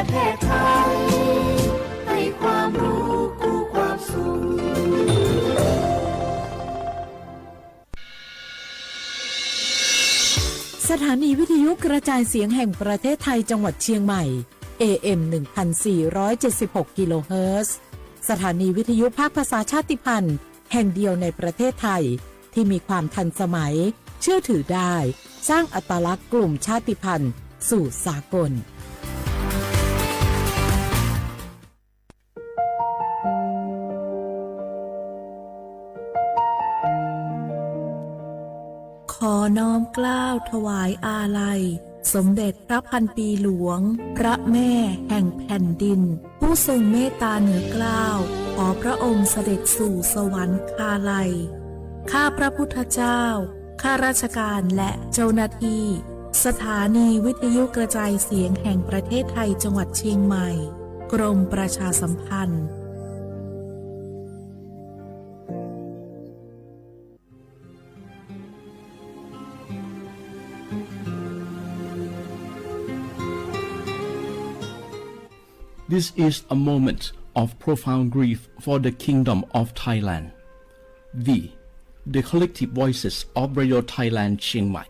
ประเทศไทย ให้ความรู้กู้ความสุข สถานีวิทยุกระจายเสียงแห่งประเทศไทยจังหวัดเชียงใหม่ เอ เอ็ม หนึ่งพันสี่ร้อยเจ็ดสิบหก กิโลเฮิรตซ์ สถานีวิทยุภาคภาษาชาติพันธุ์แห่งเดียวในประเทศไทย ที่มีความทันสมัย เชื่อถือได้ สร้างอัตลักษณ์กลุ่มชาติพันธุ์สู่สากล ขอน้อมเกล้าถวายอาลัย สมเด็จพระพันปีหลวง พระแม่แห่งแผ่นดิน ผู้ทรงเมตตาเหนือเกล้า ขอพระองค์เสด็จสู่สวรรคาลัย ข้าพระพุทธเจ้า ข้าราชการและเจ้าหน้าที่ สถานีวิทยุกระจายเสียงแห่งประเทศไทยจังหวัดเชียงใหม่ กรมประชาสัมพันธ์ This is a moment of profound grief for the Kingdom of Thailand. We, the collective voices of Radio Thailand Chiang Mai,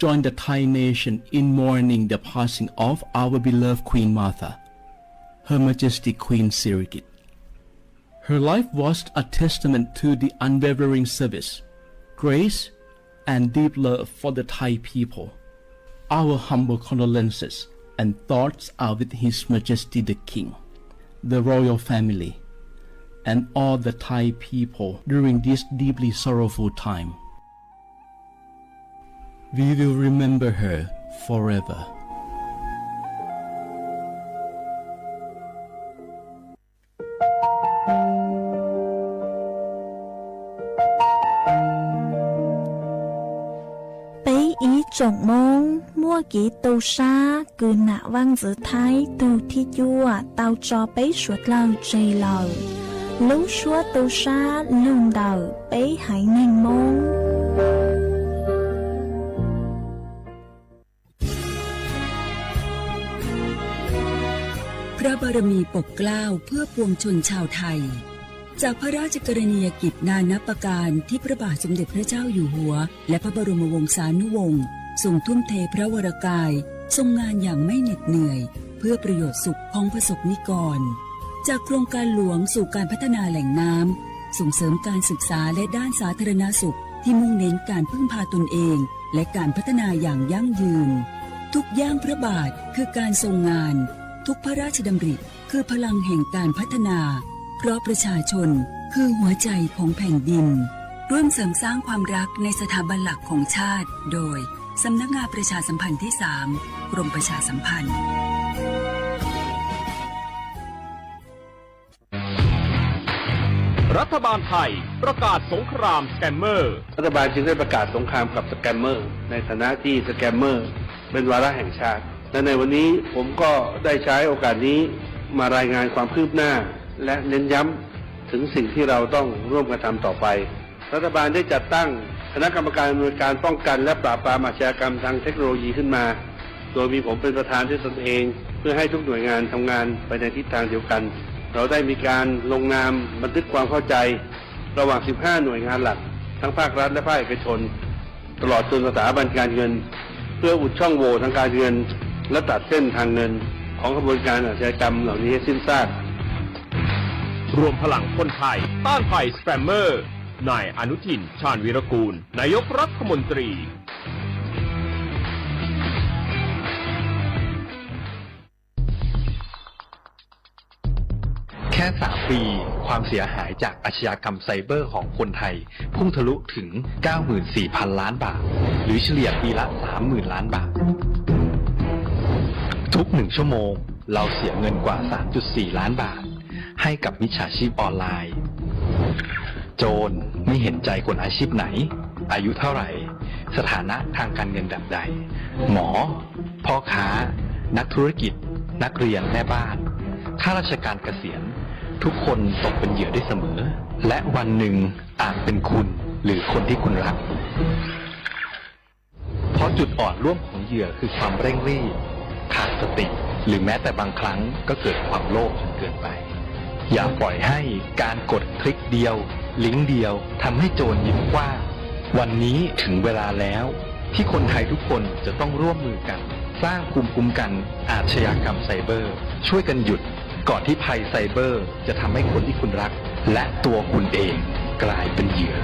join the Thai nation in mourning the passing of our beloved Queen Mother, Her Majesty Queen Sirikit. Her life was a testament to the unwavering service, grace, and deep love for the Thai people. Our humble condolences and thoughts are with His Majesty the King, the royal family, and all the Thai people during this deeply sorrowful time. We will remember her forever. ปี๊อีจ๋งโม้ง มั่วกีตูซา คือหน้าวังเจ๋อไทย ตูบที่จั่ว เตาจอ เป๊ะ สวด เล่า เจ เล่า ลูก ซัว ตูซา ลูก เดา เป๊ะ หาย เน่ง โม้ง พระบารมีปกเกล้าเพื่อปวงชนชาวไทย จากพระราชกรณียกิจนานับประการที่พระบาทสมเด็จพระเจ้าอยู่หัว และพระบรมวงศานุวงศ์ ทรงทุ่มเทพระวรกาย ทรงงานอย่างไม่เหน็ดเหนื่อย เพื่อประโยชน์สุขของประสบนิกร จากโครงการหลวงสู่การพัฒนาแหล่งน้ำ ส่งเสริมการศึกษาและด้านสาธารณสุข ที่มุ่งเน้นการพึ่งพาตนเอง และการพัฒนาอย่างยั่งยืน ทุกย่างพระบาทคือการทรงงาน ทุกพระราชดำริคือพลังแห่งการพัฒนา เพราะประชาชนคือหัวใจของแผ่นดิน ร่วมเสริมสร้างความรักในสถาบันหลักของชาติ โดย สำนักงานประชาสัมพันธ์ที่สาม กรมประชาสัมพันธ์ รัฐบาลไทยประกาศสงครามสแกมเมอร์ รัฐบาลจึงได้ประกาศสงครามกับสแกมเมอร์ ในฐานะที่สแกมเมอร์เป็นวาระแห่งชาติ และในวันนี้ผมก็ได้ใช้โอกาสนี้มารายงานความคืบหน้า และเน้นย้ำถึงสิ่งที่เราต้องร่วมกันทำต่อไป รัฐบาลได้จัดตั้งคณะกรรมการอำนวยการป้องกันและปราบปรามอาชญากรรมทางเทคโนโลยีขึ้นมา โดยมีผมเป็นประธานด้วยตนเอง เพื่อให้ทุกหน่วยงานทำงานไปในทิศทางเดียวกัน เราได้มีการลงนามบันทึกความเข้าใจ ระหว่าง สิบห้า หน่วยงานหลัก ทั้งภาครัฐและภาคเอกชน ตลอดจนสถาบันการเงิน เพื่ออุดช่องโหว่ทางการเงิน และตัดเส้นทางเงิน ของขบวนการอาชญากรรมเหล่านี้ให้สิ้นซาก รวมพลังคนไทยต้านภัยสแกมเมอร์ นายอนุทิน ชาญวีรกูล นายกรัฐมนตรี แค่ สาม ปี ความเสียหายจากอาชญากรรมไซเบอร์ของคนไทย พุ่งทะลุถึง เก้าหมื่นสี่พัน ล้านบาท หรือเฉลี่ยปีละ สามหมื่น ล้านบาท ทุกหนึ่งชั่วโมง เราเสียเงินกว่า สามจุดสี่ ล้านบาท ให้กับมิจฉาชีพออนไลน์ โจรไม่เห็นใจคนอาชีพไหน อายุเท่าไหร่ สถานะทางการเงินแบบใด หมอ พ่อค้า นักธุรกิจ นักเรียน แม่บ้าน ข้าราชการเกษียณ ทุกคนตกเป็นเหยื่อได้เสมอ และวันหนึ่งอาจเป็นคุณหรือคนที่คุณรัก เพราะจุดอ่อนร่วมของเหยื่อคือความเร่งรีบ ขาดสติ หรือแม้แต่บางครั้งก็เกิดความโลภจนเกินไป อย่าปล่อยให้การกดคลิกเดียว ลิงก์เดียวทำให้โจรยิ้มกว้าง วันนี้ถึงเวลาแล้วที่คนไทยทุกคนจะต้องร่วมมือกัน สร้างภูมิคุ้มกันอาชญากรรมไซเบอร์ ช่วยกันหยุดก่อนที่ภัยไซเบอร์จะทำให้คนที่คุณรักและตัวคุณเองกลายเป็นเหยื่อ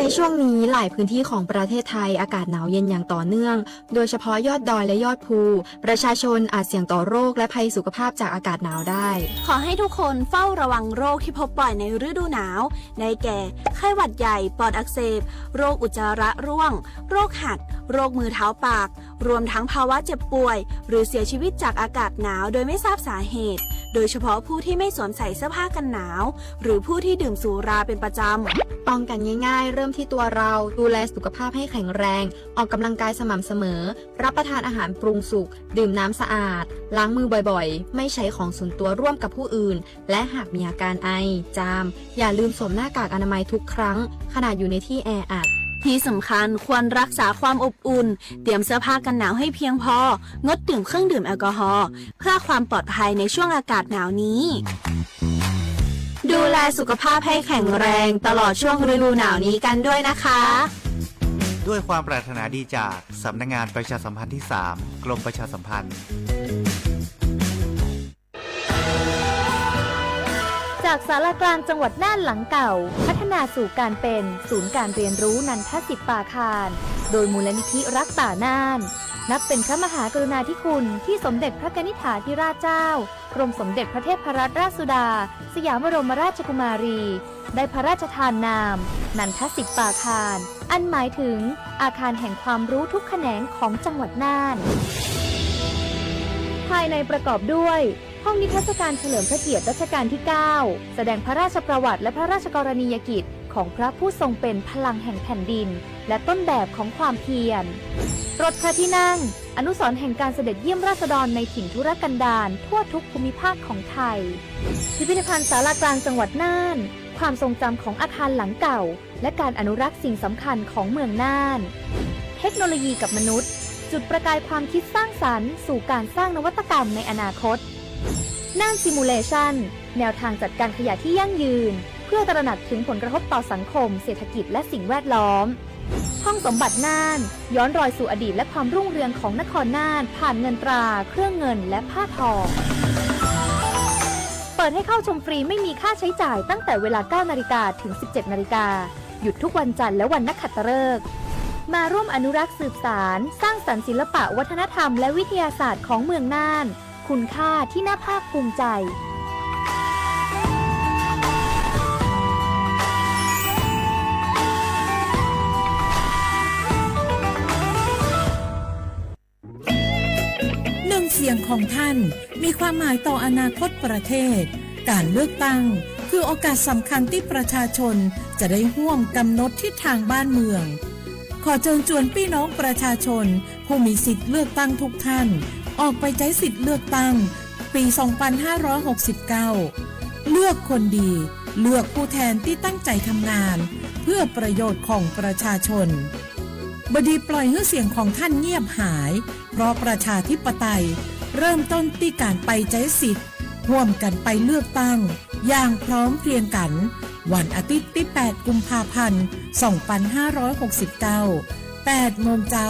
ในช่วงนี้หลายพื้นที่ของประเทศไทยอากาศหนาวเย็นอย่างต่อเนื่อง โดยเฉพาะยอดดอยและยอดภู ประชาชนอาจเสี่ยงต่อโรคและภัยสุขภาพจากอากาศหนาวได้ ขอให้ทุกคนเฝ้าระวังโรคที่พบบ่อยในฤดูหนาว ได้แก่ ไข้หวัดใหญ่ ปอดอักเสบ โรคอุจจาระร่วง โรคหัด โรคมือเท้าปาก รวมทั้งภาวะเจ็บป่วย หรือเสียชีวิตจากอากาศหนาวโดยไม่ทราบสาเหตุ โดยเฉพาะผู้ที่ไม่สวมใส่เสื้อผ้ากันหนาว หรือผู้ที่ดื่มสุราเป็นประจำ ป้องกันง่ายๆ เริ่มที่ตัวเรา ดูแลสุขภาพให้แข็งแรง ออกกำลังกายสม่ำเสมอ รับประทานอาหารปรุงสุก ดื่มน้ำสะอาด ล้างมือบ่อยๆ ไม่ใช้ของส่วนตัวร่วมกับผู้อื่น และหากมีอาการไอ จาม อย่าลืมสวมหน้ากากอนามัยทุกครั้ง ขณะอยู่ในที่แออัด ที่สำคัญควรรักษาความอบอุ่น เตรียมเสื้อผ้ากันหนาวให้เพียงพอ งดดื่มเครื่องดื่มแอลกอฮอล์ เพื่อความปลอดภัยในช่วงอากาศหนาวนี้ ดูแลสุขภาพให้แข็งแรงตลอดช่วงฤดูหนาวนี้กันด้วยนะคะ ด้วยความปรารถนาดีจากสำนักงานประชาสัมพันธ์ที่สาม กรมประชาสัมพันธ์ จากศาลากลางจังหวัดน่านหลังเก่า พัฒนาสู่การเป็นศูนย์การเรียนรู้นันทสิทธิ์ป่าคาน โดยมูลนิธิรักป่าน่าน นับเป็นพระมหากรุณาธิคุณที่สมเด็จพระกนิษฐาธิราชเจ้า กรมสมเด็จพระเทพรัตนราชสุดา สยามบรมราชกุมารี ได้พระราชทานนาม นันทสิทธิ์ป่าคาน อันหมายถึงอาคารแห่งความรู้ทุกแขนงของจังหวัดน่าน ภายในประกอบด้วย ห้องนิทรรศการเฉลิมพระเกียรติรัชกาลที่เก้า แสดงพระราชประวัติและพระราชกรณียกิจของพระผู้ทรงเป็นพลังแห่งแผ่นดิน และต้นแบบของความเพียร รถพระที่นั่ง อนุสรณ์แห่งการเสด็จเยี่ยมราษฎรในถิ่นทุรกันดารทั่วทุกภูมิภาคของไทย พิพิธภัณฑ์ศาลากลางจังหวัดน่าน ความทรงจำของอาคารหลังเก่า และการอนุรักษ์สิ่งสำคัญของเมืองน่าน เทคโนโลยีกับมนุษย์ จุดประกายความคิดสร้างสรรค์สู่การสร้างนวัตกรรมในอนาคต น่าน Simulation แนวทางจัดการขยะที่ยั่งยืน เพื่อตระหนักถึงผลกระทบต่อสังคม เศรษฐกิจ และสิ่งแวดล้อม ห้องสมบัติน่าน ย้อนรอยสู่อดีตและความรุ่งเรืองของนครน่าน ผ่านเงินตรา เครื่องเงิน และผ้าทอ เปิดให้เข้าชมฟรีไม่มีค่าใช้จ่ายตั้งแต่เวลา เก้านาฬิกา ถึง สิบเจ็ดนาฬิกา หยุดทุกวันจันทร์และวันนักขัตฤกษ์ มาร่วมอนุรักษ์สืบสาน สร้างสรรค์ศิลปะวัฒนธรรมและวิทยาศาสตร์ของเมืองน่าน คุณค่าที่น่าภาคภูมิใจ หนึ่งเสียงของท่านมีความหมายต่ออนาคตประเทศ การเลือกตั้งคือโอกาสสำคัญที่ประชาชนจะได้ร่วมกำหนดทิศทางบ้านเมือง ขอเชิญชวนพี่น้องประชาชนผู้มีสิทธิ์เลือกตั้งทุกท่าน ออกไปใช้สิทธิ์เลือกตั้งปี สองพันห้าร้อยหกสิบเก้า เลือกคนดี เลือกผู้แทนที่ตั้งใจทำงาน เพื่อประโยชน์ของประชาชน บดีปล่อยให้เสียงของท่านเงียบหาย เพราะประชาธิปไตยเริ่มต้นที่การไปใช้สิทธิ์ ร่วมกันไปเลือกตั้ง อย่างพร้อมเพรียงกัน วันอาทิตย์ที่ แปด กุมภาพันธ์ สองพันห้าร้อยหกสิบเก้า แปดโมงเช้า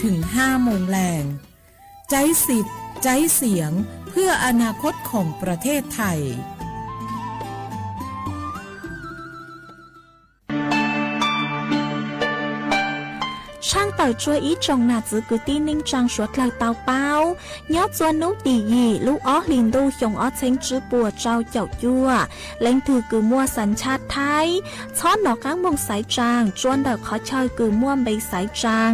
ถึง ห้าโมงแลง ใช้สิทธิ์ ใช้เสียง เพื่ออนาคตของประเทศไทย Tshaaj tawm tsua ib tsoom nam txwv kwv tij neej tsaa suav dlawg tau paub, nyob txua nub tim yim lub ob hlis ntuj xyoo ob txheeb tsib puas rau caum cuaj, leej twg kws muaj xas tshaj Thaib, txhob nov qaab moog xaiv tsaa tsua ntawm qhov chaw kws muaj npe xaiv tsaa.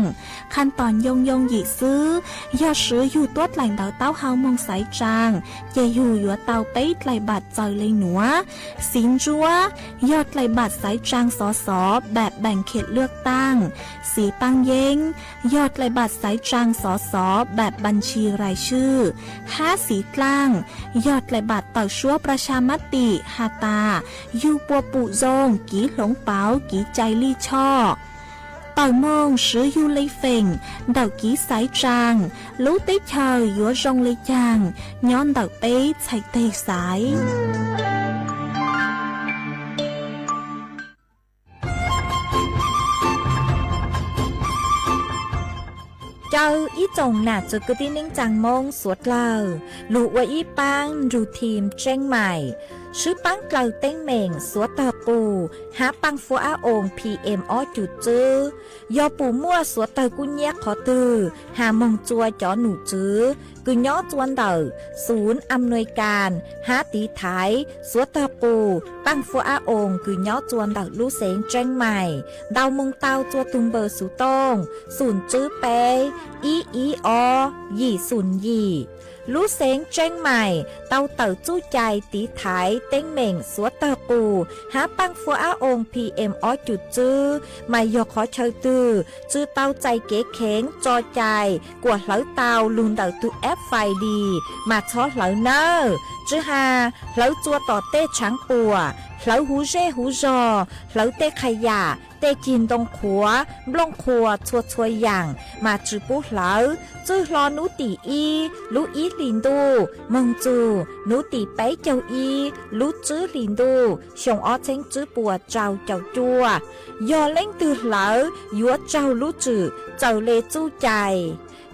Khas tom yoo yoo yim xwb, yog swv yug tuab dlaim ntawv taub hau moog xaiv tsaa, ces yug yuav tau peb dlaim npaam txaws le nuav: xiv ntsuab, yog dlaim npaam xaiv tsaa xov xov npaam npaam khiam lwaj taaj; xiv paaj yeeb, yog dlaim npaam xaiv tsaa xov xov npaam npaam ntshis rais swj; hab xiv dlaaj, yog dlaim npaam tawm suab pras tshas mab tim has tas yug puas pum zoo, kiv hloov pauv, kiv cai lij choj. Tawm moog swv yug le feem ntawm kiv xaiv tsaa, lub teb chaws yuav zoo le caag nyob ntawm peb txhais teg xaiv. Caw ib tsoom nam txwv kwv tij neej tsaa Moob suav dlawg lug ua ib paab nrug thim tseeb maim, swb paab dlaws teeb meem suav tawg qus hab paaj fuab ab oos P M ob cum tswb. Yog pum muaj suav tawg kub nyiab qhov twg has moog tsua cov num tswv kws nyob tsua ntawm xum am nuis kas hab tiv thaiv suav tawg qus paaj fuab ab oos kws nyob tsua ntawm lub xeev tseeb maim, ntaus moog tau tsua tug npawb xuv tooj xum tswb peb ib ib ob yim xum yim. Lub xeev tseeb maim tau tawm txuj cai tiv thaiv teeb meem suav tawg qus hab paaj fuab ab oos P M ob cum tswb, mas yog qhov chaw twg tsw tau txais kev kheev tso cai kuas hlawv tau lug ntawm tug F F I D mas txhob hlawv nawb. Tsw has hlawv tsua tom tej tshaav puam, hlawv huv zej huv zog, hlawv tej qha yam, tej cig ntoo qhuav, nplooj qhuas txhua txhua yaam mas tsw pub hlawv. Txwj hlo nub tim ib lub ib hlis ntuj moog txug nub tim peb caug ib lub tswb hlis ntuj xyoo ob txheeb tswb puas rau caum cuaj. Yog leej twg hlawv yuav raug lub tswm txawm le txuj cai.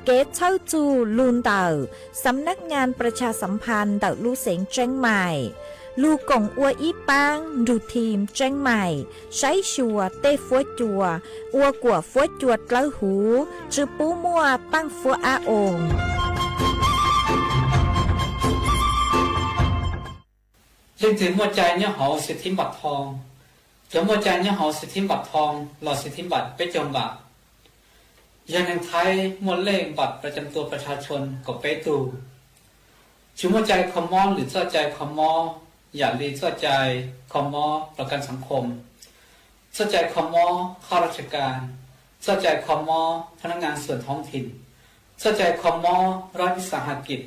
Kev txhawb txug lug ntawm Xam nab nyaas pras tshas xam phas ntawm lub xeev tseeb maim, lug koom ua ib paab nrug thim tseeb maim saib xyuas tej fuab cua, ua kuam fuab cua dlawb huv, tsw pub muaj paaj fuab ab oos. Leej twg muaj cai nyob hauv xwm thib npam thoo? Cov muaj cai nyob hauv xwm thib npam thoo los xwm thib npam peb caug npam, yog neeg Thaib muaj lej npam pras cam tua pras tshas tshon kaum peb tug. Tsis muaj cai kho mob lwm txoj cai kho mob yam li txoj cai kho mob pras kas xav khom, txoj cai kho mob khab raj tsas kas, txoj cai kho mob phab nab ngas xuam thoob thim, txoj cai kho mob rab vis xas has kis,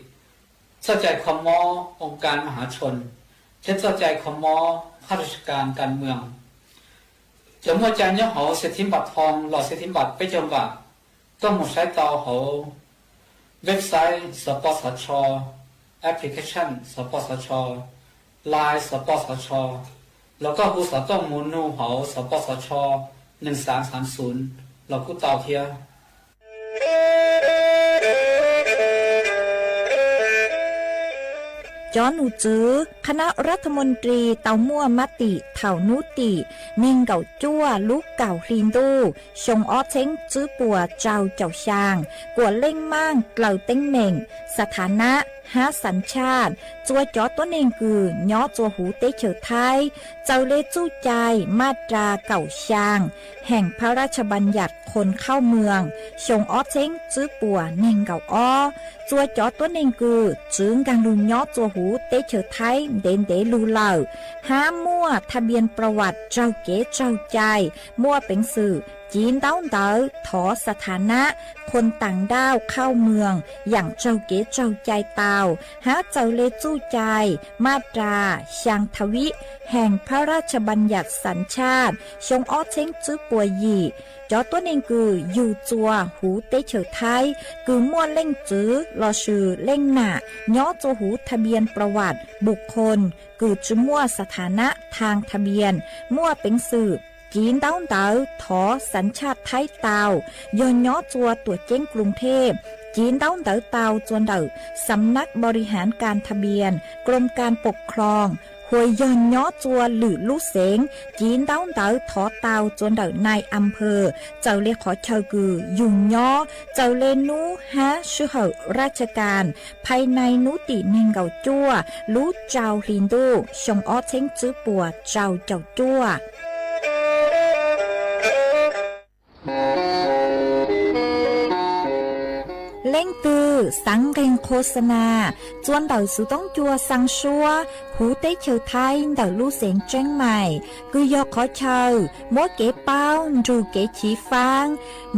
txoj cai kho mob oo kas mas hav tshon, thiab txoj cai kho mob khab raj tsas kas kas mws. Cov muaj cai nyob hauv xwm thib npam thoo los xwm thib npam peb caug npam, koj mus saib tau hauv website xov pos xov tsho, application xov pos xov tsho, line xov pos xov tsho, los koj hu xov tooj mus nug hauv xov pos xov tsho neeg xav xav xum los kuj tau thiab. Cov num tswv khab nab rab tha moos ris tau muaj mab tim thaum nub tim neeg nkaum cuaj lub kaum hli ntuj xyoo ob txheeb tswb puas rau caum xyaa kuas leej maaj dlaws teeb meem, xas tha nab hab xav tshaj tsua cov tuab neeg kws nyob tsua huv teb chaws Thaib, txawm le txuj cai maj ras kaum xyaa heem phab raj tsas npam yam khon khauj mws xyoo ob txheeb tswb puas neeg nkaum ob, tsua cov tuab neeg kws tsi nkaag lug nyob tsua huv teb chaws Thaib ntev ntev lug lawm, hab muaj tha npias pras vam raug kev tsaug cai, muaj peev xwm civ ntaub ntawv thov xas tha nab khon taam nrauj khauj mws yaam raug kev tsaug cai tau, hab txawm le txuj cai maj ras xyaa tha vib heem phab raj tsas npam yam xav tshaj xyoo ob txheeb tswb puas yim. Cov tuab neeg kws yug tsua huv teb chaws Thaib kws muaj leej txwv lossis leej nam nyob tsua huv tha npias pras vam npum khon kws tsi muaj xas tha nab thaag tha npias, muaj peev xwm civ ntaub ntawv thov xav tshaj Thaib tau. Yog nyob tsua tuam ceeb Kloos Thej, civ ntaub ntawv tau tsua ntawm Xam nab Npau Ri Haav Kas Tha Npias, Kloos Kas Pom Khloos, hos yog nyob tsua lwm lub xeev, civ ntaub ntawv thov tau tsua ntawm nai am phawm, txawm le qhov chaw kws yug nyob, txawm le nub hab sij hawm raj tsas kas, phais nai nub tim neeg nkaum cuaj lub rau hli ntuj xyoo ob txheeb tswb puas rau caum cuaj. Leej twg Xaav nqeeg qhuas xa nas txua ntawm xuv toob cua xaa suab huv teb chaws Thaib ntawm lub xeev Tseeb Maim, kws yog qhov chaw muab kev paub nrug kev chiv faab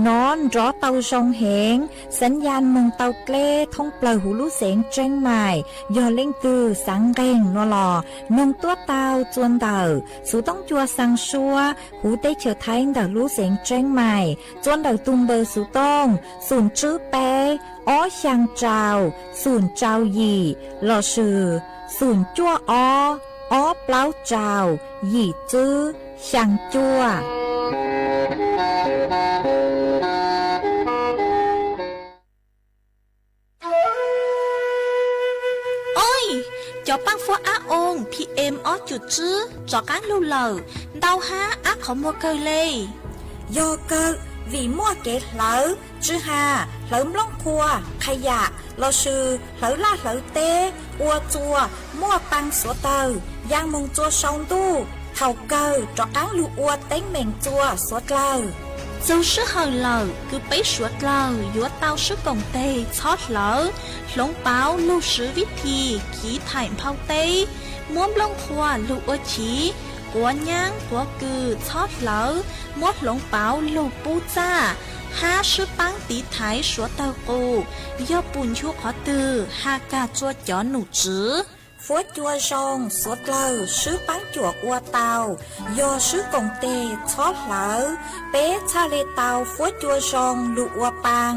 nov nrov tau zoo heev, xaav yaj moog tau dleb thoob plawg huv lub xeev Tseeb Maim. Yog leej twg xaav nqeeg no los noog tuab tau txua ntawm xuv toob cua xaa suab huv teb chaws Thaib ntawm lub xeev Tseeb Maim txua ntawm tug npawb xuv tooj xoom tswb peb ob xyaa rau xoom rau yim lossis xoom cuaj ob ob plaub rau yim tswb xyaa cuaj. Oj, cov paaj fuab ab oo P M ob cum tswb rov qaab lug lawm, ntau hab ab qhov muag kawg le. Yog kawg, vim muaj kev hlawv tswj ha, hlawv nplooj qhuav, qhas yam lossis hlawv laj hlawv teb ua txua muaj paa xuav dlawg yaa moog txua sau ntuj, thaum kawg rov qaab lug ua teeb meem txua xuav dlawg. Txug sij hawm lawm kws peb suav dlawg yuav tau swb koom teg txhob hlawv, hloov pauv lug swv vib thi khiv thaim nphau teb, muab nplooj qhuav lug ua chiv, quav nyaab quav kws txhob hlawv, muab hloov pauv lug pub txaj, hab swb paab tiv thaiv suav dlawg qus, yog pum nchu qhov twg has kag txua cov num tswv. Fuab cua zoo xuav dlawg swb paab cuam ua tau, yog swb koom teg txhob hlawv, peb txhaj le tau fuab cua zoo lug ua paa.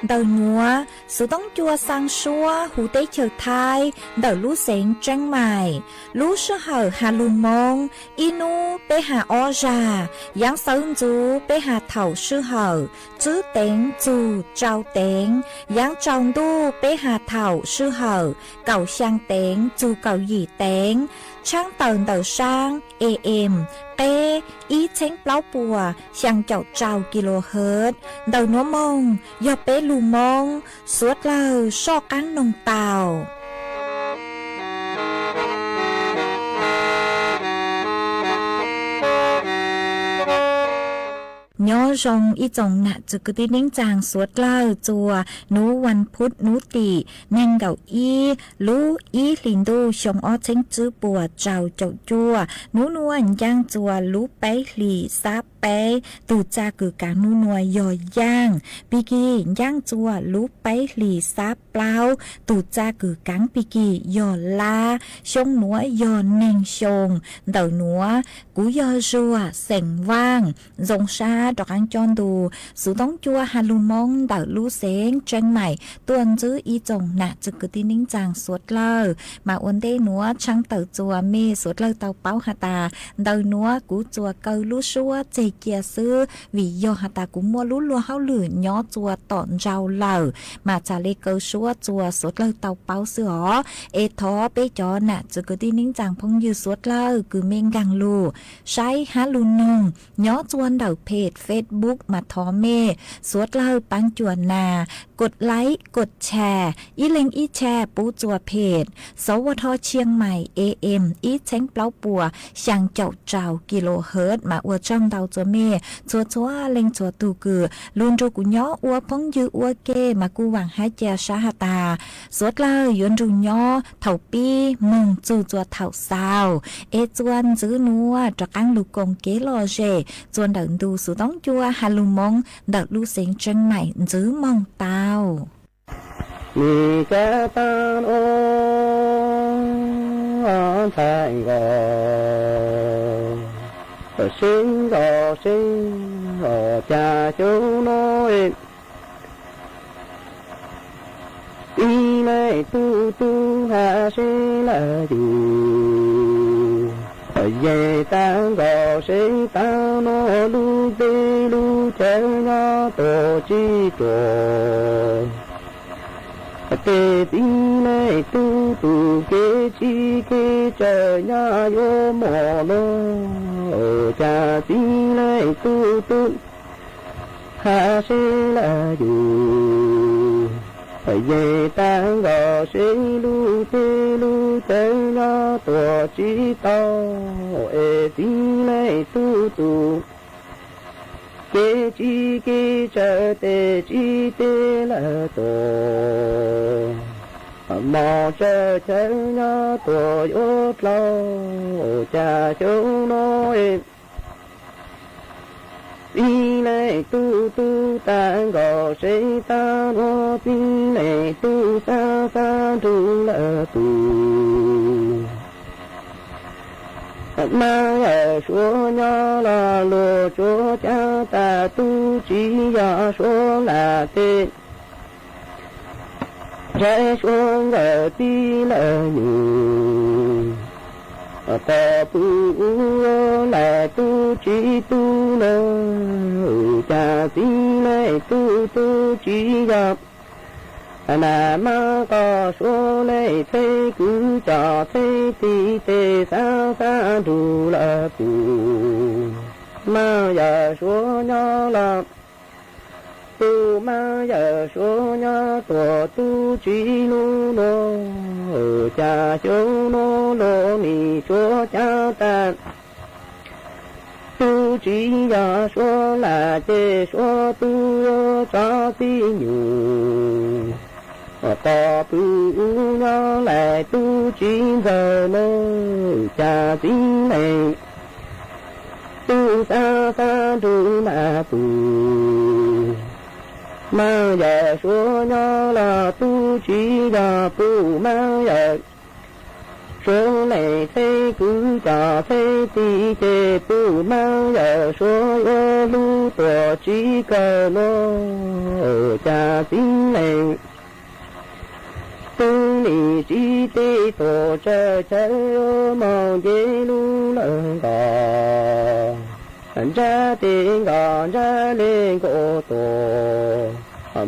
Ntawm nuav, xuv toob cua xaa suab huv teb chaws Thaib ntawm lub xeev Tseeb Maim. Lub sij hawm has lug Moob, ib nub peb has ob zag, yaav xawv ntxuv peb has thaum sij hawm tswb teev txug rau teev, yaav tsaus ntuj peb has thaum sij hawm kaum xyaa teev txug kaum yim teev. Tshaab tawm ntawm saab A M qeb ib txheeb plaub puas xyaa caum rau kilohertz. Ntawm nuav moog yog peb lug Moob, suav dlawg soj qaab noog tau. Nyob zoo ib tsoom nam txwv kwv tij neej tsaa suav dlawg txua nub vas phuv nub tim neeg nkaum ib lub ib hlis ntuj xyoo ob txheeb tswb puas rau caum cuaj. Nub nuav ncaaj txua lub peb hlis xab peb, tug txaj kws kaav nub nuav yog yaaj. Pig kig ncaaj txua lub peb hlis xab plaub, tug txaj kws kaav pig kig yog lab. Xyoo nuav yog neeg xyoo. Ntawm nuav kuv yog Zuag xeem Vaaj, zoo sab rov qaab coj ntu xuv toob cua has lug Moob ntawm lub xeev Tseeb Maim tuaj ntsib ib tsoom nam txwv kwv tij neej tsaa suav dlawg. Mas ua ntej nuav tshaab tawm txua mej suav dlawg tau paub has tas, ntawm nuav kuv txuas kaw lub suab tseg cia xwb, vim yog has tas kuv muaj lub luag hauj lwm nyob txua tom ntsau lawm, mas txhad le kaw suab txua suav dlawg tau paub xwb os. Es thov peb cov nam txwv kwv tij neej tsaa phooj ywg suav dlawg kws mej nkaag lug saib hab lug noog nyob txua ntawm phem Facebook mas thov mej suav dlawg paab cuam nas, kod like kod share, ib leeg ib share pub txua phem, sawv ua tho Chiang Mai A M ib txheeb plaub puas xyaa caum rau kilohertz. Mas ua tsaug ntau txua mej txhua txhua leej txhua tug kws lug nrug kuv nyob ua phooj ywg ua ke, mas kuj vaam hab ca sab has tas suav dlawg yuav nrug nyob thaum pib moog txug txua thaum xaus. Es txua ntxiv nuav rov qaab lug koom kev lom zem txua ntawm ntu xuv toob cua has lug Moob ntawm lub xeev Tseeb Maim ntxiv moog tau. Nis kab taab o ntxhais nkaus, seb nkaus seb os cas xyoo no tib leeg tub tub hab seb lawm yus, yeej taab nkaus seb taab no lub teb lub chaw nyob tau tsis tuaj. Tej tib leeg tub tub kev tsis kev tsaws nyaj yuav mos lug, cas tib leeg tub tub hab seb lawm yus. Yeej tag nkaus seb lub teb lub chaw nyob tuaj tsis tau, es txiv neej tub tus kev tsis kev tsawv tes tsis teb lawm tuaj. Mos tsawg chaw nyob tuaj yuav dlau, cas xyoo no es txiv neej tub tub tag nkaus seb tag nrho txiv neej tub xav xav nrug lawm tus. Mas yawm suav nyob los luag tsuas cav tas tub tsis yog suav lam tes, ntshai suav nkawd txib lawm nyuj. Qos pw ub yuav laim tub tsis tub no, cas txiv neej tub tub tsis yog. Nas mas qos suav leej txheeb kwv cov txheeb tij tes xav xav nrug lawm tus. Mas yawm suav nyob los tus, mas yawm suav nyob tuaj tub tsis hnub no, cas xyoo no los nim tsuas cav tas tub tsis yog suav lam ces suav tub yuav tso txib nyuj. Qos pw ub nyob laim tub tsis ntxawg no, cas txiv neej tub xav xav nrug nas tus. Mas yawm suav nyob los tub tsis yog pum, mas yawm suav leej txheeb kwv cov txheeb tij ces pum, mas yawm suav yuav hlub tuaj tsis kawg no, cas txiv neej tub nim tsis teb tuaj tsawg chaw, moog nce lug lawm nkos ntsab tes nkos ntsab le nkaus tuaj.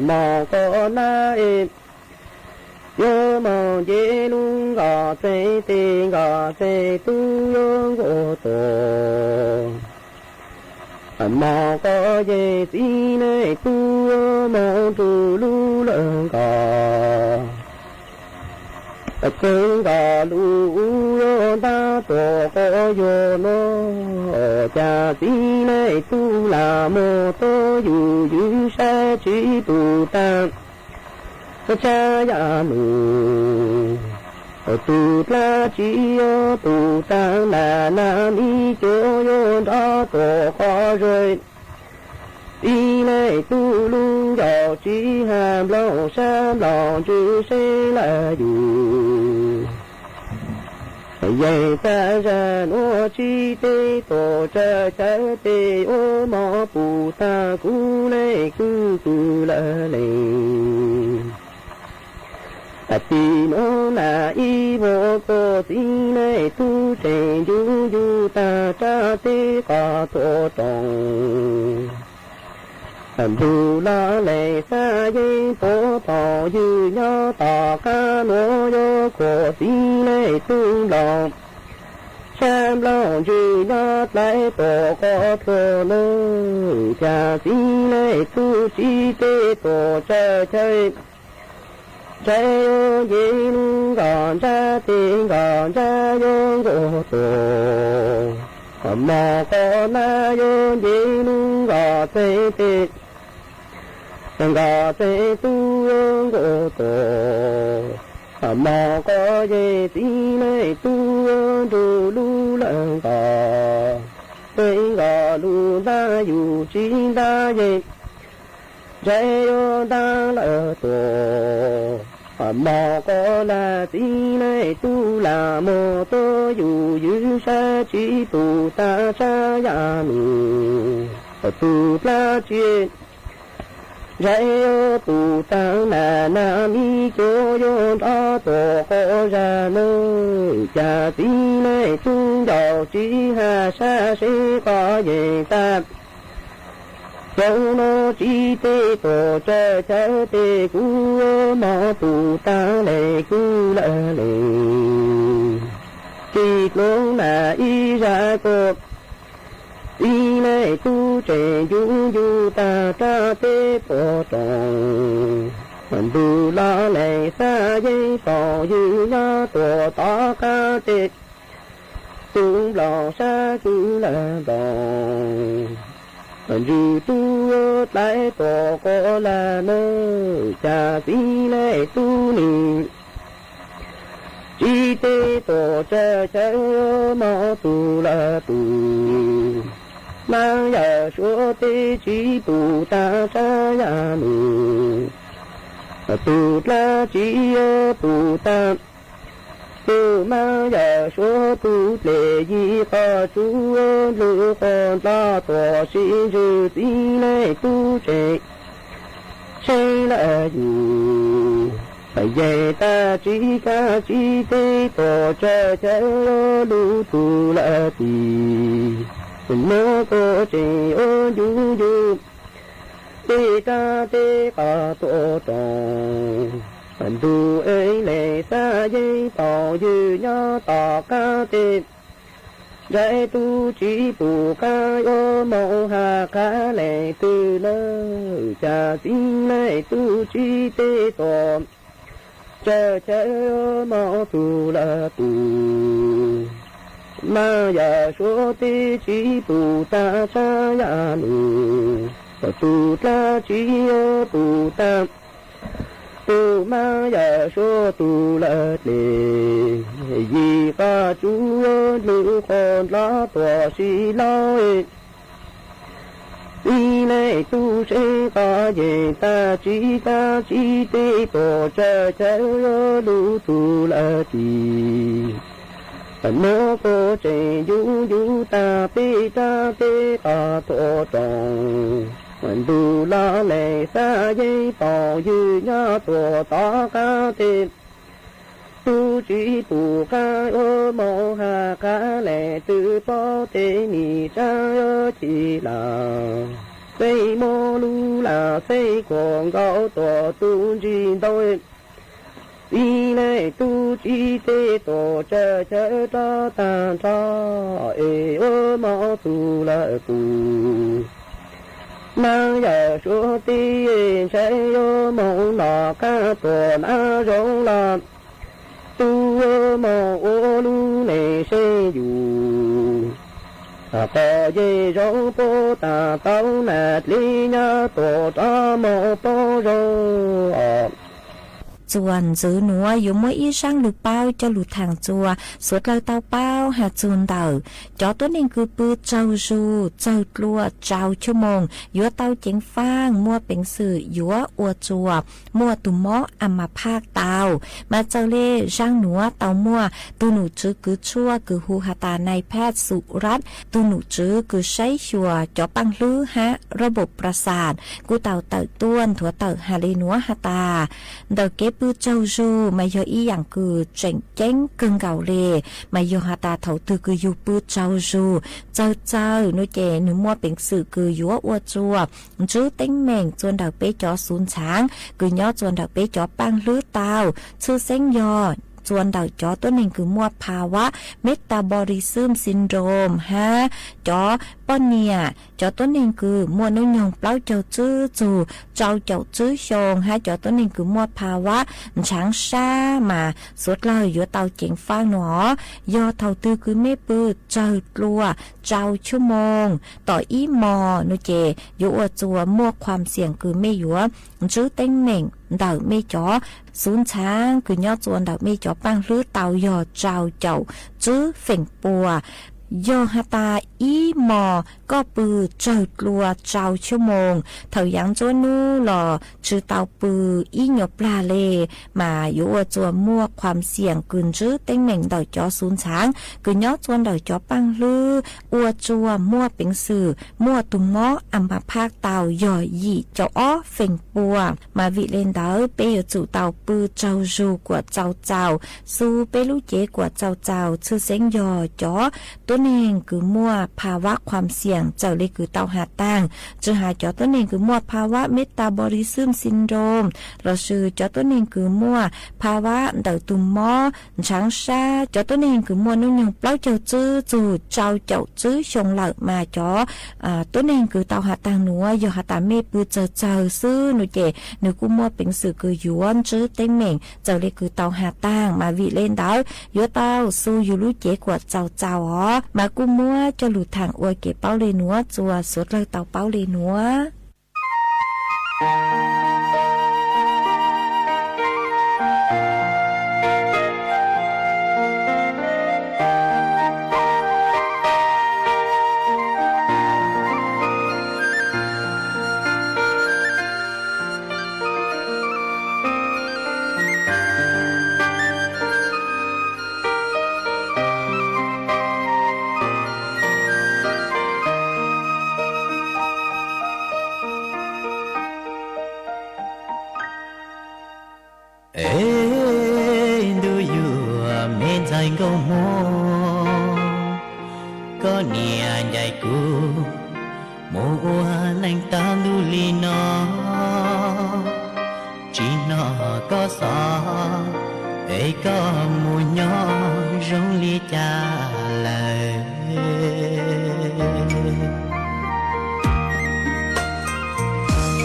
Moog koj nab es yuav moog nce lug nkos txeeg tes nkos txeeg tub yuav nkaus tuaj. Moog koj yeej txiv neej tub yuav moog nrug lug lawm nkos txeeg nkos lug yuav ntab tuaj quas yuag no, cas txiv neej tub lam moog tuab yug ywg sab tsis pum tag tshab yam nus. Tus dlaab tsi yuav pum tag nas nas mi cuab yuav nrov tuaj quas zog. Txiv neej tub lub ncauj tsis has nplooj sab nplooj ntsws seb lawm yus. Yeej tag zag nuav tsis teb tuaj tsawg chaw tes yuav moog pum tag kuv leej kwj kwv lawm leej. Tim nuav nas ib vuag kuas txiv neej tub tseem ncu ncu tag rab teb qos tuaj roos. Nrug laj lees xab yeeb puab thaum ywg nyob tom qab nuav yuav kuas txiv neej tub nplooj sab nplooj ntsws nyob dlai tuaj quas tluag nuav, cas txiv neej tub tsis teb tuaj tsawg chaw. Ntshe yuav nce lug nkos ntsab tes nkos ntsab yuav nkaus tuaj. Moog koj nab yuav nce lug nkos txeeg tes nkos txeeg tub yuav nkaus tuaj. Moog koj yeej txiv neej tub yuav nrug lug lawm nkos txeeg nkos lug ntab yus tsis ntab yeej ntshe yuav ntab lawm tuaj. Moog koj lam txiv neej tub lam moog tuab yus ywg sab tsis pum tag tshab yam nus. Tus dlaab tsi ntshe yuav pum tag nas nas mi cuab yuav nrov tuaj quas zag nuav, cas txiv neej tub ncauj tsis has sab seb qos yeej tag. Xyoo nuav tsis teb tuaj tsawg chaw tes kuv yuav moog pum tag leej kwj lawm leej. Tim nuav nas ib zag kuas txiv neej tub tseem ncu ncu tag rab teb puab roos. Ntug los lees xab yeeb pom ywg nyob tuam tom qab tes, tus nplaum sab kwv lawm nplaum. Ntsws tub dlaiv tuam quas lawm nawb, cas txiv leej tub nim tsis teb tuam tsawg chaw, mob tus lawm tus. Mab yawm suav teb tsis pum tag tsab yam num, tus dlaab tsi pum tag. Tus mab yawm suav tus dlej yim qhov tsuj, nplwg qhov nplog tuam sim ntsws, txiv leej tub tseem seev lawm yus. Yeej tag tsis kav tsis teb tuam tsawg chaw, lub tug lawm tis. Nuav kuv tseem yuav ncu ncu tej rab tej qab tuaj roos. Ntug ev lees xab yeeb pom ywg nyob tom qab tes, ntsais tub tsis pum qab yuav moog has qhab leej twg nawb, cas txiv leej tub tsis teb tuam tsawg chaw, mob tus lawm tus. Mab yawm suav teb tsis pum tag tsab yam num, tus dlaab tsi pum tag. Tus mab yawm suav tus lawm dlej yim qhov tsuj, nplwg qhov nplog tuam sim laub. Txiv leej tub seev qhov yeej tag tsis kav tsis teb tuam tsawg chaw, lub tug lawm tis. Nuav kuv tseem ncu ncu tag tej rab tej qab tuaj roos. Ntug los lees xab yeeb pom ywg nyob tuam tom qab tes, tub tsis pum qab yuav moog has qhab leej twg, pob teg nim tsaab yuav chim lam, xeeb muab lub lam xeeb kuam nkaus tuam tub ntsis ntau. Txiv leej tub tsis teb tuam tsawg chaw, rov tag nrho es yuav mob tus lawm tus. Mab yawm suav teb ntshai yuav moog nov qab tuam nab zoo los, tub yuav moog ua lub neej seem yus. Qhov yeej zoo puab taag tau nam dlej nyob tuam rov moog puab zoo. Txuas ntxiv nuav yuav muaj ib zaab lug paub coj lug thaam txug suav dlawg tau paub has txug ntawm cov tuab neeg kws pw tsaug zug txawg dlua rau cuaj moos yuav tau ceev faaj muaj peev xwm yuav ua tsuas muaj tug mob a ma phaj tau. Mas txawm le zaab nuav tau muaj tug nom tswv kws tshuaj kws hu has tas nais phaj Xu Rat, tug nom tswv kws saib xyuas cov paaj hlwb hab rab npum pra xas kuj tau tawm tuaj nthuav tawm has le nuav has tas, ntawm kev pw tsaug zug mas yog ib yaam kws tseem ceeb kawg nkaus le. Mas yog has tas thaum twg kws yug pw tsaug zug txawg txawg nuav ces nwg muaj peev xwm kws yuav ua tsuas ntswb teeb meem txuas ntawm peb cov xuv ntxhaav kws nyob txuas ntawm peb cov paaj hlwb tau, tshwj xeeb yog txuas ntawm cov tuab neeg kws muaj pha vab metabolic syndrome hab cov poj niam, cov tuab neeg kws muaj nub nyoog plaub caug tswb txug rau caum tswb xyoo hab cov tuab neeg kws muaj pha vab ntshaav sab mas suav dlawg yuav tau ceev faaj nuav. Yog thaum twg kws mej pw tsaug dlua rau cuaj moos tom ib mos nuav ces yuav ua tsuas muaj khuam xiam kws mej yuav ntswb teeb meem ntawm mej cov xuv ntxhaav kws nyob txuas ntawm mej cov paaj hlwb tau yog rau caum tswb feem pua. Yog has tas ib mos koj pw tsaug dlua rau cuaj moos, thaum yaav ntsuab nub los tsi tau pw ib nyuas plag le, mas yuav ua tsuas muaj khuam xiam kws ntswb teeb meem ntawm cov xuv ntxhaav kws nyob txuas ntawm cov paaj hlwb ua tsuas muaj peev xwm muaj tug mob a ma phaj tau yog yim caum ob feem pua. Mas vim le ntawd peb yuav tsum tau pw tsaug zug kuam txaus txaus, xu peb lub cev kuam txaus txaus, tshwj xeeb yog cov tuab neeg kws muaj pha vab qhuam xiam txawm le kws tau has taag, tsi has cov tuab neeg kws muaj pha vab metabolism syndrome lossis cov tuab neeg kws muaj pha vab ntawm tug mob ntshaav sab, cov tuab neeg kws muaj nub nyoog plaub caug tswb txug rau caum tswb xyoo lawm mas cov tuab neeg kws tau has taag nuav yog has tas mej pw txawg txawg xwb nua ces nwg kuj muaj peev xwm kws yuav ntsib teeb meem txawm le kws tau has taag mas vim le ntawd yuav tau xu yug lub cev kuam txaus txaus os mas kuj muab coj lug thaam ua kev paub le nuav txuas suav dlawg tau paub le nuav. Es ntuj yuav me ntxhais nkauj hmoob, koj niam ncaim kuv mus ua neej tag ntuj li no, tsis hnov koj xov, es koj mus nyob zoo li cas lawm.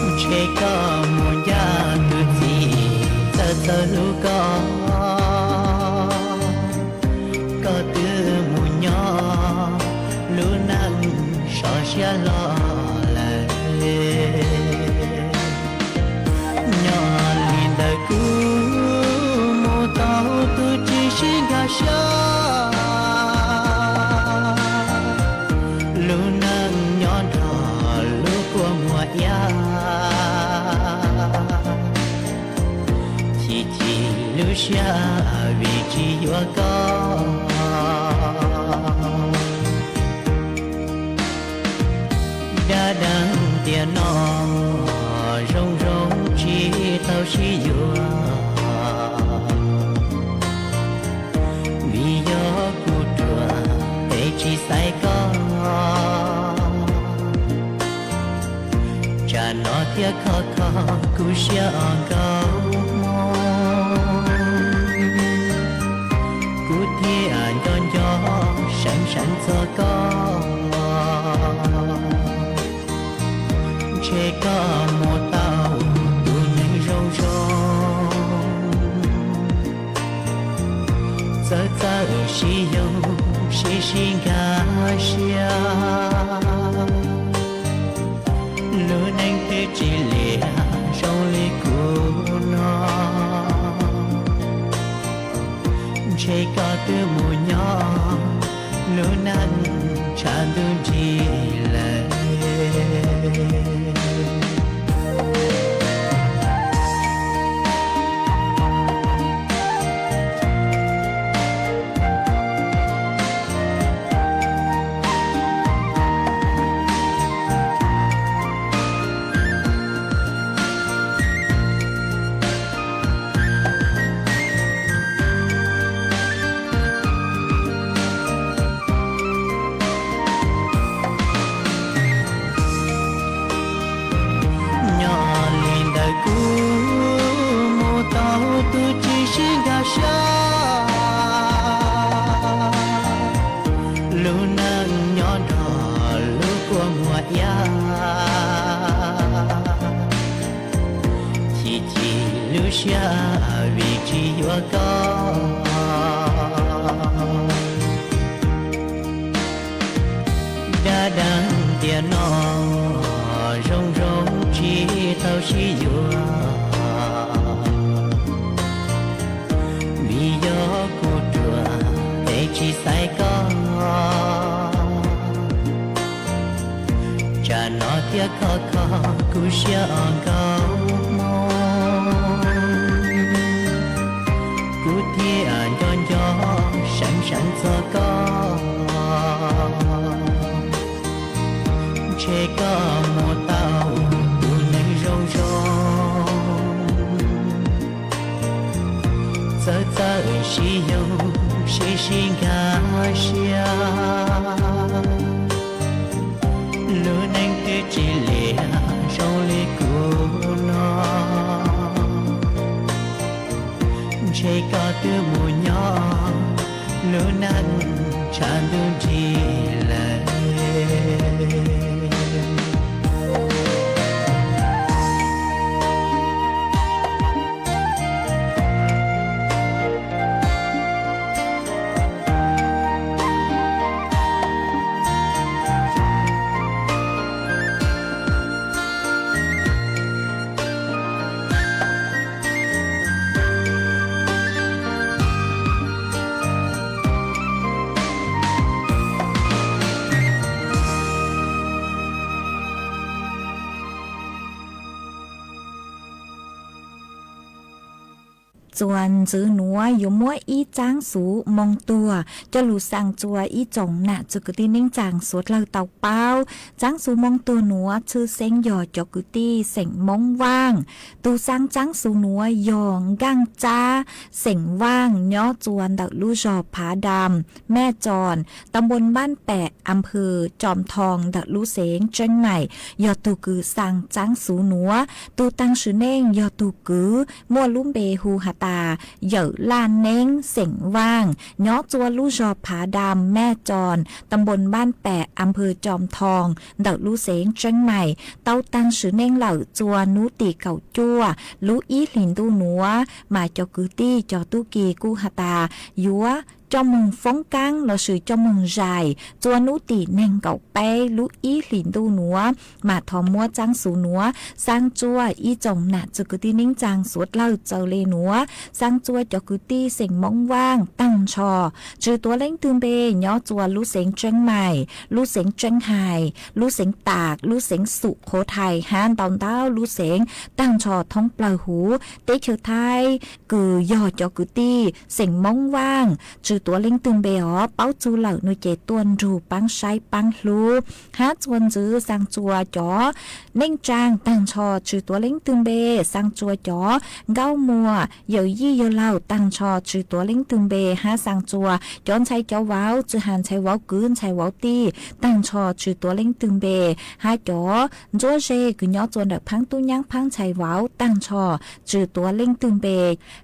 Ntshe koj mus ncaj tus txiv txawj txawj hlub koj, koj twb mus nyob lub neej sov siab hlo lawm. Nyob li ntawd kuv mus tau tus tsis sib nkag siab, lub neej nyob nrog lub kua muag iab, chim chim lub siab vim tsis yuav koj. Dab dab tiam no zoo zoo tsis tau sib yuav, vim yog kuv ruam es tsis xaiv koj. Tsam no thiaj kho kho kuv siab os nkauj hmoob, kuv thiaj nco nco seev seev txog koj. Ntshe koj mus tau tus neeg zoo zoo, txawj txawj sib yoog sib sib nkag siab, lub neej twb tsis liam zoo li kuv no. Ntshe koj twb mus nyob lub neej tshav ntuj nrig lawm. Nyob li ntawd kuv mus tau tus tsis sib nkag siab, lub neej nyob nrog lub kua muag iab, chim chim lub siab vim tsis yuav koj. Dab dab tiam no zoo zoo tsis tau sib yuav, vim yog kuv ruam es tsis xaiv koj. Tsam no thiaj kho kho kuv siab os nkauj hmoob, kuv thiaj nco nco seev seev txog koj. Ntshe koj mus tau tus neeg zoo zoo, txawj txawj sib yoog Sib sib nkag siab, lub neej twb tsis liam zoo li kuv no. Ntshe koj twb mus nyob lub neej tshav ntuj nrig lawm. Txuas ntxiv nuav yuav muab ib txaab xuv moo tuag coj lug xaa tsua ib tsoom nam txwg kwv tij neej tsaa suav dlawg tau paub. Txaab xuv moo tuag nuav tshwj xeeb yog cov kwv tij xeem Moob Vaaj. Tug xaa txaab xuv nuav yog Nkaaj Tsab xeem Vaaj nyob tsua ntawm lub zog Phav Dam, Mej Tsoos, tam npoo Npaab Pem, am phw Tsoos Thoo ntawm lub xeev Tseeb Maim, yog tug kws xaa txaab xuv nuav. Tug taag sim neej yog tug kwv muaj lub npe hu has tas Yawm Laj Neeb xeem Vaaj nyob tsua lub zog Phav Dam, Mej Tsoos, tam npoo Npaab Pem, am phw Tsoos Thoo ntawm lub xeev Tseeb Maim, tau taag sim neej lawm tsua nub tim kaum cuaj lub ib hlis ntuj nuav. Mas cov kwv tij cov tub ki kuj has tas yuav coj moog foob kaab lossis coj moog zais tsua nub tim neeg nkaum peb lub ib hlis ntuj nuav, mas thov muab txaab xuv nuav xaa tsua ib tsoom nam txwg kwv tij neej tsaa suav dlawg txawv le nuav, xaa tsua cov kwv tij xeem Moob Vaaj taag nrho tsi tuav leej twg npe nyob tsua lub xeev Tseeb Maim, lub xeev Tseeb Hais, lub xeev Tam, lub xeev Xum Qhuv Thais hab ntau ntau lub xeev taag nrho thoob plawg huv teb chaws Thaib kws yog cov kwv tij xeem Moob Vaaj tsi tuav leej twg npe os, paub txug lawm nuav ces tuaj nrug paab saib paab hlub. Hab tsua ntxiv xaa tsua cov neej tsaa taag nrho tsi tuav leej twg npe, xaa tsua cov nkauj muam yawm yij yawg laug taag nrho tsi tuav leej twg npe, hab xaa tsua cov ntxhais cov vauv, tsi has ntxhais vauv kwv ntxhais vauv tij taag nrho tsi tuav leej twg npe, hab cov ntsuab ze kws nyob tsua ntawm phaab tub nyaab phaab ntxhais vauv taag nrho tsi tuav leej twg npe.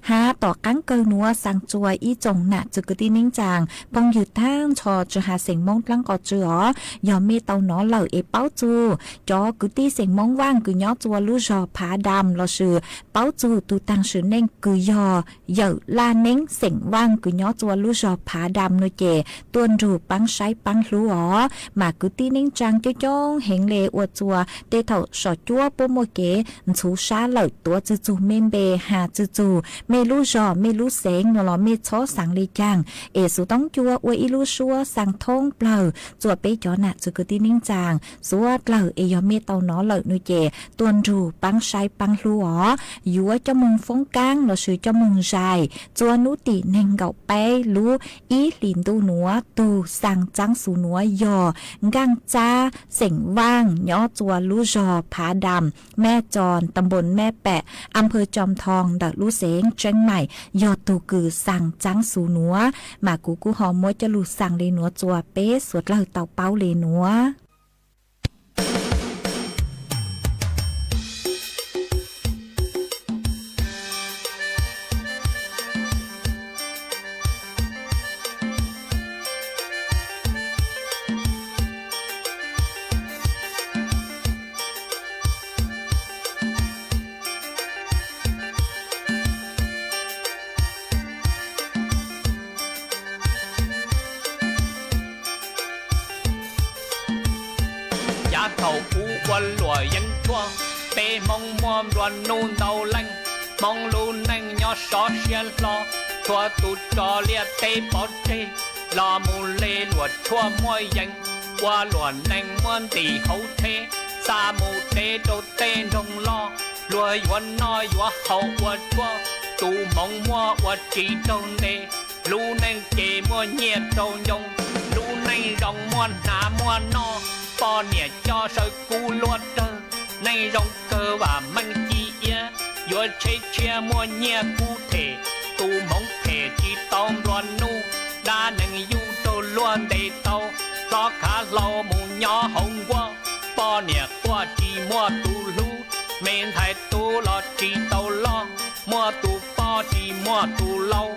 Hab tom qaab kawg nuav xaa tsua ib tsoom nam txwg kwv tij neej tsaa phooj ywg taag nrho tsi has xeem Moob dlaab qos tsw os, yog mej tau nov lawm es paub txug cov kwv tij xeem Moob Vaaj kws nyob tsua lub zog Phav Dam lossis paub txug tug taag sim neej kws yog Yawm Laj Neeb xeem Vaaj kws nyob tsua lub zog Phav Dam nuav ces tuaj nrug paab saib paab hlub os. Mas kwv tij neej tsaa coob coob heev le ua tsua tej thaum so cuab puab muaj kev ntxhuv sab lawm tuav tsi txug mej npe, has tsi txug mej lub zog mej lub xeev nuav los mej txhob xaav le caag, es xuv toob cua ua ib lub suab xaa thoob plawg tsua peb cov nam txwg kwv tij neej tsaa suav dlawg. Es yog mej tau nov lawm nuav ces tuaj nrug paab saib paab hlub os. Yuav coj moog foob kaab lossis coj moog zais tsua nub tim neeg nkaum peb lub ib hlis ntuj nuav, tug xaa txaab xuv nuav yog Nkaaj Tsab xeem Vaaj nyob tsua lub zog Phav Dam, Mej Tsoos, tam npoo Mej Pem, am phw Tsoos Thoo ntawm lub xeev Tseeb Maim, yog tug kws xaa txaab xuv nuav. Mas kuv kuj ho muab coj lug xaa le nuav tsua peb suav dlawg tau paub le nuav. Yav thaum ub ua luam yeeb tshuaj, peb Hmoob muaj nplua nuj ntau leej. Hmoob lub neej nyob sov siab hlo, txhua tus tso liaj teb pov tseg, los mus le luam tshuaj muaj yees, ua luam neeg muaj ntim hauv tsheb, xa mus de rau tej nroog loj, luag yuav noj yuav haus ua tshuaj, tus hmoov muaj ua tsis raug nte, lub neej ces muaj nyiaj rau ncoo, lub neej zoo muaj hnav muaj noj, poj niam coj saw kub luab dawg, neej zoo kawg vam meej ci iab, yuav tsheb tshiab muaj nyiaj kub them, tus hmoov phem tsis tau nplua nuj, Dab neeg yug raug luag ntes tau, hlob khav hlau mus nyob hauv nkuaj. Poj niam quaj tsis muaj tus hlub, me ntxhais tub los tsis tau loj. Muaj tus poj tsis muaj tus lau,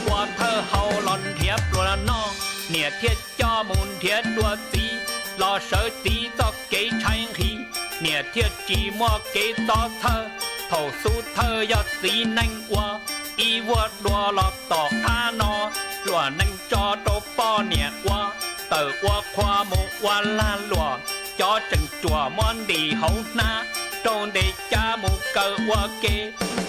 ua thawj hau los nrhiav pluas noj. Niam thiaj coj mus nrhiav dua txiv, los sawv txiv txoj kev tshaib nqhis. Niam thiaj tsis muaj kev txob txhawj, thaum xub thawj yog txiv neej ua, ib vuag dua los tom qab no. Luam neeg tso rau poj niam ua, tawm ua qhua mus ua lag luam. Cov tseem ruam muab ntim hauv hnab, raug ntes cab mus kaw ua ke.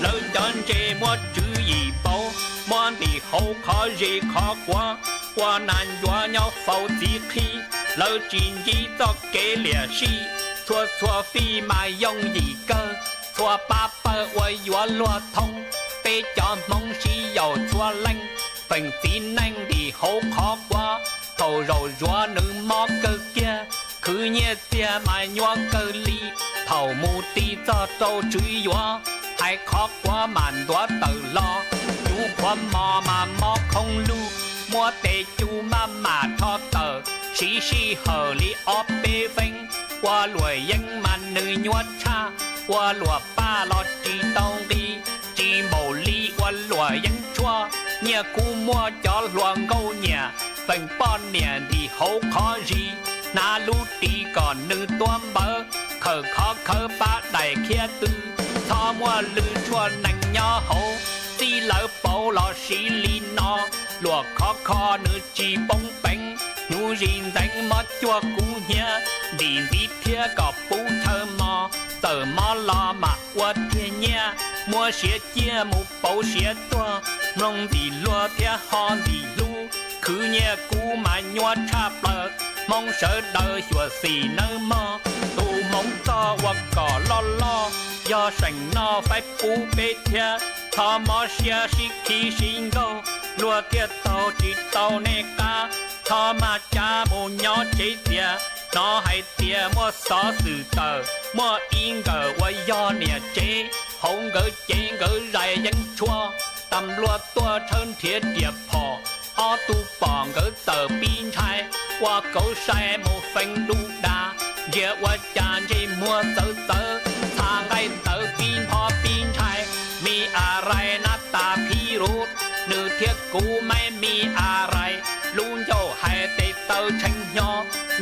Lawv cov ntse muab tswv yim pauv, muab ntim hauv qhov zes qhov quav. Ua nas ncuav nyob faus txiv qhib, lawv tsis ntsib txoj kev liam sij. Txhua txhua fij mas yooj yim kawg, txhua pab pawg uas yuav luag thoob. Peb cov Hmoob sib yaum txhua leej, feem txiv neej ntim hauv qhov quav. Thaum zaum zuav nws mob kawg kiag, khwv nyiaj txiag mas nyuaj kawg li. Thaum mus ti txog rau tswv yuav, hais qhov quav mas ntuav tawm los. Cub qhuav mos mas mob khoob lug, muab tes cub maj mam rho tawm. Siv sij hawm li ob peb feeb, ua luam yeeb mas nws nyuaj tshaj. Ua luam paj los tsis tau nqi, tsis npaum li ua luam yeeb tshuaj. Nyiaj kub muaj cov hluas nkauj nyiam, feem poj niam ntim hauv qhov zis. Hnav lub ris kom nws tuab npawv, khawm khov khawv pab daim khiab tw. Txhob muaj lw tshuaj nees nyob hauv, txij lawv pauv los siv li no. Luam khov kho nws tsis poob peev, hnyuv zis ntxeev mob cuag kub hnyiab. Ntim ntxiv thiab kom pub chaw mos, txawm mob los mam ua tiag nyiaj. Muab siav ciaj mus pauv siav tuag, mloog ntxim luag thiab ho ntxim hlub. Khwv nyiaj kub mas nyuaj tshaj plaws, Hmoob sawv daws xyuam xim nawb mog. Tus hmoov txog ua kom loj loj, yog seem noj faib pub peb thiab. Thov mob siab sib khib sib nkaug, luag thiaj taug tsis tau nej qab. Thov mag cav mus nyob tsev txias, hnov hais tias muaj xov xwm tawm, muaj ib nkawm uas yog niam tsev. Hauv nkawd cev nkawd zais yeeb tshuaj, tas nplua tuaj tshawb nrhiav riam phom. Ob tug pom nkawd txawm pib ntshai, ua kauv sai mus feev du das. Ntsia ua cas ntsej muag txawv txawv, txha nqaij tawv pib nphob pib ntshai. Mi a rais nab tas phib ruv, nws thiab kuv maib mi a rais. Lub ncauj hais tes taw tshee hnyo,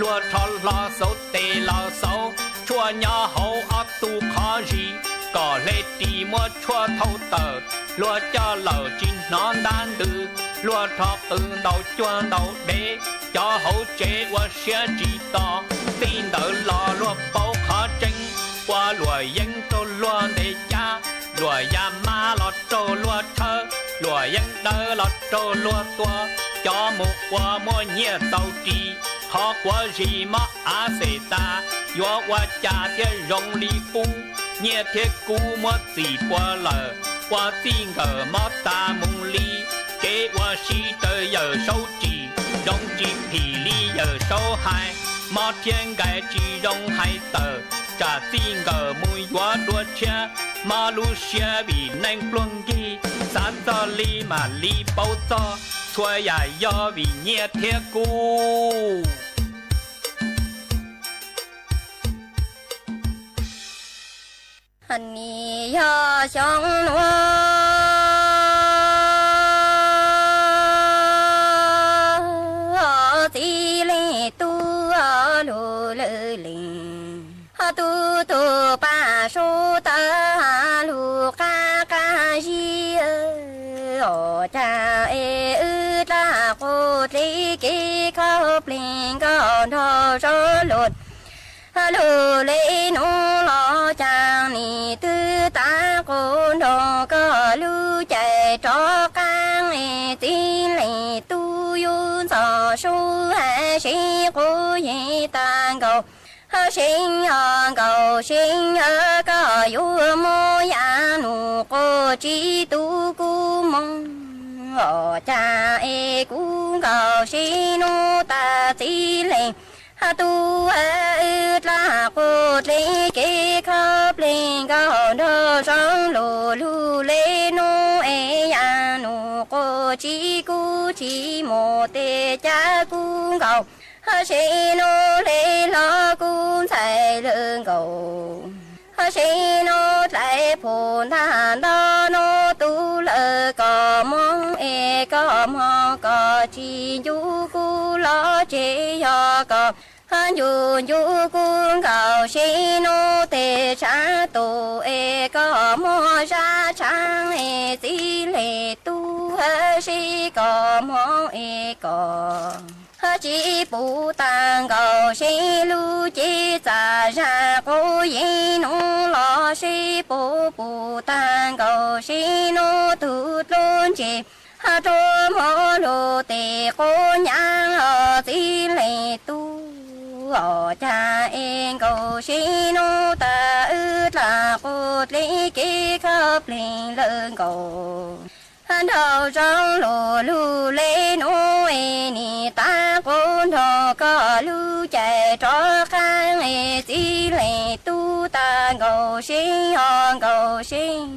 luag rho hlo xauv tes los xauv. Tshuaj nyob hauv ob tug qhov zis, kom hle ris muab tshuaj thau tawm. Luag coj lawm tsis hnov ntab ntws, luag rho qw ntaus cuag ntaus dev. Cov hauv tsev ua siab tsis to, txij ntawd los luag paub qhov tseeb. Ua luam yeeb raug luag ntes cab, luam ya mab los raug luag tshawb, luam yeeb dawb los raug luag tua. Cov mus ua muaj nyiaj txaus ris, qhov quav zis mob av xes tas. Yuav ua cas thiaj zoo li qub, nyiaj thiab kub muab txim pua lawm. Ua txij nkawm mob tas mus li, kev ua si raws yawm saub tsim. Zoo tsis phim li yawm saub hais, mob rhiab nkais tsis zoo hais tawm. Tsam txij nkawm mus yuav dua tshiab, mob lub siab vim neej pluag nkig. Xav txog li mam li paub txog, txhua yam yog vim nyiaj thiab kub. Nim yog xyoo nuav txiv leej tub lug lwj leej, tub tug paj sub tawv lug qab qab zib. Ua cas es wb dlaab quas dleb kev khaub pleg nkaus nrug zoo lug lug le nuav los cas nim twb tav quas nrug koj lub caij rov qaab es txiv leej tub yug ntxhov sub hab seev quav yeej tag nkaus. Seev nkaus seev koj yuav muab yav nuav quas tsi tu kuv moog. Ua cas es kuv nkaus seev nuav tas txiv leej tub, wb dlaab quas dleb kev khaub pleg nkaus nrug zoo lug lug le nuav es yav nuav Quas tsis kub tsis mus tes cas kub nkaus, seb nub hle hlo kub ntxhais lawm nkaus. Seb nub dlaim phu ntag nto nub tub lawm koj moog es koj moog koj tsis ncu kub los tseg yog koj ncu ncu kub nkaus seb nub tes tshav tus es koj muaj zaj tshav es txiv leej tub seb koj moog es koj tsis pum tag nkaus seb lub cev txaj zaj quav yeeb nub los seb puas pum tag nkaus seb nub tug dluab ntse rua hmo lug tes quav nyab os txiv leej tub os cas es nkaus seb nub tas wb dlaab quas dleb kev khab pleeg lawm nkaus. Nraug zoov lug lug le nub es nim tas quas nrug koj lub caij rov qaab es txiv leej tub tas nkaus seb os nkaus seb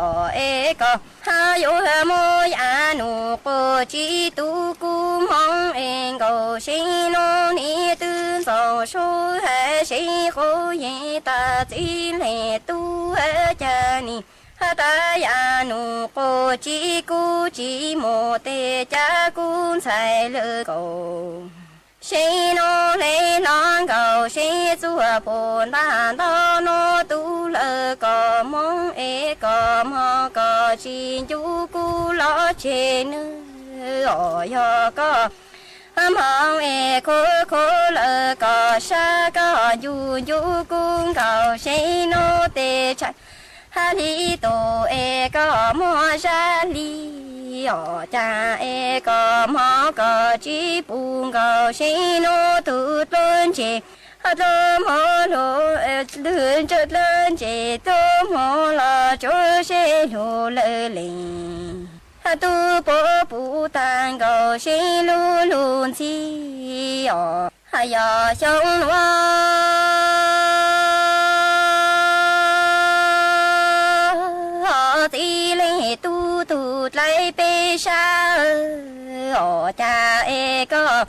os es koj hab yuav muab yav nub quas tsis tub kub moog es nkaus seb nub nim twb ntxoov sub hab seb quav yeeb tas txiv leej tub hab cas nim hab tas yav nub quas tsis kub tsis mus tes cas kub ntxhais lawm nkaus. Seb nub hle hlo nkaus seb txuas pum ntag nto nub tub lawm koj moog es koj moog koj tsis ncu kub los tseg nub os yog koj moog es khuv khuv lawm koj sab koj ncu ncu kub nkaus seb nub tes tshav hab hli tus es koj muaj zaj hli os cas es koj moog koj tsis pum nkaus seb nub tug dluab ntse dluab hmo lug lwg ntsa dluab ntse dluab hmo los tsuav seb lug lawm le. Tub puas pum tag nkaus seb lub lug ntxhi os yog xyoo nuav txiv leej tub tug dlaim peb sab os cas es koj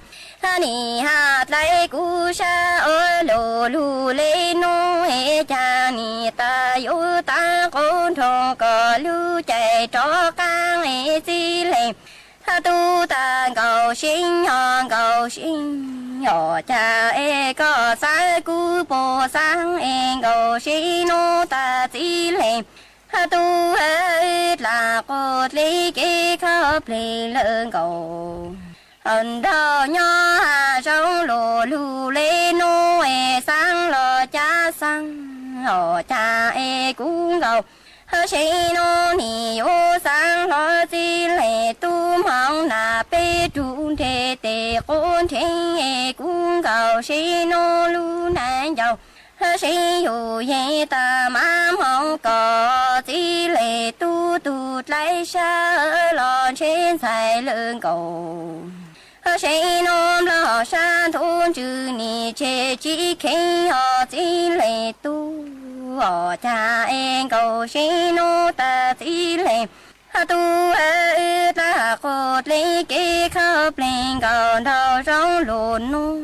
nim hab dlaim kuv sab ua lug lug le nub es cas nim tas yuav tas quas nrug koj lub caij rov qaab es txiv leej tub tas nkaus seb os nkaus seb os cas es koj xaav kuv puas xaav es nkaus seb nub tas txiv leej tub hab dlaab quas dleb kev khab pleeg lawm nkaus. Nraug nyob hab zoov lug lug le nub es xaav los cas xaav os cas es kuv nkaus seb nub nim yuav xaav los txiv leej tub moog nas peb rug nreg tes quav nreg es kuv nkaus seb nub lub nas ncaus seb yug yeej tas mas moog koj txiv leej tub tug dlaim sab los ntshe ntxhais lawm nkaus. Seb nub nplog sab ntuj ntsws nim tseg tsis kheev os txiv leej tub os cas es nkaus seb nub tas txiv leej tub hab dlaab quas dleb kev khab pleeg nkaus nraug zoov lug nub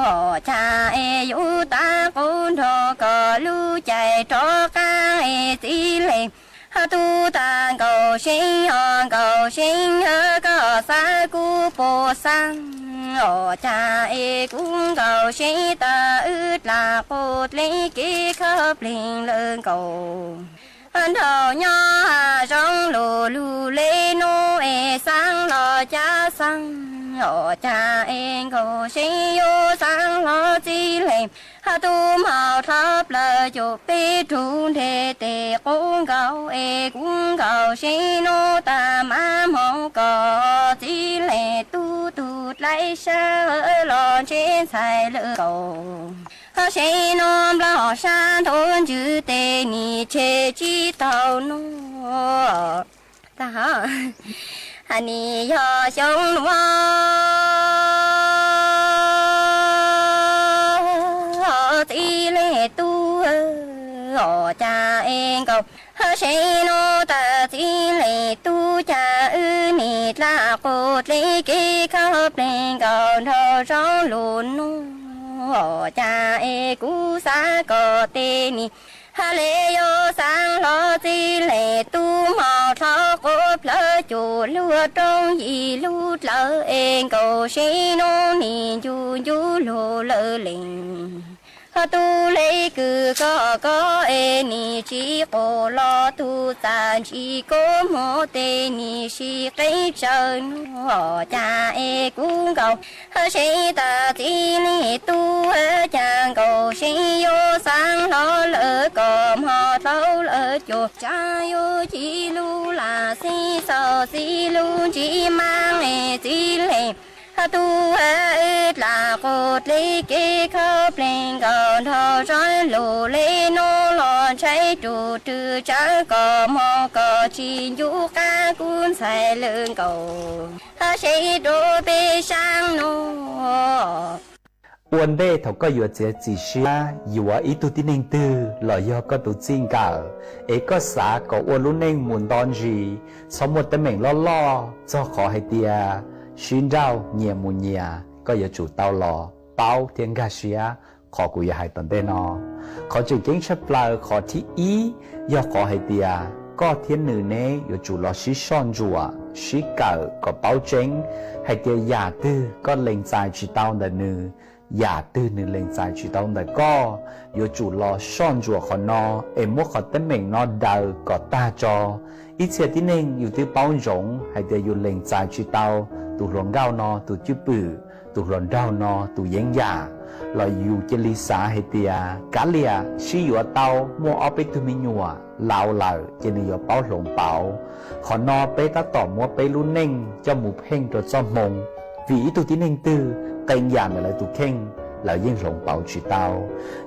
os cas es yuav tas quas nrug koj lub caij rov qaab es txiv leej tub tas nkaus seb os nkaus seb hab koj xaav kuv puas xaav os cas es kuv nkaus seb tas wb dlaab quas dleb kev khab pleeg lawm nkaus. Nraug nyob hab zoov lug lug le nub es xaav los cas xaav os cas es nkaus seb yuav xaav los txiv leej tub moog dlaab plaws cuj peb rug nreg tes quav nkaus es kuv nkaus seb nub tas mas moog koj txiv leej tub tug dlaim sab los ntshe ntxhais lawm nkaus. Seb nub nplog sab ntuj ntsws tes nim tseg tsis tau nub. Tag, nim yog xyoo nuav txiv leej tub os cas es nkaus seb nub tas txiv leej tub cas wb dlej dlaj qus dlej kev khaub plees nkaus nrho zoo lug nuav, cas es kuv xaav kom tej nwg ha le yuav xaav hlo txij le tub mos dlhau qub plawv cuag lub roob yim lub dlawv es nkaus seb nub nwg ncu ncu lug lawm leej. Ho tub le kws koj koj es nwg tsi qus los tug txaj ntsis kub moog tes nwg sib qeeb tsawv nuav, cas es kuv nkaus ha seb tas txij le tub, cas nkaus seb yuav xaav hlo lawm kom mos dlhau lawm cuag tsav yuav ci lub lam xib xaus txij lub ntsib maab es txij le ha tub ha dlej dlaj qus dlej kev khaub plees nkaus nrho zoo lug le nuav los ntshai rug rwg tsawv kom mog kom tsi ncu qab kuv ntxhais lawm nkaus ha seb rua peb saab nuav. Ua ntej thaum koj yuav txiav txim siab yuav ib tug tib neeg twg los yog koj tus txij nkawm, es koj xav kom ua lub neej mus nto ntsis, txhob muaj teeb meem loj loj txog qhov hais tias sib nrauj nyias mus nyias, koj yuav tsum tau los paub thiab nkag siab qhov kuv yuav hais tom ntej no. Qhov tseem ceeb tshaj plaws qhov thib ib yog qhov hais tias koj thiab nws neb yuav tsum los sib soj ntsuam sib kawm kom paub tseeb hais tias yam twg koj lees txais tsis tau ntawm nws, yam twg nws lees txais tsis tau ntawm koj. Yuav tsum los soj ntsuam qhov no es muab qhov teeb meem no daws kom tag tso. Ib txhia tib neeg yus twb paub ntsoov hais tias yus lees txais tsis tau tus hluas nkauj no tus cwj pwm, tus hluas nraug no tus yeeb yam, los yus cia li xav hais tias kav liam sib yuav tau muaj ob peb tug me nyuam laus lawm ces nws yuav paub hloov pauv. Qhov no peb tab tom muab peb lub neej coj mus pheej rau txoj hmoo, vim ib tug tib neeg twg qee yam ntawm lawv tus kheej, lawv yeej hloov pauv tsis tau.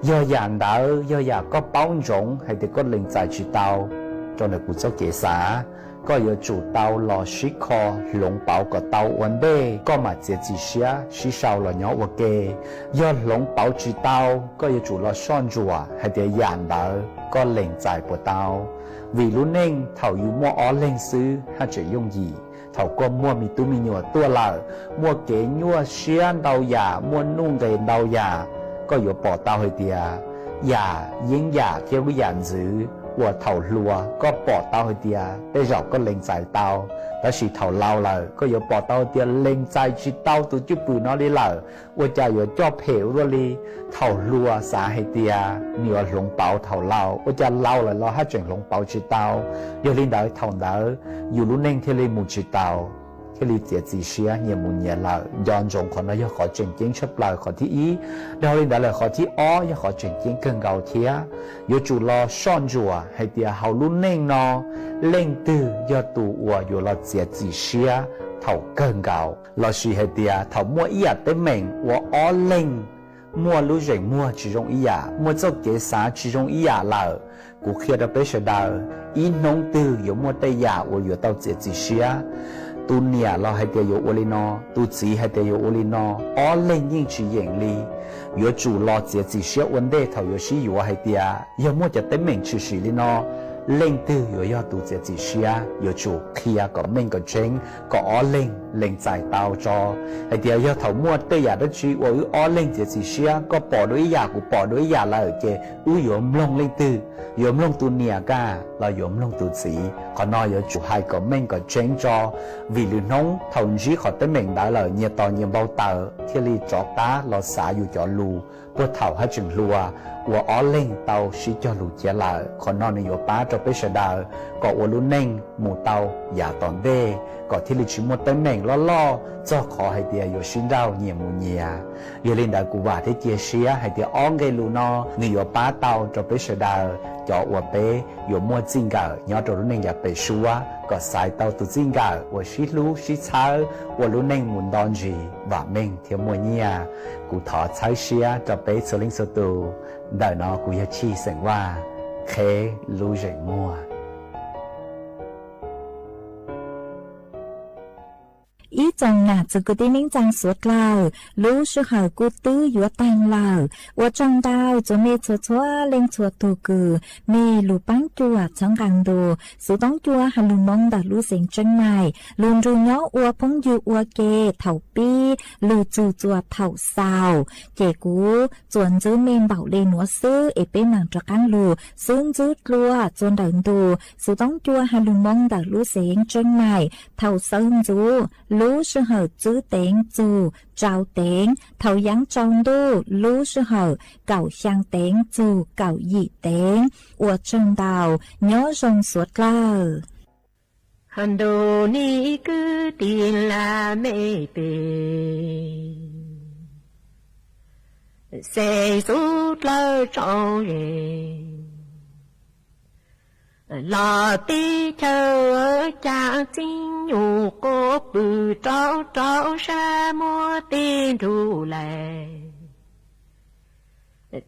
Yog yam ntawd yog yam koj paub ntsoov hais tias koj lees txais tsis tau rau ntawm kuv txoj kev xav, koj yuav tsum tau los sib kho hloov pauv kom tau ua ntej koj mam txiav txim siab sib sau los nyob ua ke. Yog hloov pauv tsis tau, koj yuav tsum los soj ntsuam hais tias yam ntawd koj lees txais puas tau. Vim lub neej thaum yus muaj ob leeg xwb haj tseem yooj yim, thaum koj muaj me tub me nyuam tuaj lawm, muaj kev nyuaj siab ntau yam, muaj nuj nqes ntau yam, koj yuav pom tau hais tias yam yeeb yam thiab lub yam ntxwv uas thaum hluas koj pom tau hais tias tej zaum koj lees txais tau, tab sis thaum laus lawm koj yuav pom tau hais tias lees txais tsis tau tus cwj pwm no li lawm, ua cas yuav coj phem ua luaj li. Thaum hluas xav hais tias nws yuav hloov pauv thaum laus, ua cas laus lawm los haj tseem hloov pauv tsis tau. Yog li ntawd thaum ntawd yus lub neej thiaj li mus tsis tau, thiaj li txiav txim siab nyias mus nyias lawm. Nco ntsoov qhov no yog qhov tseem ceeb tshaj plaws qhov thib ib. Dhau li ntawd lawm qhov thib ob yog qhov tseem ceeb kawg nkaus thiab. Yuav tsum los soj ntsuam hais tias hauv lub neej no leej twg yog tus uas yuav los txiav txim siab thaum kawg nkaus, lossis hais tias thaum muaj ib yam teeb meem uas ob leeg muaj lub zeem muag tsis zoo ib yam, muaj txoj kev xav tsis zoo ib yam lawm. Kuv qhia rau peb sawv daws, ib hnub twg yuav muaj tej yam uas yuav tau txiav txim siab. Tus niam los hais tias yuav ua li no, tus txiv hais tias yuav ua li no, ob leeg yeej tsis yeem li. Yuav tsum los txiav txim siab ua ntej thaum yuav sib yuav hais tias yog muaj cov teeb meem tshwm sim li no, leej twg yuav yog tus txiav txim siab. Yuav tsum qhia kom meej kom tseeb kom ob leeg lees txais tau tso hais tias yog thaum muaj tej yam dab tsi uas wb ob leeg txiav txim siab, koj pom dua ib yam kuv pom dua ib yam lawm ces wb yuav mloog leej twg, yuav mloog tus niam kaj los yuav mloog tus txiv. Qhov no yuav tsum hais kom meej kom tseeb tso, vim lwm hnub thaum ntsib qhov teeb meem ntawd lawm nyias tos nyias npau taws thiaj li rov qab los xav yus cov lus puag thaum haj tseem hluas uas ob leeg tau sib cog lus cia lawm. Qhov no nws yuav pab rau peb sawv daws kom ua lub neej mus tau yav tom ntej, kom thiaj li tsis muaj teeb meem loj loj txog qhov hais tias yuav sib nrauj nyias mus nyias. Yog li ntawd kuv vam thiab cia siab hais tias ob nqe lus no nws yuav pab tau rau peb sawv daws cov uas peb yuav muaj txij nkawm nyob rau lub neej yav pem suab kom xaiv tau tus txij nkawm uas sib hlub sib txhawb ua lub neej mus nto ntsis vam meej thiab muaj nyiaj. Kuv thov txhawb siab rau peb txhua leej txhua tus. Ntawm no kuv yog Tshij xeem Vaj, qheb lub zeem muag. Ib tsoom nam txiv kwv tij neej tsaa suav dlawg, lub sij hawm kuj twb yuav taag lawm. Ua tsaug ntau txhua mej txhua txhua leej txhua tug kws mej lug paab cuam txhawb nqaa ntu Xuv Toob Cua hais lug moo ntawm lub xeev Tseeb Maim lug nrug nyob ua phooj ywg ua ke thaum pib lug txug txuas thaum xaus. Ces kuv txuas ntxub mej npaum le nuav xwb es peb maam rov qaab lug xub ntxub dlua txuas ntawm ntu Xuv Toob Cua hais lug moo ntawm lub xeev Tseeb Maim thaum xawv ntxuv lub sij hawm tsib teev txug rau teev, thaum yaav tsaus ntuj lub sij hawm kaum xyaa teev txug kaum yim teev. Ua tsaug ntau, nyob zoo suav dlawg. Ntuj nim kwv tij laj mej pej xeem suav dlawg tsoom ze, los teb chaws cav txib nyuj quas pw rau rau sab muab tej nrug lais.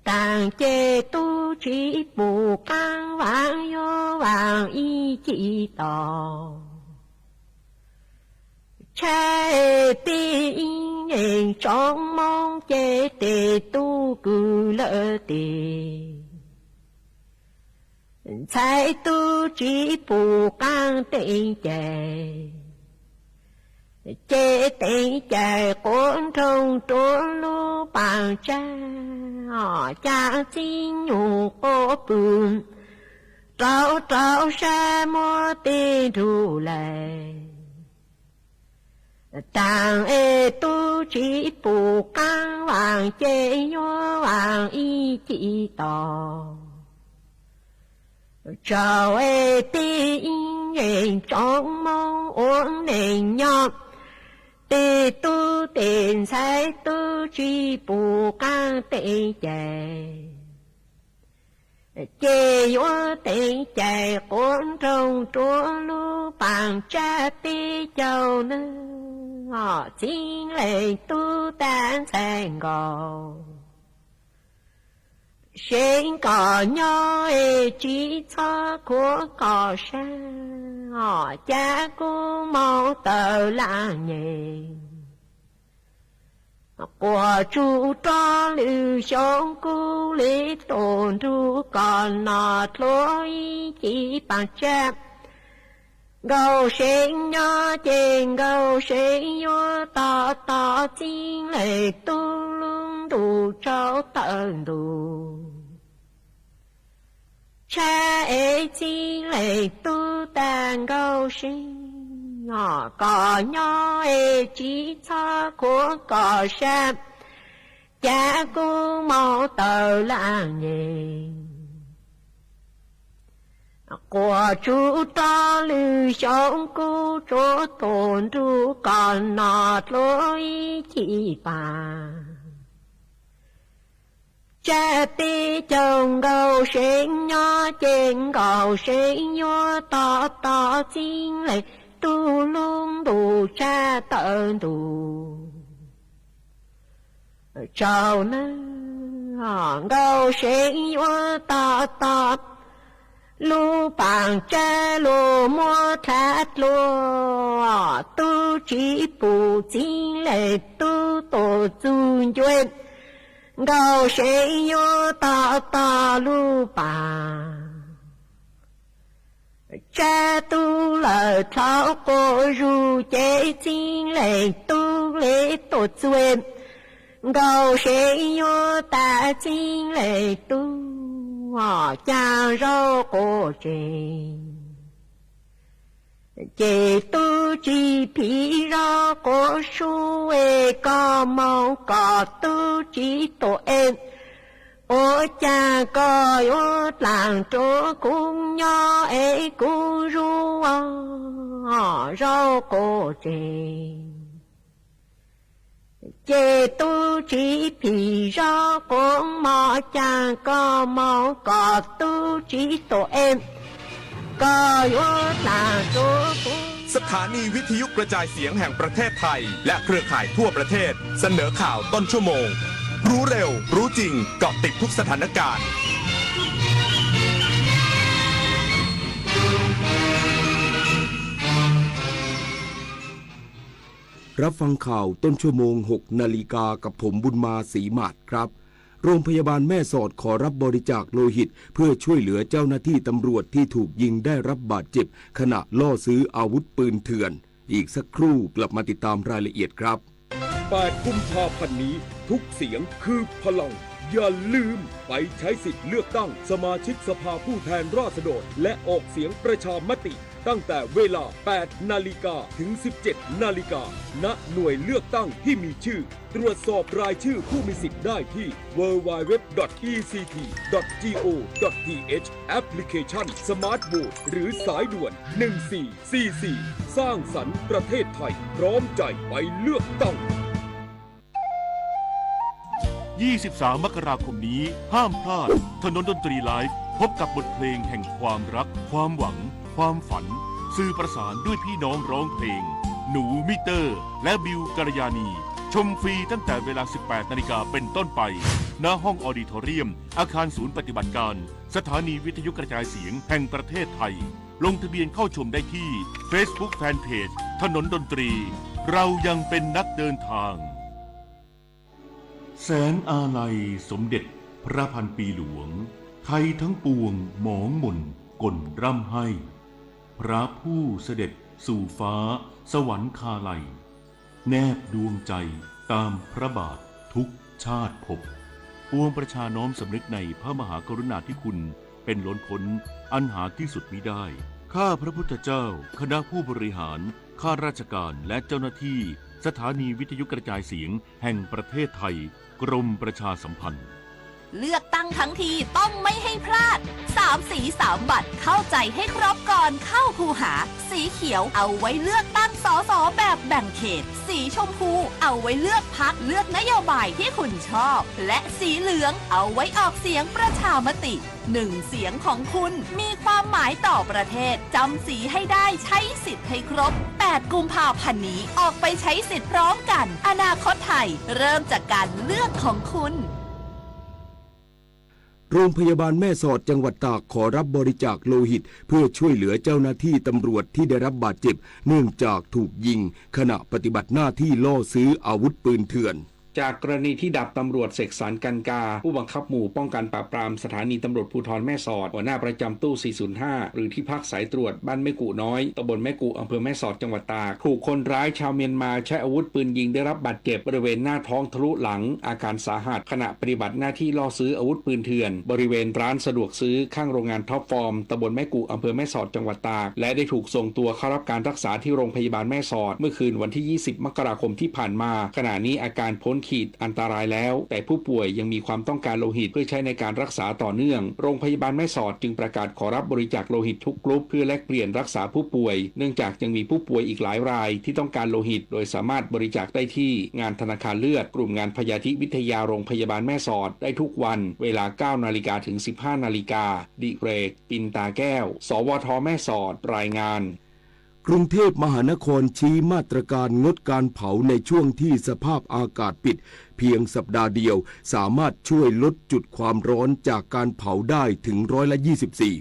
Taag ces tub tsi pum qaab vaam yuav vaam ib ci tos. Tshab peb ib neeg tsoom Moob ces tes tub kws lawm tes ntxhais tub tsi pum qaab teev cai, ces teev cai quas nroog rua lub paam tsab, cav txib nyuj quas pw rau rau sab muab tej nrug lais. Taag es tub tsi pum qaab vaam ces yuav vaam ib ci tos. Tsaus es peb ib neeg tsoom Moob ua neej nyob, tes tub tes ntxhais tub tsi pum qaab teev cai, ces yuav teev cai quas nroog rua lub paam tsab peb caug neeg, txij leej tub tag ntxhais nkaus. Seev kom nyob es tsi txhob khuav kom sab, cav kuv moog tawm laj nyem. Quas tsum rov lwm xyoo kuv le tuaj nrug koj noj dlua ib ci paam tsab. Nkauj Seev nyob ces Nkauj Seev yuav tos tos txij leej tub lub ntuj tsaus tawm ntuj. Tshab es txij leej tub tag Nkauj Seev, koj nyob es tsi txhob khuav kom sab, cav kuv moog tawm laj nyem. Quas tsum rov lwm xyoo kuv tsuas tuaj nrug koj noj dlua ib ci paam tsab. Peb caug Nkauj Seev nyob ces Nkauj Seev yuav tos tos txij leej tub lub ntuj tsaus tawm ntuj. Tsaus neeg Nkauj Seev yuav tos tos lub paam tsab lug muab dlha dlua, tub tsi pum txij leej tub tuaj txug ncua, Nkauj Seev yuav tos tos lub paam tsab. Tub lawm dlhau quas zug ces txij leej tub le tuaj txug, Nkauj Seev yuav tas txij leej tub caag zaub quas tsev. Ces tub tsi phim zaub quas sub es koj moog koj tub tsi tuaj es, ua caag koj yuav dlaag rua kuv nyob es kuv zub zaub quas tsev. Ces tub tsi phim zaub quas mov caag koj moog koj tub tsi tuaj es, koj yuav dlaag rua kuv. สถานีวิทยุกระจายเสียงแห่งประเทศไทย และเครือข่ายทั่วประเทศ เสนอข่าวต้นชั่วโมง รู้เร็ว รู้จริง เกาะติดทุกสถานการณ์ สถานีวิทยุกระจายเสียงแห่งประเทศไทย รับฟังข่าวต้นชั่วโมง หกนาฬิกา กับผม บุญมา ศรีหมาด ครับ โรงพยาบาลแม่สอดขอรับบริจาคโลหิตเพื่อช่วยเหลือเจ้าหน้าที่ตำรวจที่ถูกยิงได้รับบาดเจ็บขณะล่อซื้ออาวุธปืนเถื่อน อีกสักครู่กลับมาติดตามรายละเอียดครับ แปดกุมภาพันธ์นี้ ทุกเสียงคือพลัง อย่าลืมไปใช้สิทธิ์เลือกตั้งสมาชิกสภาผู้แทนราษฎร และออกเสียงประชามติ ตั้งแต่เวลา แปดนาฬิกา ถึง สิบเจ็ดนาฬิกา ณ หน่วยเลือกตั้งที่มีชื่อ ตรวจสอบรายชื่อผู้มีสิทธิ์ได้ที่ ดับเบิลยู ดับเบิลยู ดับเบิลยู ดอท อี ซี ที ดอท จี โอ ดอท ที เอช แอปพลิเคชัน Smart Vote หรือสายด่วน หนึ่งสี่สี่สี่ สร้างสรรค์ประเทศไทย พร้อมใจไปเลือกตั้ง ยี่สิบสาม มกราคมนี้ ห้ามพลาด ถนนดนตรีไลฟ์ พบกับบทเพลงแห่งความรัก ความหวัง ความฝัน สื่อประสานด้วยพี่น้องร้องเพลง หนูมิเตอร์ และบิวกัลยาณี ชมฟรีตั้งแต่เวลา สิบแปดนาฬิกาเป็นต้นไป ณ ห้องออดิทอเรียม อาคารศูนย์ปฏิบัติการ สถานีวิทยุกระจายเสียงแห่งประเทศไทย ลงทะเบียนเข้าชมได้ที่ Facebook Fanpage ถนนดนตรี เรายังเป็นนักเดินทาง แสงอาลัยสมเด็จพระพันปีหลวง ไทยทั้งปวงหมองหม่นก่นร่ำไห้ พระผู้เสด็จสู่ฟ้าสวรรคาลัย แนบดวงใจตามพระบาททุกชาติภพ ปวงประชาน้อมสำนึกในพระมหากรุณาธิคุณเป็นล้นพ้นอันหาที่สุดมิได้ ข้าพระพุทธเจ้า คณะผู้บริหาร ข้าราชการ และเจ้าหน้าที่ สถานีวิทยุกระจายเสียงแห่งประเทศไทย กรมประชาสัมพันธ์ เลือกตั้งทั้งทีต้องไม่ให้พลาด สามสีสามบัตร เข้าใจให้ครบก่อนเข้าคูหา สีเขียวเอาไว้เลือกตั้ง สส แบบแบ่งเขต สีชมพูเอาไว้เลือกพรรค เลือกนโยบายที่คุณชอบ และสีเหลืองเอาไว้ออกเสียงประชามติ หนึ่งเสียงของคุณมีความหมายต่อประเทศ จำสีให้ได้ ใช้สิทธิ์ให้ครบ แปดกุมภาพันธ์นี้ ออกไปใช้สิทธิ์พร้อมกัน อนาคตไทย เริ่มจากการเลือกของคุณ โรงพยาบาลแม่สอดจังหวัดตากขอรับบริจาคโลหิตเพื่อช่วยเหลือเจ้าหน้าที่ตำรวจที่ได้รับบาดเจ็บเนื่องจากถูกยิงขณะปฏิบัติหน้าที่ล่อซื้ออาวุธปืนเถื่อน จากกรณีที่ดาบตำรวจเสกสรร กันกา ผู้บังคับหมู่ป้องกันปราบปรามสถานีตำรวจภูธรแม่สอด หัวหน้าประจำตู้ สี่ศูนย์ห้า หรือที่พักสายตรวจบ้านแม่กุน้อย ตำบลแม่กุ อำเภอแม่สอด จังหวัดตาก ถูกคนร้ายชาวเมียนมาใช้อาวุธปืนยิงได้รับบาดเจ็บบริเวณหน้าท้องทะลุหลัง อาการสาหัส ขณะปฏิบัติหน้าที่ล่อซื้ออาวุธปืนเถื่อน บริเวณร้านสะดวกซื้อข้างโรงงานท็อปฟอร์ม ตำบลแม่กุ อำเภอแม่สอด จังหวัดตาก และได้ถูกส่งตัวเข้ารับการรักษาที่โรงพยาบาลแม่สอด เมื่อคืนวันที่ ยี่สิบ มกราคมที่ผ่านมา ขณะนี้อาการพ้นขีดอันตรายแล้ว แต่ผู้ป่วยยังมีความต้องการโลหิตเพื่อใช้ในการรักษาต่อเนื่อง โรงพยาบาลแม่สอดจึงประกาศขอรับบริจาคโลหิตทุกกลุ่มเพื่อแลกเปลี่ยนรักษาผู้ป่วย เนื่องจากยังมีผู้ป่วยอีกหลายรายที่ต้องการโลหิต โดยสามารถบริจาคได้ที่งานธนาคารเลือด กลุ่มงานพยาธิวิทยาโรงพยาบาลแม่สอด ได้ทุกวัน เวลา เก้านาฬิกา ถึง สิบห้านาฬิกา ดิเรก ปินตาแก้ว สวท แม่สอด รายงาน กรุงเทพมหานครชี้มาตรการงดการเผาในช่วงที่สภาพอากาศปิด เพียงสัปดาห์เดียว สามารถช่วยลดจุดความร้อนจากการเผาได้ถึงร้อยละ ยี่สิบสี่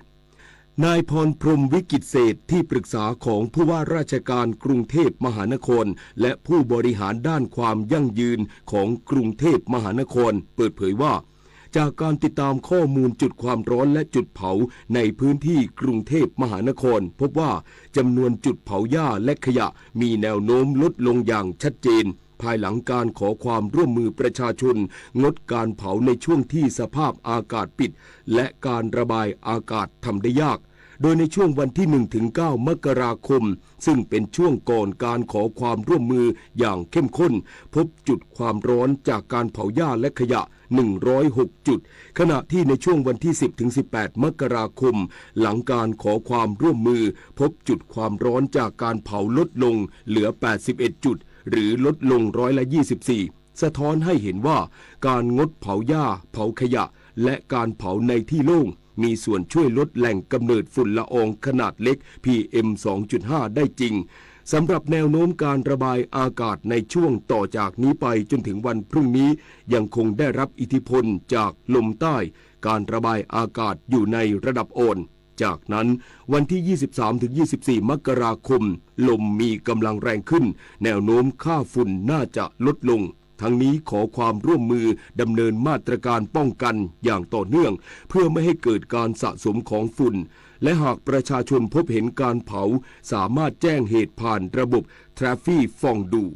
นายพรพรหม วิกิตเศรษฐ ที่ปรึกษาของผู้ว่าราชการกรุงเทพมหานคร และผู้บริหารด้านความยั่งยืนของกรุงเทพมหานคร เปิดเผยว่า จากการติดตามข้อมูลจุดความร้อนและจุดเผาในพื้นที่กรุงเทพมหานคร พบว่าจำนวนจุดเผาหญ้าและขยะมีแนวโน้มลดลงอย่างชัดเจน ภายหลังการขอความร่วมมือประชาชนงดการเผาในช่วงที่สภาพอากาศปิด และการระบายอากาศทำได้ยาก โดยในช่วงวันที่ หนึ่งถึงเก้า มกราคม ซึ่งเป็นช่วงก่อนการขอความร่วมมืออย่างเข้มข้น พบจุดความร้อนจากการเผาหญ้าและขยะ หนึ่งร้อยหก จุด ขณะที่ในช่วงวันที่ สิบถึง สิบแปด มกราคม หลังการขอความร่วมมือ พบจุดความร้อนจากการเผาลดลงเหลือ แปดสิบเอ็ด จุด หรือลดลงร้อยละ ยี่สิบสี่ สะท้อนให้เห็นว่าการงดเผาหญ้า เผาขยะ และการเผาในที่โล่ง มีส่วนช่วยลดแหล่งกำเนิดฝุ่นละอองขนาดเล็ก พีเอ็ม สองจุดห้า ได้จริง สำหรับแนวโน้มการระบายอากาศในช่วงต่อจากนี้ไปจนถึงวันพรุ่งนี้ ยังคงได้รับอิทธิพลจากลมใต้ การระบายอากาศอยู่ในระดับอ่อน จากนั้นวันที่ ยี่สิบสามถึงยี่สิบสี่ มกราคม ลมมีกำลังแรงขึ้น แนวโน้มค่าฝุ่นน่าจะลดลง ทั้งนี้ขอความร่วมมือดำเนินมาตรการป้องกันอย่างต่อเนื่อง เพื่อไม่ให้เกิดการสะสมของฝุ่น และหากประชาชนพบเห็นการเผา สามารถแจ้งเหตุผ่านระบบ Traffic Fondue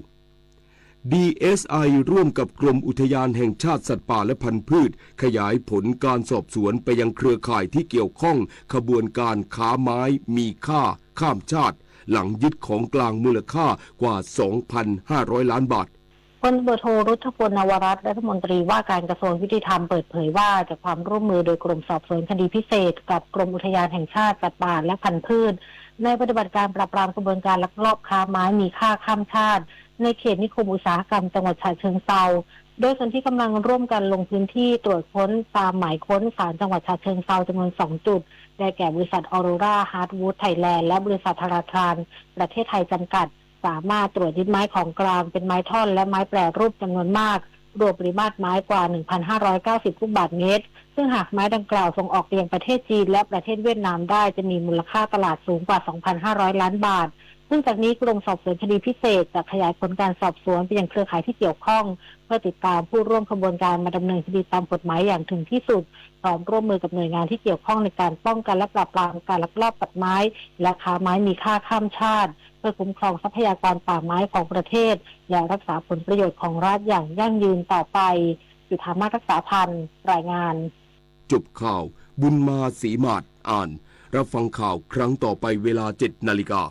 ดีเอสไอ ร่วมกับกรมอุทยานแห่งชาติสัตว์ป่าและพันธุ์พืช ขยายผลการสอบสวนไปยังเครือข่ายที่เกี่ยวข้องขบวนการค้าไม้มีค่าข้ามชาติ หลังยึดของกลางมูลค่ากว่า สองพันห้าร้อยล้านบาท พลตำรวจโท รุทธพล นวรัตน์ รัฐมนตรีว่าการกระทรวงยุติธรรมเปิดเผยว่าจากความร่วมมือโดยกรมสอบสวนคดีพิเศษกับกรมอุทยานแห่งชาติสัตว์ป่าและพันธุ์พืช ในปฏิบัติการปราบปรามขบวนการลักลอบค้าไม้มีค่าข้ามชาติในเขตนิคมอุตสาหกรรมจังหวัดฉะเชิงเทรา โดยส่วนที่กำลังร่วมกันลงพื้นที่ตรวจค้นตามหมายค้นศาลจังหวัดฉะเชิงเทราจำนวนสองจุด ได้แก่บริษัท Aurora Hardwood Thailand และบริษัทธาราคารประเทศไทยจำกัด สามารถตรวจยึดไม้ของกลางเป็นไม้ท่อนและไม้แปรรูปจำนวนมาก รวมปริมาตรไม้กว่า หนึ่งพันห้าร้อยเก้าสิบ ลูกบาศก์เมตร ซึ่งหากไม้ดังกล่าวส่งออกไปยังประเทศจีนและประเทศเวียดนามได้จะมีมูลค่าตลาดสูงกว่า สองพันห้าร้อยล้านบาท ซึ่งจากนี้กรมสอบสวนคดีพิเศษจะขยายผลการสอบสวนไปยังเครือข่ายที่เกี่ยวข้อง เพื่อติดตามผู้ร่วมขบวนการมาดำเนินคดีตามกฎหมายอย่างถึงที่สุด พร้อมร่วมมือกับหน่วยงานที่เกี่ยวข้องในการป้องกันและปราบปรามการลักลอบตัดไม้ และค้าไม้มีค่าข้ามชาติ เพื่อคุ้มครองทรัพยากรป่าไม้ของประเทศ และรักษาผลประโยชน์ของรัฐอย่างยั่งยืนต่อไป จุฑามาศ รักษาพันธ์ รายงาน จบข่าว บุญมา ศรีหมาด อ่าน รับฟังข่าวครั้งต่อไปเวลา เจ็ดนาฬิกา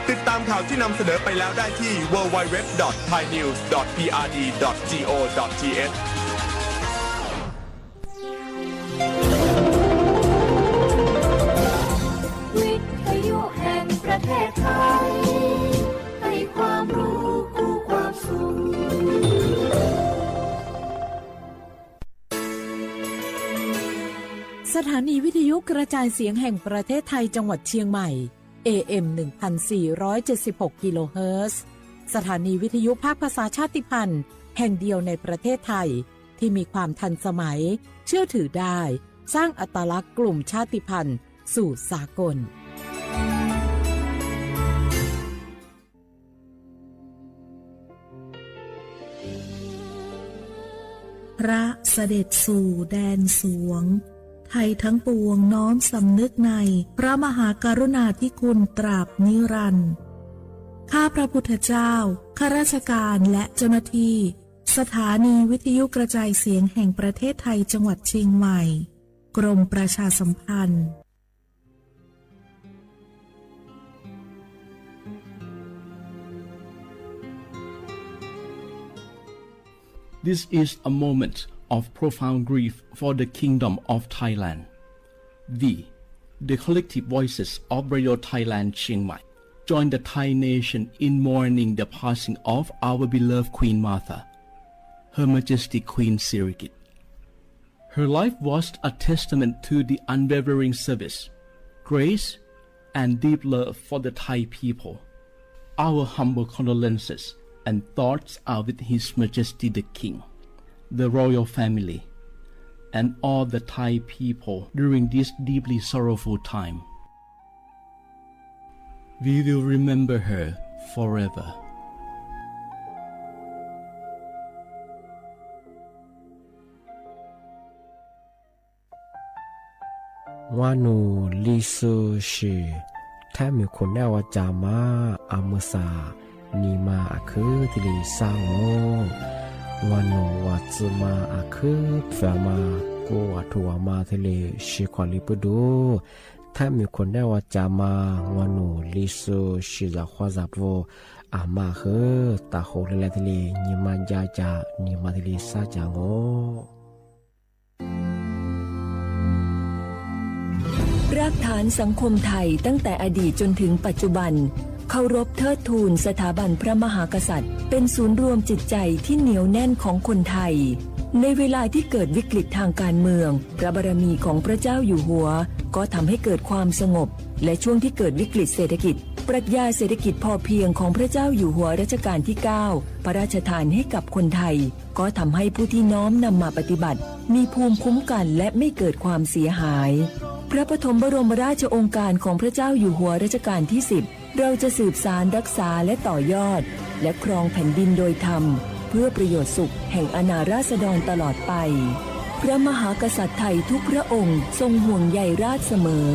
ติดตามข่าวที่นำเสนอไปแล้วได้ที่ ดับเบิลยู ดับเบิลยู ดับเบิลยู ดอท ไทยนิวส์ ดอท พีอาร์ดี ดอท จี โอ ดอท ที เอช วิทยุแห่งประเทศไทย ให้ความรู้คู่ความสุข สถานีวิทยุกระจายเสียงแห่งประเทศไทยจังหวัดเชียงใหม่ เอ เอ็ม หนึ่งพันสี่ร้อยเจ็ดสิบหก กิโลเฮิรตซ์ สถานีวิทยุภาคภาษาชาติพันธุ์แห่งเดียวในประเทศไทย ที่มีความทันสมัย เชื่อถือได้ สร้างอัตลักษณ์กลุ่มชาติพันธุ์สู่สากล พระเสด็จสู่แดนสวง ไทยทั้งปวงน้อมสำนึกในพระมหากรุณาธิคุณตราบนิรันดร์ ข้าพระพุทธเจ้า ข้าราชการและเจ้าหน้าที่ สถานีวิทยุกระจายเสียงแห่งประเทศไทยจังหวัดเชียงใหม่ กรมประชาสัมพันธ์ This is a moment of profound grief for the Kingdom of Thailand. We, the collective voices of Radio Thailand Chiang Mai, join the Thai nation in mourning the passing of our beloved Queen Mother, Her Majesty Queen Sirikit. Her life was a testament to the unwavering service, grace, and deep love for the Thai people. Our humble condolences and thoughts are with His Majesty the King, the royal family, and all the Thai people during this deeply sorrowful time. We will remember her forever. Ua nus li xu sim, thab mim khum naj ua cas mas a mus xas, nim mas a khwb thiaj li sab os. Ua nus ua txwm mas a khwb fam mas kuj ua thuam mas thiaj li sib kho li pwb dub. Thab mim khum naj ua cas mas ua nus li xu sim zam qhuab zam pub, a mas hwb tas hauv li lawm thiaj li nim mas nca cas nim mas thiaj li sab cas os.รากฐานสังคมไทยตั้งแต่อดีตจนถึงปัจจุบัน เคารพเทิดทูนสถาบันพระมหากษัตริย์ เป็นศูนย์รวมจิตใจที่เหนียวแน่นของคนไทย ในเวลาที่เกิดวิกฤตทางการเมือง พระบารมีของพระเจ้าอยู่หัว ก็ทำให้เกิดความสงบ และช่วงที่เกิดวิกฤตเศรษฐกิจ ปรัชญาเศรษฐกิจพอเพียงของพระเจ้าอยู่หัวรัชกาลที่เก้า พระราชทานให้กับคนไทย ก็ทำให้ผู้ที่น้อมนำมาปฏิบัติ มีภูมิคุ้มกันและไม่เกิดความเสียหาย พระปฐมบรมราชโองการของพระเจ้าอยู่หัวรัชกาลที่สิบ เราจะสืบสานรักษาและต่อยอด และครองแผ่นดินโดยธรรม เพื่อประโยชน์สุขแห่งอาณาราษฎรตลอดไป พระมหากษัตริย์ไทยทุกพระองค์ทรงห่วงใยราษฎรเสมอ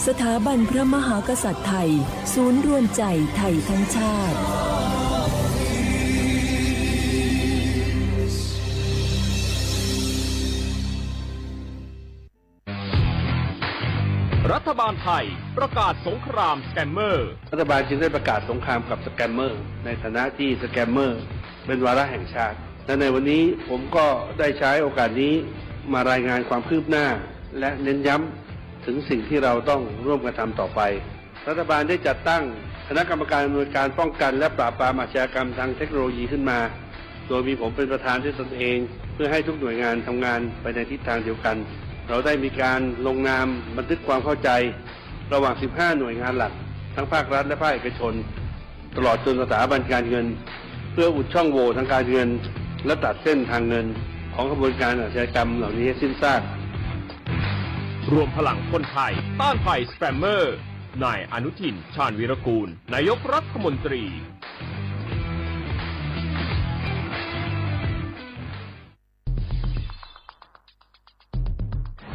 สถาบันพระมหากษัตริย์ไทย ศูนย์รวมใจไทยทั้งชาติ รัฐบาลไทยประกาศสงครามสแกมเมอร์ รัฐบาลจึงได้ประกาศสงครามกับสแกมเมอร์ ในฐานะที่สแกมเมอร์เป็นวาระแห่งชาติ และในวันนี้ผมก็ได้ใช้โอกาสนี้มารายงานความคืบหน้า และเน้นย้ำถึงสิ่งที่เราต้องร่วมกันทำต่อไป รัฐบาลได้จัดตั้งคณะกรรมการอำนวยการป้องกันและปราบปรามอาชญากรรมทางเทคโนโลยีขึ้นมา โดยมีผมเป็นประธานด้วยตนเอง เพื่อให้ทุกหน่วยงานทำงานไปในทิศทางเดียวกัน เราได้มีการลงนามบันทึกความเข้าใจ ระหว่าง สิบห้า หน่วยงานหลัก ทั้งภาครัฐและภาคเอกชน ตลอดจนสถาบันการเงิน เพื่ออุดช่องโหว่ทางการเงิน และตัดเส้นทางเงินของขบวนการอาชญากรรมเหล่านี้ให้สิ้นซาก รวมพลังคนไทยต้านภัยสแกมเมอร์ นายอนุทิน ชาญวีรกูล นายกรัฐมนตรี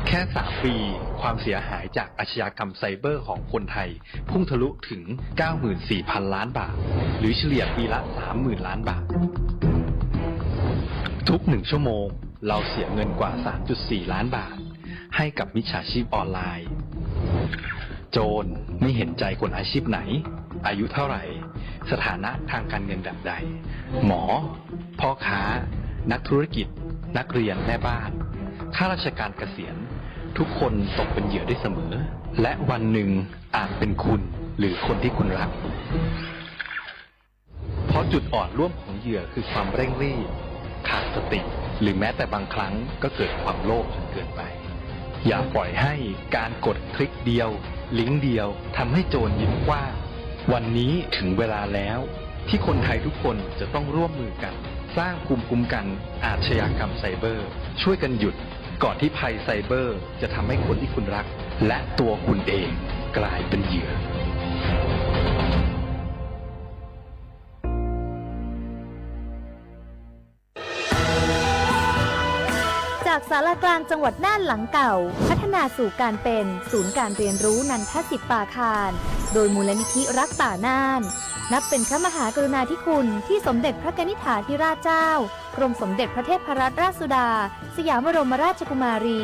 แค่ สาม ปี ความเสียหายจากอาชญากรรมไซเบอร์ของคนไทย พุ่งทะลุถึง เก้าหมื่นสี่พัน ล้านบาท หรือเฉลี่ยปีละ สามหมื่น ล้านบาท ทุกหนึ่งชั่วโมง เราเสียเงินกว่า สามจุดสี่ ล้านบาท ให้กับมิจฉาชีพออนไลน์ โจรไม่เห็นใจคนอาชีพไหน อายุเท่าไหร่ สถานะทางการเงินแบบใด หมอ พ่อค้า นักธุรกิจ นักเรียน แม่บ้าน ข้าราชการเกษียณ ทุกคนตกเป็นเหยื่อได้เสมอ และวันหนึ่งอาจเป็นคุณหรือคนที่คุณรัก เพราะจุดอ่อนร่วมของเหยื่อคือความเร่งรีบ ขาดสติ หรือแม้แต่บางครั้งก็เกิดความโลภจนเกินไป อย่าปล่อยให้การกดคลิกเดียว ลิงก์เดียวทำให้โจรยิ้มกว้าง วันนี้ถึงเวลาแล้ว ที่คนไทยทุกคนจะต้องร่วมมือกัน สร้างภูมิคุ้มกันอาชญากรรมไซเบอร์ ช่วยกันหยุด ก่อนที่ภัยไซเบอร์จะทำให้คนที่คุณรัก และตัวคุณเองกลายเป็นเหยื่อ จากศาลากลางจังหวัดน่านหลังเก่า พัฒนาสู่การเป็นศูนย์การเรียนรู้นันทสิปปาคาร โดยมูลนิธิรักป่าน่าน นับเป็นพระมหากรุณาธิคุณที่สมเด็จพระกนิษฐาธิราชเจ้า กรมสมเด็จพระเทพรัตนราชสุดา สยามบรมราชกุมารี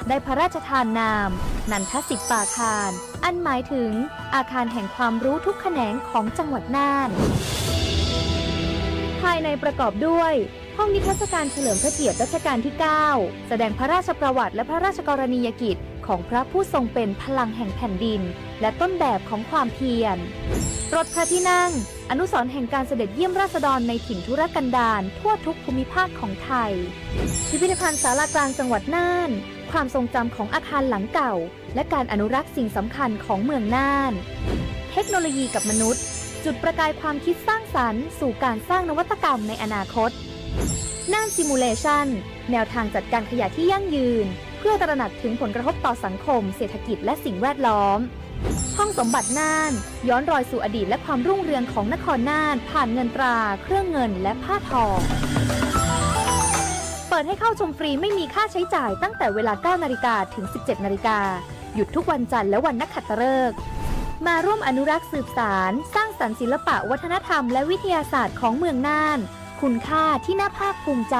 ได้พระราชทานนาม นันทสิปปาคาร อันหมายถึงอาคารแห่งความรู้ทุกแขนงของจังหวัดน่าน ภายในประกอบด้วย ห้องนิทรรศการเฉลิมพระเกียรติรัชกาลที่ เก้า แสดงพระราชประวัติและพระราชกรณียกิจของพระผู้ทรงเป็นพลังแห่งแผ่นดิน และต้นแบบของความเพียร รถพระที่นั่ง อนุสรณ์แห่งการเสด็จเยี่ยมราษฎรในถิ่นทุรกันดารทั่วทุกภูมิภาคของไทย พิพิธภัณฑ์ศาลากลางจังหวัดน่าน ความทรงจำของอาคารหลังเก่า และการอนุรักษ์สิ่งสำคัญของเมืองน่าน เทคโนโลยีกับมนุษย์ จุดประกายความคิดสร้างสรรค์สู่การสร้างนวัตกรรมในอนาคต น่าน Simulation แนวทางจัดการขยะที่ยั่งยืน เพื่อตระหนักถึงผลกระทบต่อสังคม เศรษฐกิจ และสิ่งแวดล้อม ห้องสมบัติน่าน ย้อนรอยสู่อดีตและความรุ่งเรืองของนครน่าน ผ่านเงินตรา เครื่องเงิน และผ้าทอ เปิดให้เข้าชมฟรีไม่มีค่าใช้จ่ายตั้งแต่เวลา เก้านาฬิกา ถึง สิบเจ็ดนาฬิกา หยุดทุกวันจันทร์และวันนักขัตฤกษ์ มาร่วมอนุรักษ์สืบสาน สร้างสรรค์ศิลปะวัฒนธรรมและวิทยาศาสตร์ของเมืองน่าน คุณค่าที่น่าภาคภูมิใจ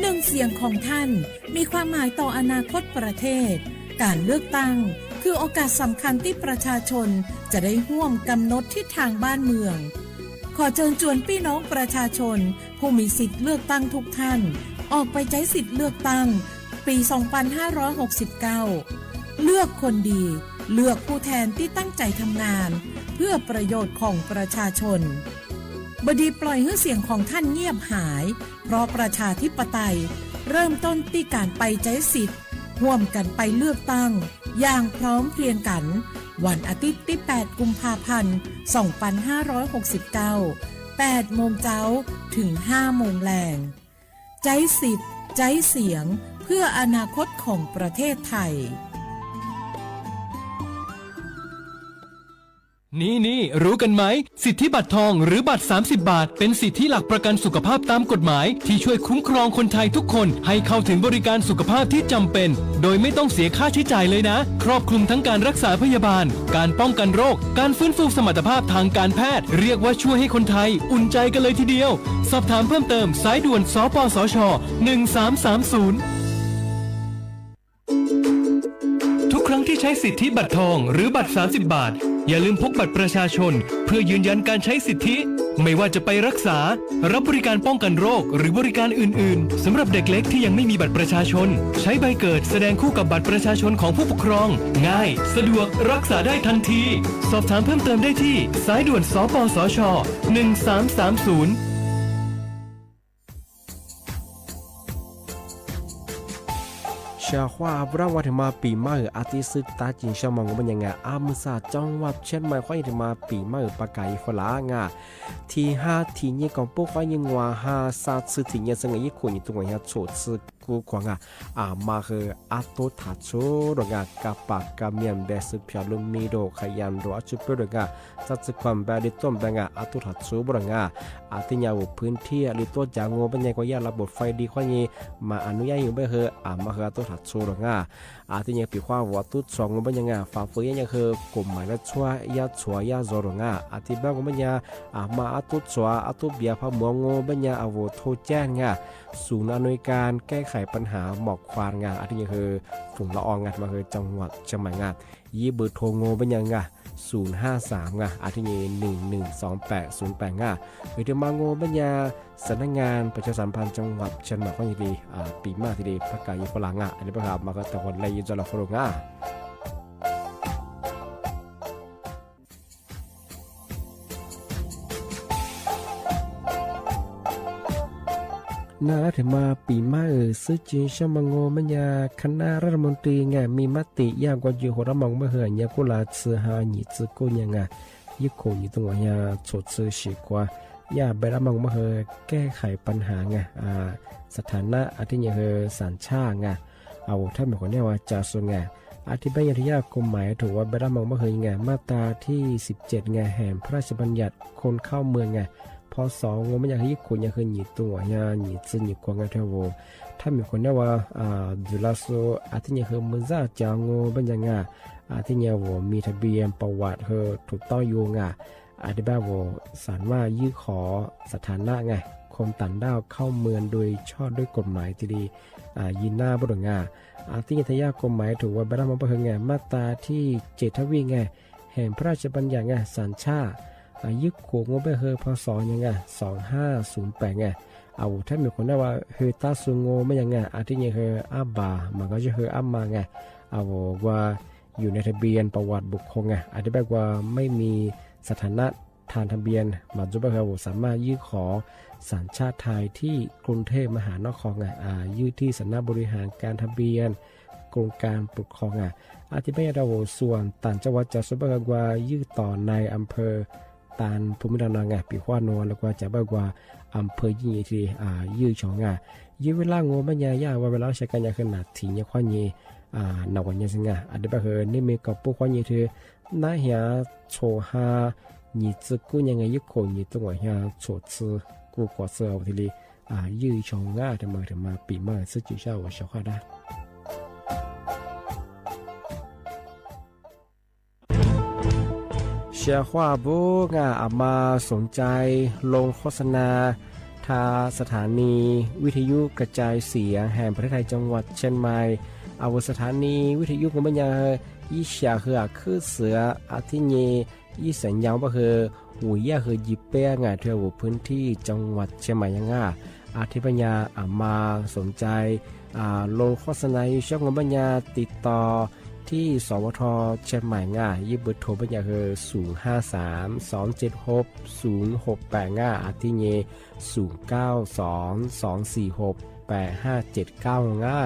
หนึ่งเสียงของท่านมีความหมายต่ออนาคตประเทศ การเลือกตั้งคือโอกาสสำคัญที่ประชาชนจะได้ร่วมกำหนดทิศทางบ้านเมือง ขอเชิญชวนพี่น้องประชาชนผู้มีสิทธิ์เลือกตั้งทุกท่าน ออกไปใช้สิทธิ์เลือกตั้งปี สองพันห้าร้อยหกสิบเก้า เลือกคนดี เลือกผู้แทนที่ตั้งใจทำงาน เพื่อประโยชน์ของประชาชน บดีปล่อยให้เสียงของท่านเงียบหาย เพราะประชาธิปไตยเริ่มต้นที่การไปใช้สิทธิ์ ร่วมกันไปเลือกตั้ง อย่างพร้อมเพรียงกัน วันอาทิตย์ที่ แปด กุมภาพันธ์ สองพันห้าร้อยหกสิบเก้า แปดโมงเช้า ถึง ห้าโมงแลง ใช้สิทธิ์ ใช้เสียง เพื่ออนาคตของประเทศไทย นี่นี่ รู้กันไหม สิทธิบัตรทองหรือบัตร สามสิบ บาท เป็นสิทธิหลักประกันสุขภาพตามกฎหมาย ที่ช่วยคุ้มครองคนไทยทุกคนให้เข้าถึงบริการสุขภาพที่จำเป็น โดยไม่ต้องเสียค่าใช้จ่ายเลยนะ ครอบคลุมทั้งการรักษาพยาบาล การป้องกันโรค การฟื้นฟูสมรรถภาพทางการแพทย์ เรียกว่าช่วยให้คนไทยอุ่นใจกันเลยทีเดียว สอบถามเพิ่มเติมสายด่วน สปสช หนึ่งสามสามศูนย์ ทุกครั้งที่ใช้สิทธิบัตรทองหรือบัตร สามสิบ บาท อย่าลืมพกบัตรประชาชน เพื่อยืนยันการใช้สิทธิ ไม่ว่าจะไปรักษา รับบริการป้องกันโรค หรือบริการอื่นๆ สำหรับเด็กเล็กที่ยังไม่มีบัตรประชาชน ใช้ใบเกิดแสดงคู่กับบัตรประชาชนของผู้ปกครอง ง่าย สะดวก รักษาได้ทันที สอบถามเพิ่มเติมได้ที่สายด่วน สปสช หนึ่งสามสามศูนย์ Xya huaj pub rab ua thim mas pim maj wm a tib xwb tab tsis sab moos nqua maj nyas nga a mws xas cov ua tshiab mas huaj yim thim mas pim maj wm pab kav ib fab lam nga. Thim hab thim nyeg koom pub huaj yim nqua hab xab txwb thim nyeg xwb nga ib khum nyim tub nqua yog txhum txwb kub khuam nga. A mas hwm ab tub tham txhub rua nga kab pam kab miam npe xwb phiab lub mi rua qha yam rua ab txwb peb rua nga. Xab txwb khuam npe li tuaj npe nga ab tub tham txhub pub rua nga. A tib nyag vum phwv thiaj li tuaj cav nqua maj nyas kua yaj lab pum fais di huaj yim mas a nub yaj yim npe hwm a mas hwm ab tub tham txhub rua nga. A tib nyag pim huaj vum ab tub txhua nqua maj nyas nga fav fwm yaj nyag hwm kum mais lab txhua yaj txhua yaj zog rua nga. A tib pab nqua maj nyas a mas ab tub txhua ab tub npias phaj muav nqua maj nyas a vum thauj caj nga. Sum na nui kas kej khais paj has mom khuas nga a tib nyag hwm foom la o nga mas hwm cov huam tshaj mais nga. Yib pw thau nqua maj nyas nga, sum hab xaam nga a tib nyag nws nws xoov pam xoov pam nga. Hwm tib mas nqua maj nyas xam nab ngas pas tshaj xam phaj cov huam tshaj mas huaj yim li pim maj thiaj li pab kav ib fab lam nga a tib pab hwm mas hwm tau huam le yim zog los huaj rua nga. Na lab thim mas pim maj wm xwb tsis sab moos nqua maj nyas khab nab rab lam moos ti nga mi mab tim yaj nqua yws huv rab moos maj hwm nyas kuj lav txwv ha nyim txwv kuj nyas nga. Yib khum nyim tub nqua yog txhum txwv sim khuav yaj npe rab moos maj hwm kej khais paj has nga. Xam thas nab a tib nyag hwm xam tshaj nga. A vum thaj mem khuam nej ua cav su nga. A tib peb yog thib yaj khuv mais rhuv ua npe rab moos maj hwm nga maj tas thib xib ceg nga hem pha raj xi paj yam khoo khauj mws nga. Pho xov nqua maj nyas hwm yib khum nyas hwm nyim tub nqua yog nyim txwv nyim khuav nga thaj vum thaj mem khuam nej ua ntxwv la su a tib nyag hwm mws zaj cav nqua maj nyas nga. A tib nyag vum mi thas npias pas vam hwm thum toj yus nga. A tib pab vum xam vaj ywj qhov xam thas nab nga khoo tas ntaj khauj mws dui tshoj dub kos mais thiaj li yig nab pub rua nga. A tib nyag thaj yaj khuv mais rhuv ua npe rab moos maj hwm nga maj tas thib ceg thaj vij nga hem pha raj xi paj yam nga xam tshaj. Ywj khum nqua maj hwm pho xov nyas nga xoov hab xoov pam nga. A vum thaj mem khuam nej ua hwm tab su nqua maj nyas nga a tib nyag hwm ab npas mas koj zaj hwm ab mas nga. A vum ua yus ne thas npias pas vam npus khoo nga a tib pab ua mej mi xam thas nab thas thas npias mas ntxuv pab hwm a vum xam maj ywj qhov xam tshaj thais thib kruv thej maj has noj qhov nga ywj thib xam nab npu ri has kas thas npias kruv kas pus qhov nga. A tib pab yog rau vum xuam tas tsa ua cav su pab hwm ua ywj tom nais am phawj tas phu mej rau no nga pim huaj nua lawv ua cav pab ua am phawj ywj nyim thiaj ywj tshoo nga. Ywj vej laj nqua maj nyas yaj ua vej laj sab kas nyas hwm nam thim nyas huaj nyim nam ua nyas xwb nga a tib pab hwm nej me kom pub huaj nyim thiaj nab hiav txhum ha nyim txwv kuj nyas nga ywj khum nyim tub nqua yog txhum txwv kuj khuav xwb thiaj li ywj tshoo nga. Thim mas pim maj xwb tsis sab ua sab huaj dab Xia huaj pub nga a mas xoom cai loo qhov xa na tha สถานีวิทยุกระจายเสียงแห่งประเทศไทยจังหวัดเชียงใหม่ a vum สถานีวิทยุ nqua maj nyas ib xya hwm a khwb xwm a thib nyeg ib xeem nyas pab hwm vum yaj hwm yim peb nga thiaj vum พื้นที่จังหวัดเชียงใหม่ nyas nga. A thib pab nyas a mas xoom cai loo qhov xa na ib xyob nqua maj nyas tiv tos Thib sov vo tho Tshiab Maim nga, yib pw thuv peb nyam hwv xum hab xaam xov ntsev hov xum hov pam nga, a thib nyeg xum kaub xov xov xis hov pam hab cem kaub nga.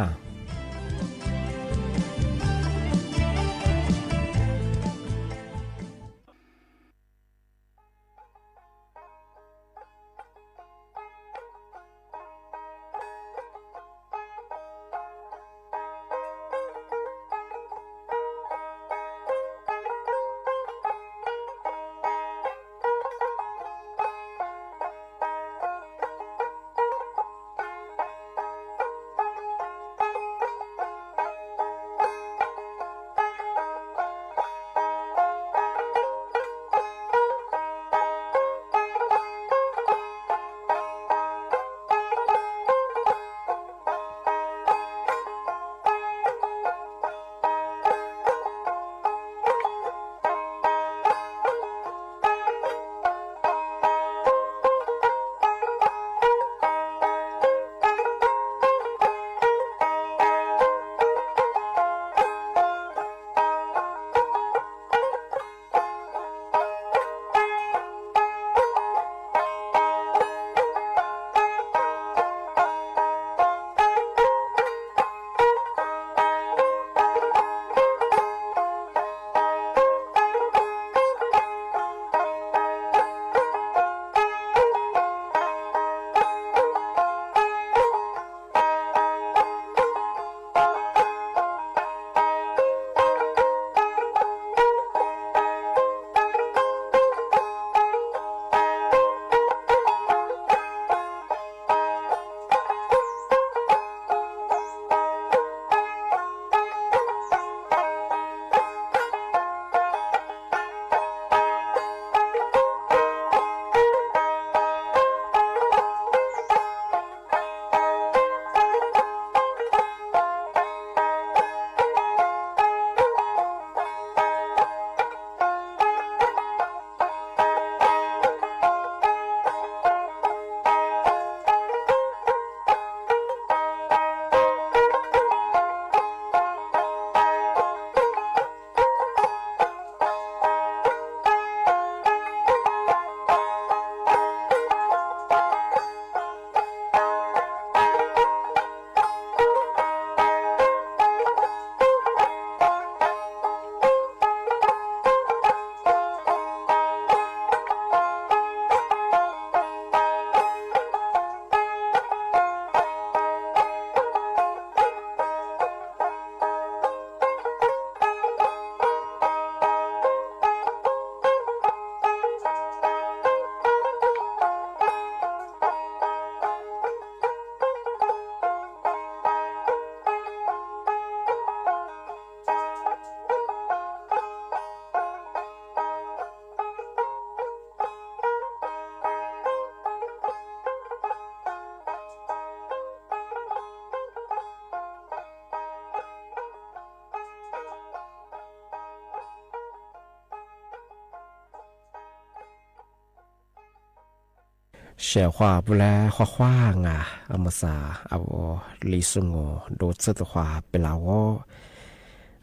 Sawv huaj pub lab huaj huaj nga, amu xa, amu Lis Xu Ngu, dua txhwb tus huaj pem lawm os.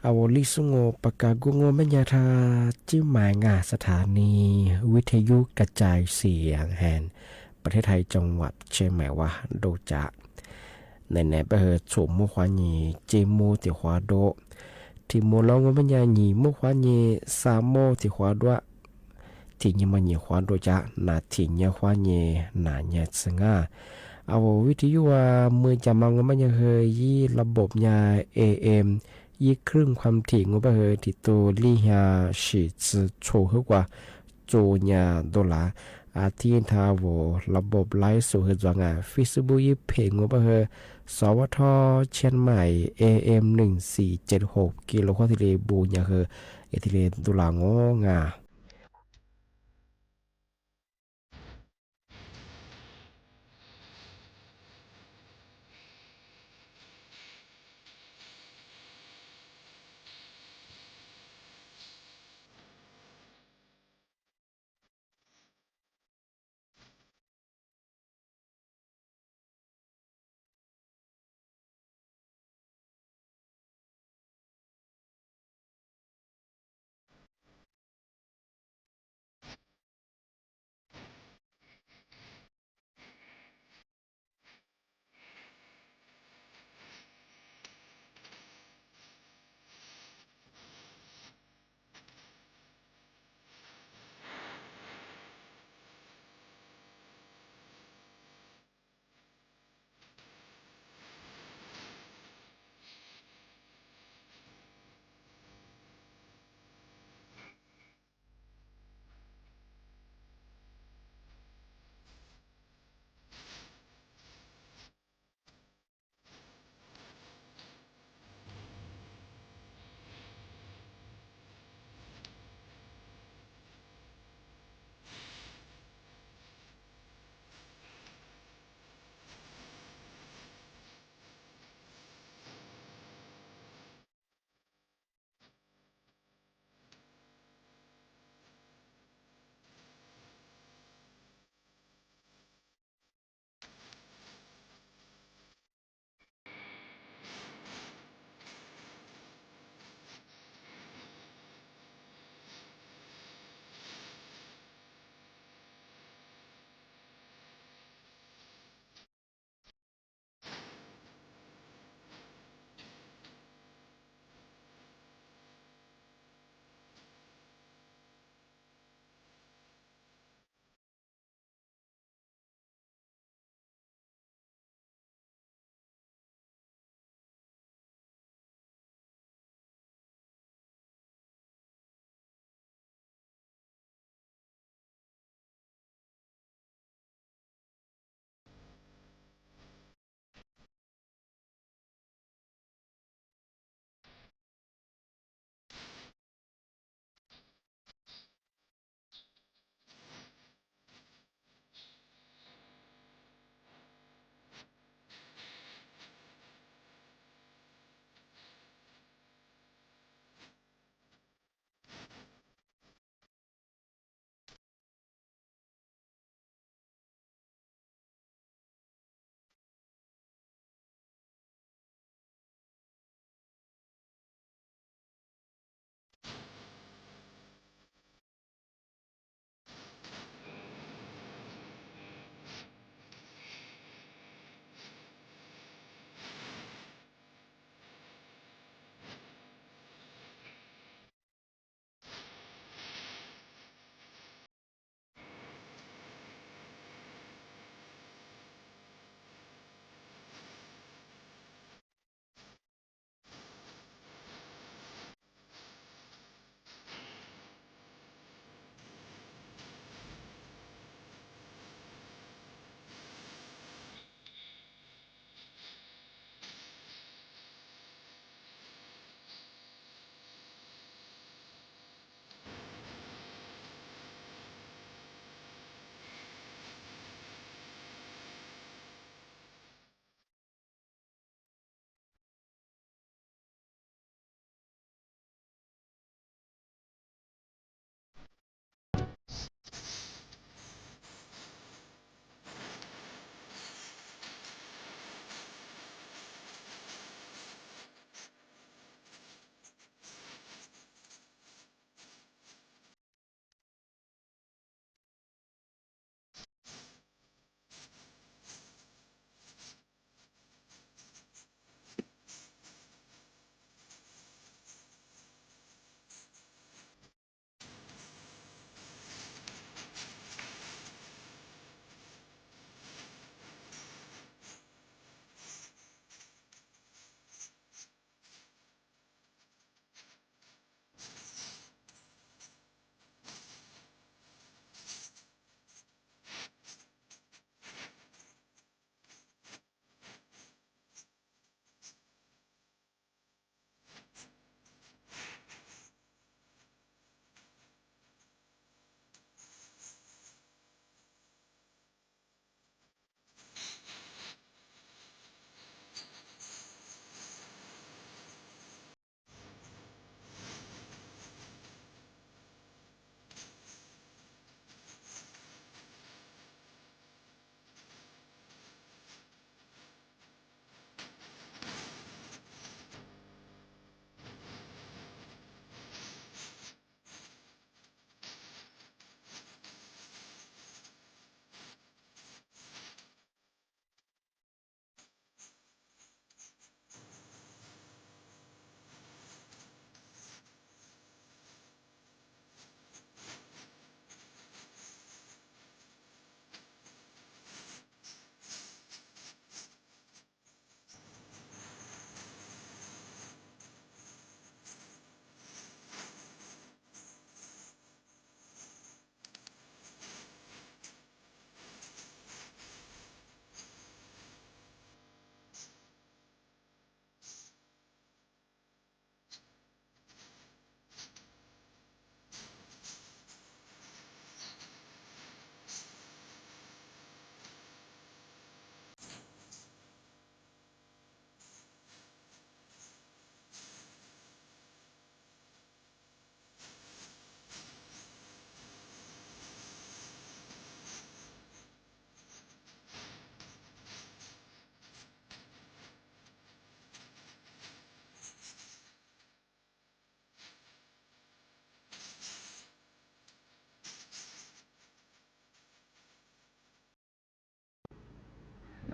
Amu Lis Xu Ngu, pab kag kuj ngu mej nyag rha Tsib Maim nga, xab thas ni, vib thej yub ka cai xi yang hen, pab thej thai coo vam Tshiab Maim ua dua cav. Nim no peb hu txhum muab huab nyem ces muab tim huab dua, thim mus los ngu mej nyag nyem muab huab nyem xa muab tim huab dua, thim nyeg mas nyem huab dua cav, nas thim nyeg huab nyeg nas nyeg txhwb nga. Amu vib thej yub a, mej nyag mas ngu mej nyag hu yib lab npob nyag A M, yib khwj khuam thim ngu pab hu thim tus li nyag sim txwm txhum hwb ua txhua nyag dua las. A thib thab vus lab npob laiv xu hwb txuas nga, Facebook yib phem ngu pab hu xov vo tho Tshiab Maim A M neeg xim cem hauv kis lus huab thiaj li npu nyag hu, es thiaj li dua las ngu nga.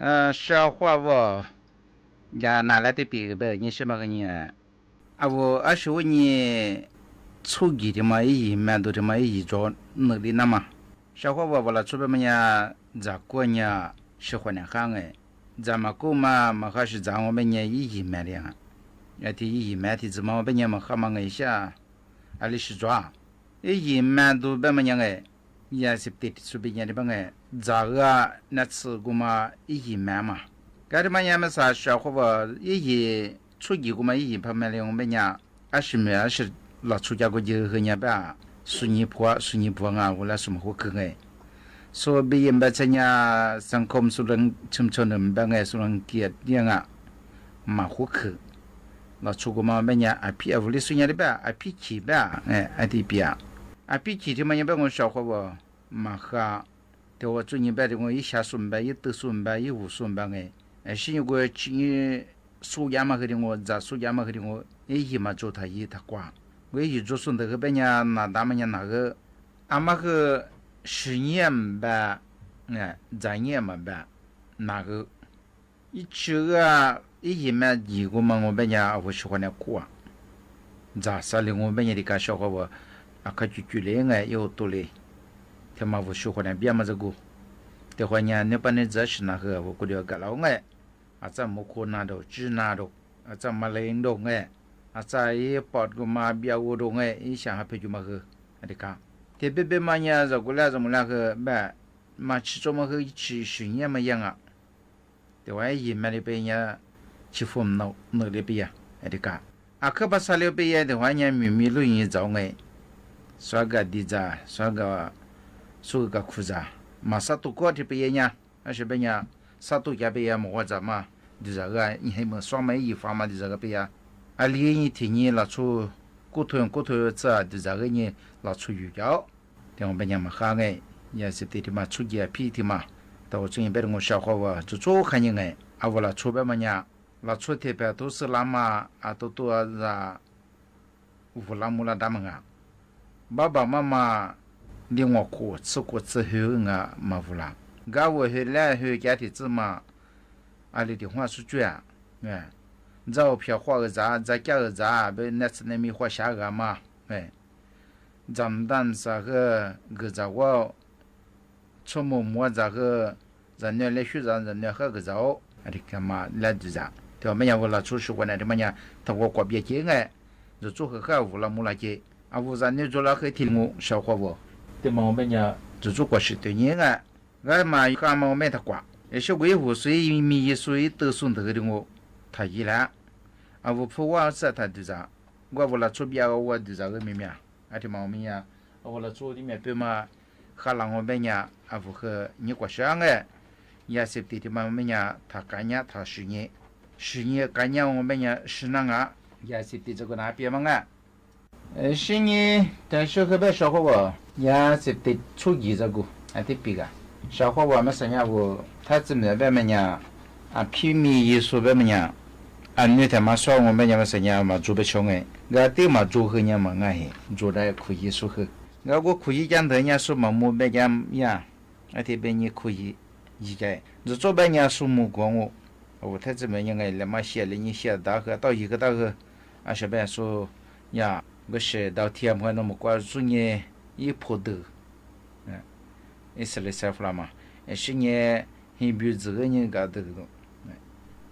Sab Huaj Vos, cas nas lab twb pim npawg nyiaj sib npaj nyiaj. Ab, ab sis ua nyiaj txhuj gim thiab mas ib yim ma tus thiab mas ib yim tso nws li na mas. Sab Huaj Vos Vos Lav Tshuaj peb mas nyas, Ntxas Kuaj nyas, Sib Huas Niam Qhab nqe, Ntxas Mas Kuj mas mas Qhab Sib Ntxas ua peb nyas ib yim ma li. Thiab ib yim ma thiab txwm mas ua peb nyas mas Qhab mas nqe xya, a li sib tso ib yim ma tus peb mas nyas nqe, Yas Xis Tis Xus Pis nyas li peb nqe, Ntxas Vaj Nab Txwm kuj mas ib yim ma mas. Kab thiab mas nyas mas xav Sab Huaj Vos ib yim txhuj gim kuj mas ib yim pha ma li ua peb nyas, ab sis mas ab sis Los Tsuas cas kuj yws hws nyas peb, Xus Nyis Phuav, Xus Nyis Phuav nqa ua lab Xus Mas Huab Khwm nqe, Xus Pis Yis Npaj Txhais Nyas, Xas Khom Xus Lees Tshwm Tshwm Nws Npaj nqe, Xus Lees Kias Tiaj nqa, Mas Huab Khwm. Los Tsuas kuj mas peb nyas, a phij a vus li xus nyas li peb, a phij chim peb, a ti piam, a phij chim thiab mas nyas peb ua Sab Huaj Vos mas Qhab, tes ua txuj nyas peb li ua ib xya xus npaj, ib tw xus npaj, ib vus xus npaj nqe, sib nyas kuj tsim xus yam mas hws li ua, Ntxas xus yam mas hws li ua, ib yim mas tsuas tham yim tham kuam, kuj ib yim tsuas xus ntawm hws peb nyas nas dab mas nyas nas hws, a mas hws Sib Nyiaj Npaj, Ntxas Nyiaj mas npaj, nas hws. Ib tsi ib yim ma yim kuj mas ua peb nyas a vus Sib Huas Niam Kuaj, Ntxas xav li ua peb nyas li kas Sab Huaj Vos, a khab cim cim li nqe ib ua tu li, thiab mas vus Sib Huas Niam Npiab mas txawj kuj, tes huas nyas neb pab neb txawj sim nas hws a vus kuj li kam laus nqe, a txaj mus khu nas daus tsib nas daus, a txaj mas lees daus nqe, a txaj ib pom kuj mas npiab ua daus nqe ib xya ha phem cuj mas hws, a li kas. Tes peb peb mas nyas zam kuj laj zam mus laj hws peb, mas tsis tso mas hws tsis Sib Nyiaj mas yeej a. Tes ua ib yim ma li peb nyas, tsis fum nws li peb yas, a li kas. A khab pas xav li peb yas tes ua nyas mim mim lub yim txaus nqe, xav kam dim zas, xav kam, xub kam khu zas, mas xav tus kuab thiab peb yas nyas, a sis peb nyas, xav tus cas peb yas mus ua zas mas dim zas hws, heev mas xav mas ib yim fam mas dim zas hws peb yas. A li nyi thim nyi Los Tsuas kuj thu kuj thu txaj dim zas hws nyi Los Tsuas yus cas. Tes ua peb nyas mas Qhab nqe, Yas Xis Tis thiab mas txhuj gim a phij thiab mas, tau ua txuj nyas peb li ua Sab Huaj Vos tsuas tsuas qhab nyi nqe, a vus Los Tsuas peb mas nyas, Los Tsuas thiab peb tub xwb lab mas a tu tu zas, vus lab mus lab dab mas nqa, npab npam mas mas, li nguas kuam txhwj kuam txhwj hwj nqa mas vus lab, nkab vus hwj lab hwj cab thiab txwj mas, a li tim huaj xub tsuaj, ntxaug phiab huaj zas, ntxaug caj zas, peb nab txhais nab me huaj xyab zas mas, ntxaug ntaj xav hwj nkws zas huab, txhua mus muab zas hwj, zas nua li xyub zas, zas nua hwj nkws zas, a li kas mas lab dim zas. Tes ua peb nyas vus Los Tsuas Sib Huas Niam thiab mas nyas, thaum ua kuam npias ces nqe, ntxuav txuj hwj hwj vus lab mus lab ces, a vus zas nua ntxuav lab hwj thiab mus Sab Huaj Vos, tes mas ua peb nyas ntxuav txuj kuam sim twm nyi nqe, nqa mas qhab mas ua peb nyas tham kuam, es sib kuv ib vus xwb ib me yig xwb ib tw xwb ntawd li ua, tham yig lab, a vus phub huaj txhaj tham dim zas, nqa vus Los Tsuas npias ua dim zas hwj me mias, a thiab mas ua peb nyas, a vus Los Tsuas tib mias pw mas, qhab las ua peb nyas a vus hwj nyiaj kuam sab nqe, Yas Xis Tis thiab mas ua peb nyas tham qab nyab tham sim nyi, sim nyi qab nyab ua peb nyas sib naj nqa, Yas Xis Tis txawm kuj na pias mas nqa. Sib nyi, tas sib hwj peb Sab Huaj Vos, Yas Xis Tis txhuj gim txawm kuj a tib pis kas, Sab Huaj Vos mas xav nyas vus thaj txij mem peb mas nyas, a phij me yig xwb peb mas nyas, a nws tham mas xav ua peb nyas mas xav nyas mas ntxuav peb tshau nqe, nkawd twb mas ntxuav hwj nyas mas nqa heev ntxuav dab khuv yig xub hwj, nkawd kuj khuv yig caj ntawd nyas xub mas mus peb nyas, a thiab peb nyiaj khuv yig, yig cas ntxuav txuj peb nyas xub mus kuv ua, a vus thaj txij mem nyas nqe li mas xya li nyiaj xya dab hwj tau yig hwj tau hwj, a sab peb nyas xub, yog nkawd sim dau thiab mus no mus kuaj txuj nyi ib phu dwg, ib xas li xas flas mas, sib nyi, Hib Npis Ntxwg nyi nkawd dwg,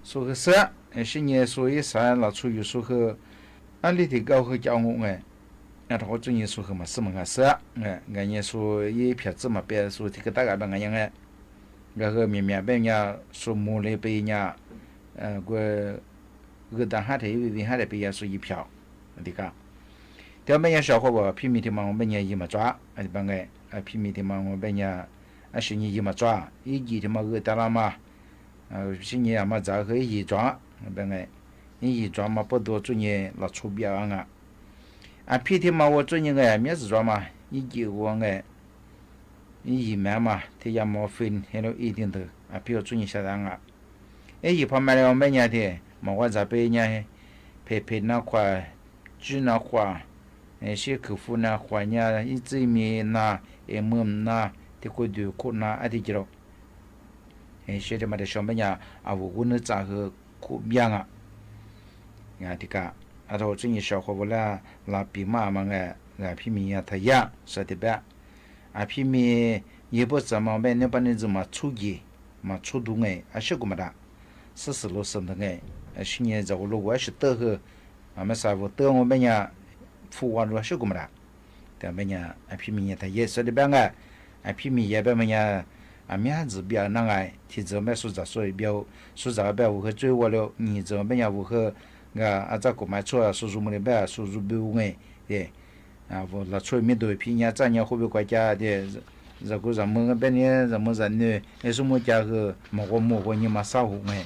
xub hwj xwb, sib nyi xub ib xav Los Tsuas yus xub hwj, a li tim nkauj hwj coj nqus nqe, rau qhov txuj nyi xub hwj mas xwb mas nqa xwb, nkawd nyi xub ib phiaj txwj mas peb xub thiab kwv tab kam peb nqa nyas nqe, nkawd hwj mias mias peb nyas xub mus li peb nyas, kuj hwj dab hab rhe ib vim hab rhe peb yas xub yig phiaj, li kas. Thiab peb nyas Sab Huaj Vos phij me thiab mas ua peb nyas yig mas txog, nqe, phij me thiab mas ua peb nyas, a sib nyi yig mas txog ib yim thiab mas hwj tas los mas, sib nyi mas txawm hwj ib yim txog, nqe, ib yim txog mas pab tua txuj nyi Los Tsuas npias nqa, a phij thiab mas ua txuj nyi nqe miab txwm txog mas ib yim ua nqe, ib yim mas mas thiab yas mos fim he lub ib tiag ntawd a phij ua txuj nyi xya dab nqa, ib yim phaj ma li ua peb nyas thiab mas ua ntxhais peb nyas, phem phem nas khuam, tsib nas khuam, sib khwv fub nas khuam nyas ib txij me nas, es mws nas thiab kuj dum khuj nas ab thiab ci rau, Seb tias mas tias sau npe nyas a vus hu nws txaj hu khuj npiaj a. Tsis kam, thaum txij nyim sau qhov vus la, la pis maj mas nga, Phij Mis yog thaj yaj xav tias pab, Phij Mis yog puab txawm mas npe nws pab nws ntxwg mas txhub yig, mas txhub dub nge, a sib kuv mas dab, xib xwm lug xwm ntawd nge, sib nyias zam hu lug ua sib tawj hw, mas xav vus tawj ua npe nyas, phu ua lug sib kuv mas dab. Teb npe nyas Phij Mis yog thaj yaj xav tias pab nga, Phij Mis yog pab mas nyas, miab ntxwg npiaj na nga, thim ntxwg npiaj xu txam xu npiaj, xu txam npiaj vus hw txuj ua lug, nyim ntxwg npiaj nyas vus hw, nga a txaj kuv mas txhua xu zus mus li npiaj xu zus npiaj nge, es vus los txhua miv tus Phij nyas txaj nyas hu peb kuv cas tias, zam kuv zam mw peb niam zam mw zam nwg es xub mus cas hw mos quas mus quas nyias mas xab hu nge.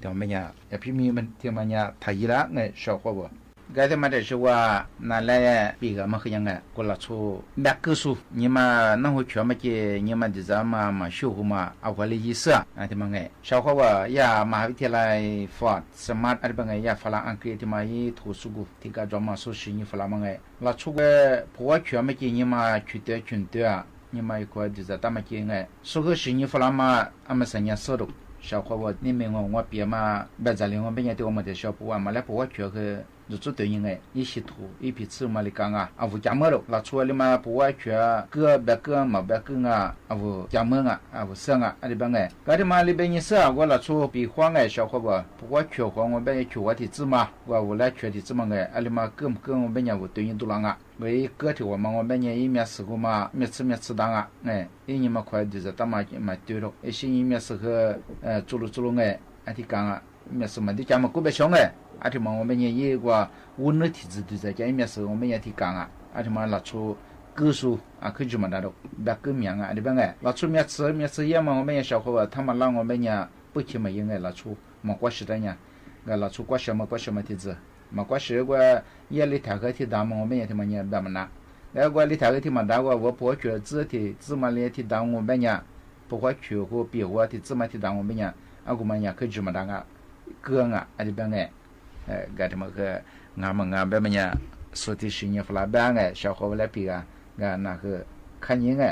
Teb npe nyas Phij Mis thiaj mas nyas thaj yaj lawm nge sau qhov vus. Nkawd thiaj mas tam sim ua, na le pis gam mas hw nyas nga kuv los txhua npaj kwj xu, nyias mas noj hu cuav mas ces nyias mas dim zam mas mas xyuj hu mas a vus li yij xwb thiaj mas nge. Sau qhov vus yaj mas ha vib thia lais Fort Smith a pab nge, yaj Fab Las Ankris thiaj mas ib tug xu kuv thim kab zov mas xu siv nyias Fab Las mas nge. Los txhua puv huab cuav mas ces nyias mas cug tuav cug tuav, nyias mas khuav dim zam tab mas ces nge. Xu hw siv nyias Fab Las mas a mas xav nyas xwb rau. Sau qhov vus nej me nyuam ua piav mas npaj zam li ua npe nyas tias ua mas tias sau puv a mas lab puv huab cuav hw ntxuv txub tuav nyias nge, ib sib tug ib phim txwj mas li ka nga a vus cas mab rau. Los txhua li mas puv huab cuav kwj npaj kwj mas npaj kwj nga a vus cas mab nga a vus xab nga a li pab nge. Nkawd thiaj mas li peb nyias xwb a, kuv los txhua pim huab nge sau qhov vus puv huab cuav huav ua npe nyas cuav huav thim txwj mas, ua vus lab cuav thim txwj mas nge, a li mas kwj mas kwj ua npe nyas vus tuav nyias ntu los nga. Nkawd ib kwj thim huav mas ua npe nyas ib mias xwm hu mas mias txhwb mias txhwb da nga nge, ib nyias mas khuav dim zam tab mas mas tuav rau, ib sib nyias mias xwm hw txuj lug txuj lug nge, a thiaj ka nga. Mias xwm mas tib cas mas kuj peb sau nge, a thiaj mas ua npe nyas ib ua ub nub thim txwj dim zam cas ib mias xwm ua npe nyas thiaj ka nga, a thiaj mas los txhua kwj xu a kwj tsis mas da rau npaj kwj mias nga a li pab nge. Los txhua mias txhwb mias txhwb yaj mas ua npe nyas sau qhov vus thaj mas laj ua npe nyas pwj chim mas yaj nge los txhua mas kuab siv dab nyas, nkawd los txhua kuab siv mas kuab siv mas thim txwj mas kuab siv ua yaj li tham hw thiaj da mas ua npe nyas thiaj mas nyas npaj mas na. Nkawd ua li tham hw thiaj mas da ua vus puv huab cuav txwj thim txwj mas li thiaj da ua npe nyas, puv huab cuav hu pim huav thim txwj mas thiaj da ua npe nyas, a kuv mas nyas kwj tsis mas da nga, kwj nga a li pab nge. Nkawd thiaj mas hw nga mas nga npaj mas nyas xu thiaj siv nyias Fab Las pab nge sau qhov vus lab pis ga, nkawd na hw khab nyiab nge.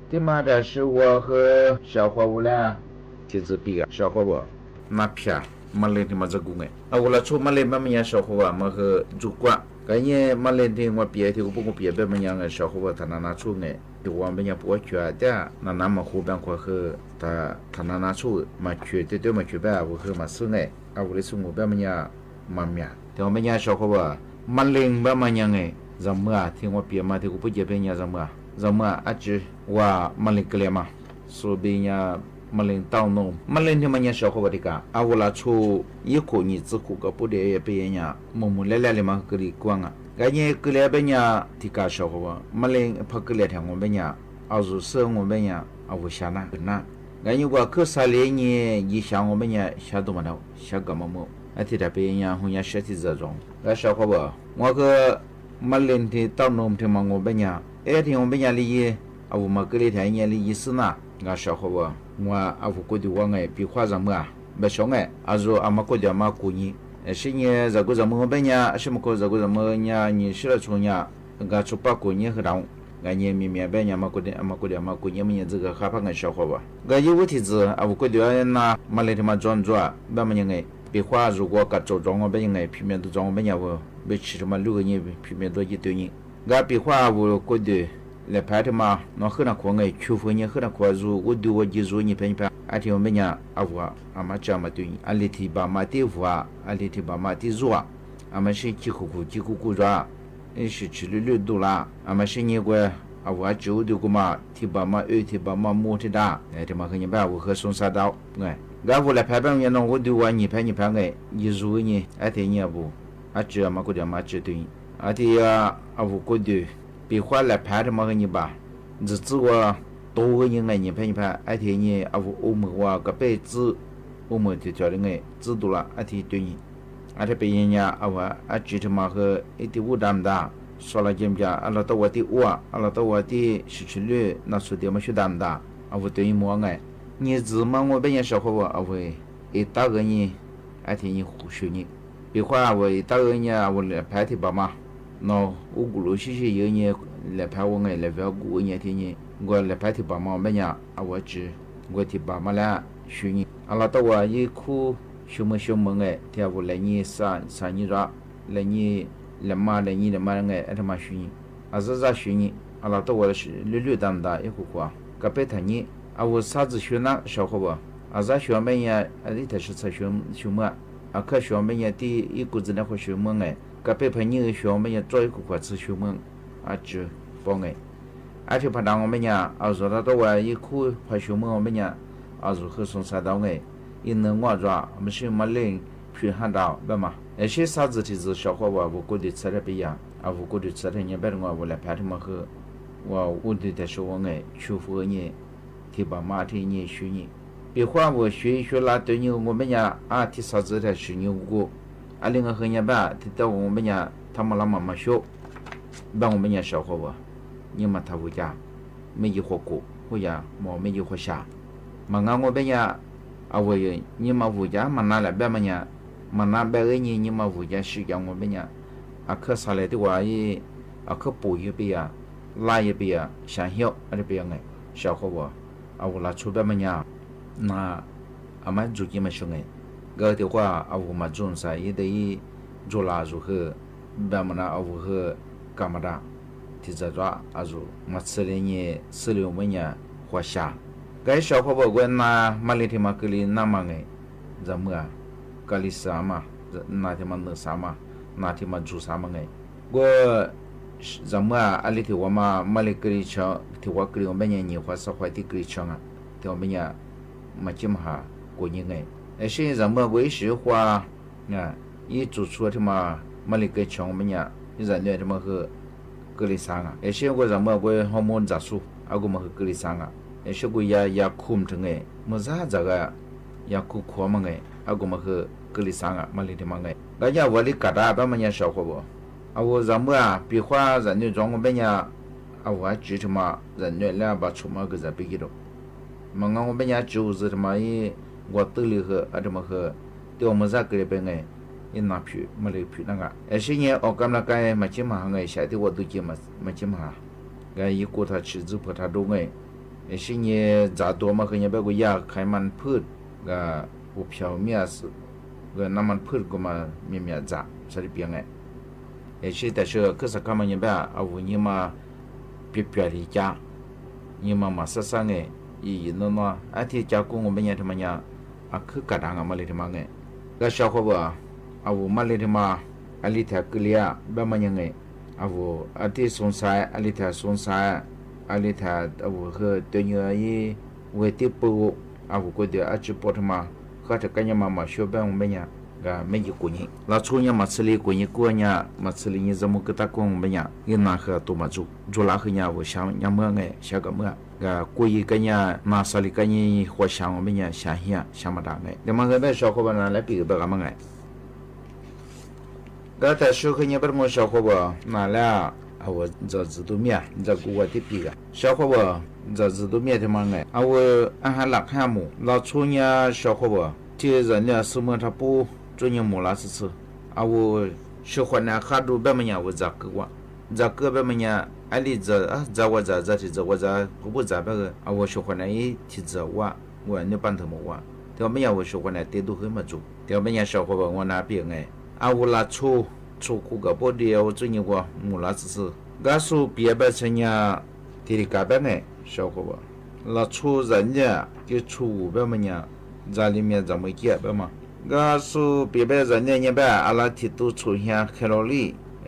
Tij mas tam sim ua hwj sau qhua vus le, tij txwv pis sau qhua vus, na phia, ma leej tij mas txog kuv nqe a vus los tshuj ma leej pab me nyuam sau qhua vus mas hwj txug kuaj. Kav nyej ma leej tij nqua piav thiab kuv pub nqua piav pab me nyuam nqe sau qhua vus tham na na tshuj nqe, tus uas pab me nyuam puab cuag tiaj na na mas hu pab nqua hwj tham na na tshuj mas cuag twb twb mas cuag pab a vus hwj mas xwb nqe, a vus li xwb nqus pab me nyuam mas miam. Tus uas pab me nyuam sau qhua vus ma leej pab me nyuam nqe, zag muag thiab nqua piav mas thiab kuv pub cia pab me nyuam zag muag, zag muag ab tsi ua ma leej kawg li mas, xu pab me nyuam ma leej tauj num, ma leej thiab me nyuam sau qhua vus li kas a vus los tshuj ib khum nyim txwv khum kom pub tias pab me nyuam mus mus laj laj li mas kawg li kuaj a. Kav nyej kawg li pab me nyuam tij kas sau qhua vus ma leej phaj kawg li thiab nqus pab me nyuam, a zus xwb nqus pab me nyuam a vus xya na na. Kav nyej kuas khwj xa li nyij yim xya nqus pab me nyuam xya tug mas dhau xya kom mas mus a thiaj tas pab me nyuam hu nyab siab thiaj zam zoo. Nkawd sau qhua vus nqua hwj ma leej thiab tauj num thiab mas nqus pab me nyuam, eb thiab nqus pab me nyuam li yij, a vus mas kawg li thiab nyij li yij xwb na. Nkawd sau qhua vus nqua a vus kuj tus ua nqe pis qhuab zag muag npaj sau nqe, a zus a mas kuj tus a mas kuv nyij, sib nyij zam kuj zam muag nqus pab me nyuam, sib mas kuj zam kuj zam muag nyij sib laj tshuj nyij, nkawd tshuj pab kuv nyij hwj dau. Nkawd nyij me me pab me nyuam mas kuj tus a mas kuv nyij me nyuam txwj kawg qab phaj nqe sau qhua vus nkawd yij vub thim txwv a vus kuj tus na, ma leej thiab mas ntxuav ntxuav pab me nyuam nqe, pis qhuab zus kuj kam tsaus ntxov nqus pab me nyuam nqe, phim me ntxuav ntxov nqus pab me nyuam vus npaj tsis thiab mas lub kawg nyij phim me ntxuav yij twg nyij. Nkawd pis qhuab a vus kuj tus lawm phab thiab mas no hwj na khuav nqe, cuag fwj nyij hwj na khuav zus kuj tus ua ci zus nyij phab nyij phab a thiab nqus pab me nyuam a vus a mas tsi mas twg nyij, a li thim npam mas tib vuag, a li thim npam mas tib zuaj, a mas sib ci khum khum ci kuj kuj zov, ib sim tsis lwj lwj ntuj lawm a mas sib nyij kuj a vus ab tsi ub tus kuj mas thim npam mas wb thim npam mas mus thiab dab, thiab mas hwj nyij pab a vus hwj xoo xa dau. Nkawd vus lawm phab pab me nyuam no kuj tus ua nyij phab nyij phab nqe, yij zus nyij a thiab nyij a vus ab tsi mas kuj tus mas tsi twg nyij a thiab a vus kuj tus pis qhuab lawm phab thiab mas hwj nyij npam ntxwv txwv ua tau hwj nyij nqe nyij phab nyij phab a thiab nyij a vus ua mwg ua koj peb txwv, ua mwg tus cov li nqe txwv ntuj lawm a thiab twg nyij. A thiab pab me nyuam a vus ab tsi thiab mas hwj ib tib vub dam ntag, xo los ces npam a los tau ua tib ua a los tau ua tib sim tsis lwj no xub tias mas xub dam ntag a vus twg nyij mus nqe, nyij txwv mas nqus pab me nyuam sau qhua vus a vus ib tab nyij a thiab nyij swm nyij. Pis qhuab a vus ib tab nyij a vus lawm phab thim npam mas no ub kuj lub sib sib yws nyij lawm phab ua nqe lawm vim kuj nyij thiab nyij nkaus lawm phab thim npam mas pab me nyuam a vus ab tsi nkaus thim npam mas lawm swm nyij a los tau ua ib khub xyoo maj xyoo maj nqe thiab a vus lawm nyij xa nyij zov, lawm nyij lawm mas lawm nyij lawm mas nqe a thiab mas swm nyij a zaj zaj swm nyij a los tau ua lwj lwj dam ntag ib khub khuav koj peb tham nyij a vus xab txwm xyuas na sau qhua vus a zaj xyuas pab me nyuam ib tham sib txha xyuas maj a khaj xyuas pab me nyuam tib ib kuj txwv na qhuav xyuas maj nqe koj peb phaj nyij xyuas pab me nyuam tso ib khub khuav txwv xyuas maj a tsi pom nqe a thiab phaj dam nqus pab me nyuam a zus los tau ua ib khub phaj xyuas maj nqus pab me nyuam a zus hwj xoo xa dau nqe ib nws nguaj zos mas sib mas leej phim haj dau pab mas es sib xab txwm thim txwv sau qhua vus a vus kuj tus txhawv rau pab yam a vus kuj tus txhawv rau nyij pab rau nqua vus lawm phab thiab mas hwj ua ub tus tham sib ua nqe cuag fwj nyij thim npam mas thiab nyij swm nyij. Pis qhuab vus swm xyuas la twg nyij nqus pab nyuam a thiab xab txwm tham swm nyij kuj a li nqe hwj nyij pab thiab tau nqus pab nyuam thab mas lab mas mas xyuas pab nqus pab nyuam sau qhua vus nyij mas tham vus cas, mej yij qhuas kum hu yam mas mej yij qhuas xya mas nqa nqus pab nyuam a vus nyij mas vus cas mas na lawm pab me nyuam mas na pab ib nyij nyij mas vus cas swm cas nqus pab nyuam a khaj xa lawm twb ua ib a khaj pum yug pab yam laj yug pab yam xya xyuas a pab yam nqe sau qhua vus a vus los tshuj pab me nyuam na a mas ntxuag ci mas sau nqe nkawd thiaj qhuas a vus mas ntxuag xav ib teg ib ntxuag los zus hwj pab mas na a vus hwj kam mas dam thim txawm zov a zus mas txhij li nyij xwb li pab nyuam qhuas xya. Nkawd ib sau qhua vus kuj na mas li thiaj mas kawg li na mas nqe zag muag kawg li xav mas na thiaj mas nws xav mas na thiaj mas ntxuag xav mas nqe kuj zag muag a li thiaj ua mas mas li kawg li tshaj thiaj ua kawg li ua pab nyuam nyij qhuas xav qhuas thiaj kawg li tshaj a thiaj ua pab nyuam mas cib mas has kuj nyij nqe es sib zag muag kuj ib sim qhuas ib txug txhua thiaj mas mas li kawg tshaj pab nyuam ib zag nuam thiaj mas hwj kawg li xav a es sib kuj zag muag kuj ho mus ntxam xu a kuj mas hwj kawg li xav a es sib kuj ya ya khum rhawv nqe mus zag zag a ya khum khuav mas nqe a kuj mas hwj kawg li xav a mas li thiaj mas nqe nkawd nyob vua li kam dab pab mas nyuam sau qhua vus a vus zag muag pis qhuab zag nuam zov nqus pab nyuam a vus ab tsi thiaj mas zag nuam lab pas tshuam mas kawg zag peb yig rau mas nqa nqus pab nyuam tsi vus txwv thiaj mas ib nqua twj li hwj a thiaj mas hwj twb ua mus zag kawg li peb nqe ib nab phim mas li phim na nqa es sib nyij ua kam laj kab mas cib mas has nqe xya twb ua ntu ci mas cib mas has nkawd yij kuj tham tshwm txwv phuam tham dub nqe Sib nyiag txav dua mas kuj nyiag pab kuv yaj khaiv mas phwj, ga hu phaum miaj, ga na mas phwj kuv mas miaj miaj txav sawv daws piav nqe. Es sib tam sim khwb xav khab mas nyiag pab a vus nyiag mas piam piam li cas, nyiag mas mas xab xab nqe, yim yim no no ab thiaj cas kuj nqus peb nyiag thiaj mas nyiag a khwb kam dav nqa mas li thiaj mas nqe. Ga xyov qhov vwm a vus mas li thiaj mas a li thiaj kwv liam peb mas nyiag nqe. A vus a thiaj xoo xaiv a li thiaj xoo xaiv, a li thiaj a vus hwj tuaj nyiag ib vwg tib pw, a vus kuj tias ab tsi pom thiaj mas qhab rhawv kab nyiag mas mam xyuas peb mus peb nyiag. Ga mej nyiag kuv nyiag los txhua nyiag mas txhij li kuv nyiag kuj nyiag mas txhij li nyiag txaj muag kwv tab kuj mus peb nyiag, yog nas hwj tus mas txuj ntsuag lav hwj nyiag vus xyaav nyiag muag nqe xyaav kawm muag. Ga kuj yog kab nyiag nas xav li kab nyiag quas xyaav mus peb nyiag xyaav hiam xyaav mas dav nqe. Tias mas hwj peb xyov qhov vwm nas lab pim peb qab mas nqe. Ga tam sim khwv nyiag peb mus xyov qhov vwm nas lab a vus ntxawm ntxwv tus miaj ntxawm kuv ua tib pim ga xyov qhov vwm ntxawm ntxwv tus miaj thiaj mas nqe. A vus a ha lam haj mus los txhua nyiag xyov qhov vwm thiaj zam nyiaj xwb muag rhab pub tsuj nyiag mus lav txhij txhij. A vus sw qhuam nas qhab du peb mas nyiag vus txav kwv ua, txav kwv peb mas nyiag ab li txav ua txav txav thiaj txav ua txav qhov pub txav peb, a vus sw qhuam nas ib thiaj txav ua, ua nws pab ntawd mus ua. Thiaj peb nyiag vus sw qhuam nas tej tug hwv mas txug. Thiaj peb nyiag xyov qhov vwm ua nas pim nqe. A vus los txhua, txhua kuj kam pub di a vus tsuj nyiag ua mus lav txhij txhij. Ga xu piav peb txhua nyiag thiaj li kav peb nqe xyov qhov vwm los txhua zam nyiaj ces txhua vus peb mas nyiag txav li miaj txav mus ciaj peb mas. Ga xu piav peb zam nyiaj nyiag peb a los thim tus txhum hia khe los li,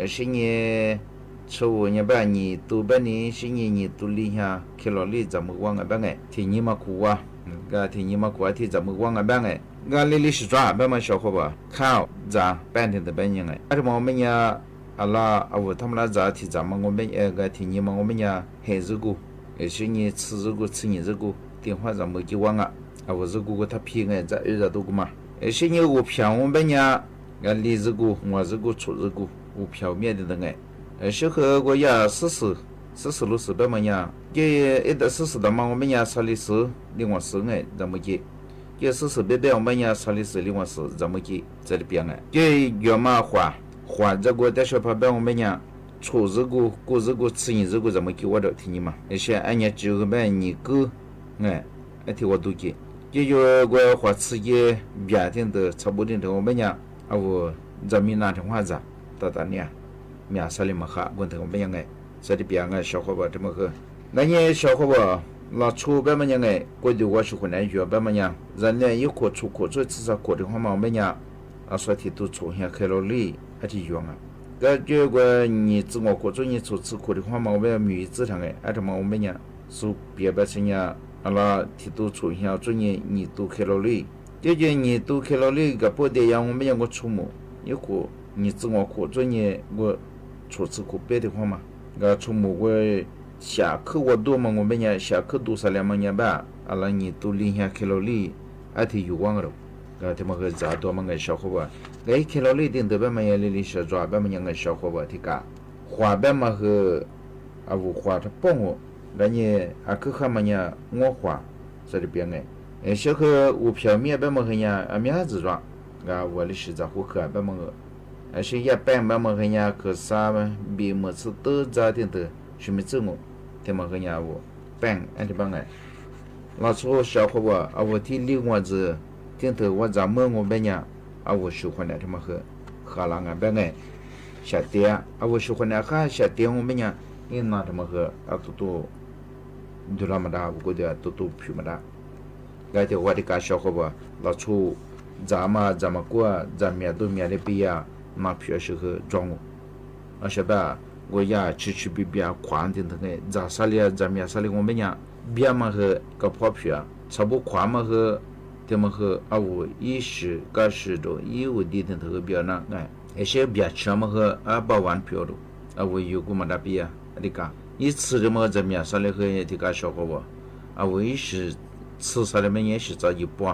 sib nyiag txhua vus nyiag peb nyim tus peb ni sib nyiag nyim tus li hia khe los li txav mus ua nqe peb nqe. Thim nyiag mas khuv ua, ga thim nyiag mas khuv thiaj txav mus ua nqe peb nqe. Ga li li sib tso peb mas xyov qhov vwm khau txav peb thiaj ntawm peb nyiag nqe. Ab rhawv mas ua peb nyiag a los a vus thaj mas lab txav thim txav mas ua peb, ga thim nyiag mas ua peb nyiag hem zwj kuj, sib nyiag txhij zwj kuj txhij nyim zwj kuj tim huab txav mus ciaj ua nqe. A vus zwj kuj kuj thaj phi nqe txav wb txav tu kuj mas, sib nyiag vus phaum ua peb nyiag, ga li zwj kuj muag zwj kuj txhum zwj kuj vus phaum miaj li ntawd nqe. Sib hwm kuj yog xib xwm, xib xwm lub xwm peb mas nyiag ces ib tawm xib xwm tau mas ua peb nyiag xav li xwm li uas xwm nqe txav mus ciaj. Ces xib xwm peb peb ua peb nyiag xav li xwm li uas xwm txav mus ciaj txav li piav nqe. Ces yuav mas qhuam, qhuam txav kuj tab sis pab peb ua peb nyiag txhum zwj kuj kuj zwj kuj txhij nyim zwj kuj txav mus ciaj ua dam thim nyiag mas es sib a nyiag tsis hwj peb nyim kwv nqe, thiaj ua tu ces. Ces yuav kuj qhuam txhij ces npias thiaj ntawd txhaj pub thiaj ntawd ua peb nyiag a vus txav mi nas rhawv huab txav tas tas niaj mias xav li mas qhab kuj ntawd ua peb nyiag nqe. Xav li piav nqe xyov qhov vwm thiaj mas hwj. Nqe nyiag xyov qhov vwm los txhua peb mas nyiag nqe kuj tus ua sw khuam nas yuav peb mas nyiag zam nyiaj ib khuam txhua khuam txhua txhij txhua khuam rhawv huab mas ua peb nyiag a xav thim tus txhum hia khe los li a thiaj yuav nqe. Ga ces kuj nyim txwv nqua khuam txhua nyim txhua txhij khuam rhawv huab mas ua peb nyiag txwv rhawv nqe a rhawv mas ua peb nyiag xu piav peb txhua nyiag a los thim tus txhum hia txhua nyim nyim tus khe los li. Ces ces nyim tus khe los li kam pub tias yog ua peb nyiag kuj txhua mus ib khuam nyim txwv nqua khuam txhua nyim kuj txhua txhij khuam peb tim huab mas, ga txhua mus kuj xya khwb ua duaj mas ua peb nyiag xya khwb tu xav li mas nyiag peb a los nyim tus li hia khe los li a thiaj yuav ua nqe. Ga thiaj mas hwj txav tuaj mas nqe xyov qhov vwm, ga ib khe los li tim ntawd peb mas yog li li sawv tso peb mas nyiag nqe xyov qhov vwm thiaj kav. Qhuam peb mas hwj a vus qhuam rhawv poob, ga nyiag a khwb qhab mas nyiag muab qhuam xav li piav nqe. Es sib hwj vus phaum miaj peb mas hwj nyiag a miaj txwv zos, ga vus li sib txav qhuv khwv peb mas hwj, sib yaj peej peb mas hwj nyiag khwv xa npis mus txhij twb txav thiaj ntawd sib me txwj mus thiaj mas hwj nyiag vus peej a li peb nqe. Los txhua xyov qhov vwm a vus thib li uas txwv thiaj ntawd ua txav muab ua peb nyiag a vus sw qhuam nas thiaj mas hwj, qhab los nqe peb nqe. Xya tiav a vus sw qhuam nas qhab xya tiav ua peb nyiag ib no thiaj mas hwj a tu tu ntug los mas dab vus kuj tias tu tu phim mas dab. Ga tias ua li kav xyov qhov vwm los txhua txav mas txav mas kuj txav mias tu mias li peb yam mas phim sw hwj zoo. Los sawv pab kuj yam tsis tsis pib piav qhuav nti ntawd nqe txav xav li txav mias xav li ua peb nyiag npiab mas hwj kom phob phim txhaj pub qhuav mas hwj, thiaj mas hwj a vus ib sim kaj sim rau ib vus di thiaj ntawd hwj npiab na nqe. Es sib npiab tshiav mas hwj a paj vav phim rau a vus yus kuj mas dab peb yam li kav ib txhij li mas hwj txav mias xav li hwj thiaj kav xyov qhov vwm a vus ib sim txhij xav li peb nyiag ib sim txav yim pua,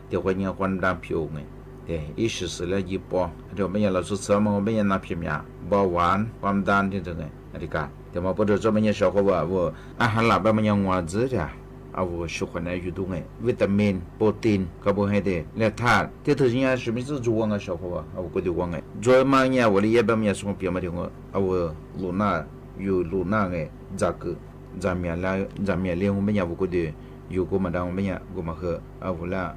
tias qhuav nyiag qhuav dab phim nqe. Ib sim xwm li yim pua rau peb nyiag los txhua txhij mas ua peb nyiag na phim mias npaj vav paj dab thiaj ntawd nqe li kav. Tias mas pub rau txoj peb nyiag xyov qhov vwm a vus a ha lam peb mas nyiag nguav ntxiv thiab a vus sw qhuam nas yus tu nqe vitamin, protein, carbohydrate, lactate thiab tus nyiag sib me txwj ntxuag ua nqe xyov qhov vwm a vus kuj tias ua nqe ntxuag mas nyiag vus li yaj peb mas nyiag xoo piav mas tias a vus lus naj, yus lus naj nqe txav kwv. Ntxawm Miam Li hu npe nyam vus kuv twm, yus kuv mam da hu npe nyam kuv mam hu, vus laj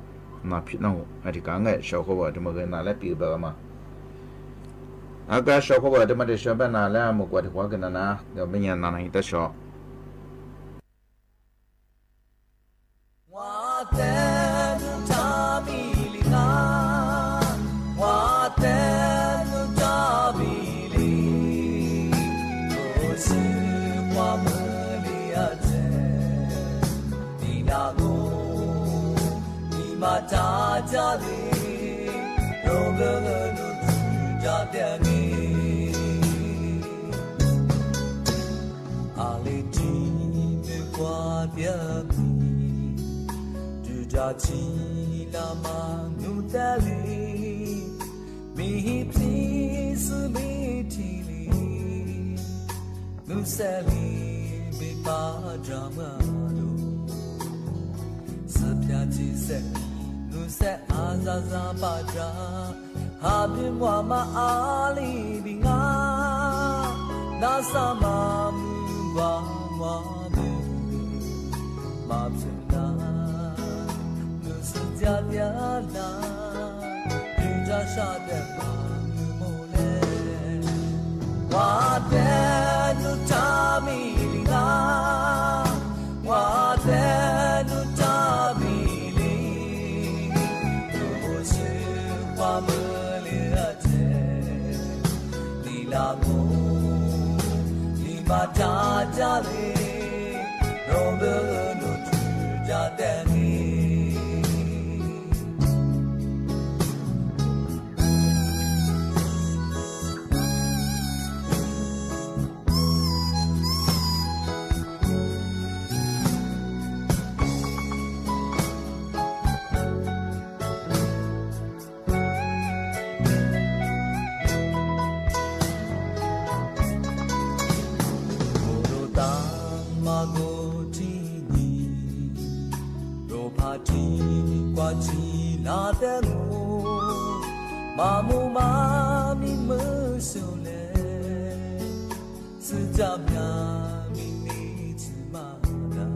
nas phim noj hu a ris kav nqaij sau khuab vawm rau mas hu nas lab pis pam mas. Ab koj sau khuab vawm rau mas ris sau npe nas lab mus kuv ris khuab kws nas na, npe nyam nas na tab sau. Ua teb nub rab mi li na, ua teb nub rab mi li, koj xwb pab mab li a tsev, li na nub, li mas rab ca li, rau nub nub rab tiag li. A le tsi me kua tiag mi, rwg rab tsi la mas nub teb li, mi hib pib xwb mi rhis li, nub xeeb li mi pab rab muaj lug, xwb phiaj tsi xeeb, nub xeeb a zaj zaj pab rab, hab pib muaj mas a li li na, nab xav mas mus npaj muaj mus, mas pheej na, nub xwb tiag tiag na, rwg rab sab tiag mas mus mus le. Ua teb nub rab mi li na, ua teb nub rab mi li, koj xwb pab mab li a tsev, li na nub, li mas rab ca li, rau nub nub rab tiag li. Kuv rau tag mas kuv rhis nyim, rau phaj rhis kuam tsi lam teb nub, mas mus mas mi mub xyoo le, xwb caj maj mi mi tsi maj dag,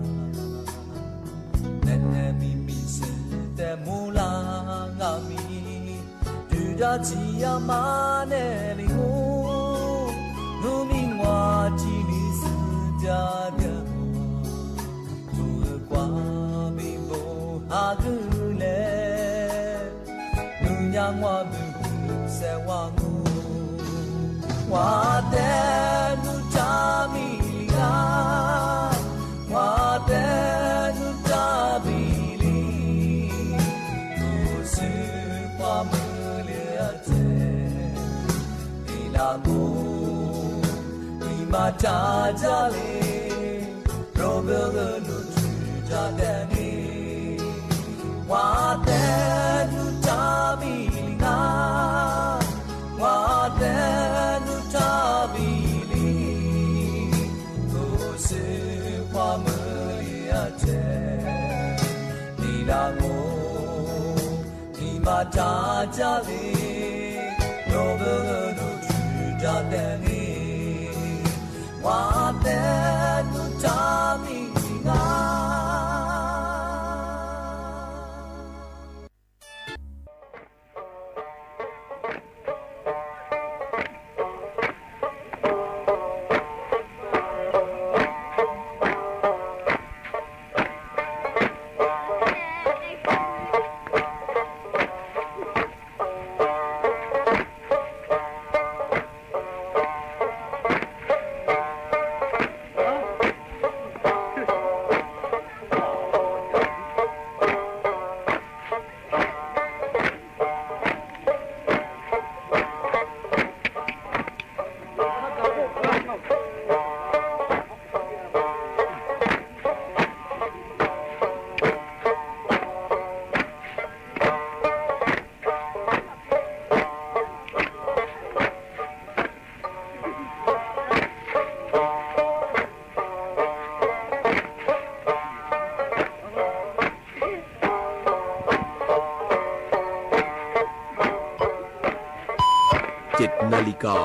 ne ne mi mi xwb tes mus la nga mi, rwg rab tsi ya maj ne li nub, nub mi nguaj tsi li xwb caj tiag, tug kua mi npau hab kws le, nub nyab nguaj nws xeeb ua nub, ua teb nub rab mi li na, ua teb nub rab mi li, koj xwb pab mab li a tsev, li na nub, li mas rab ca li, rau nub nub rab tiag li. Ua teb nub rab mi li na, ua teb nub rab mi li, koj xwb pab mab li a tsev, li na nub, li mas rab ca li, rau nub nub rab tiag li. Ua teb nub rab mi li na. Chit na li ko.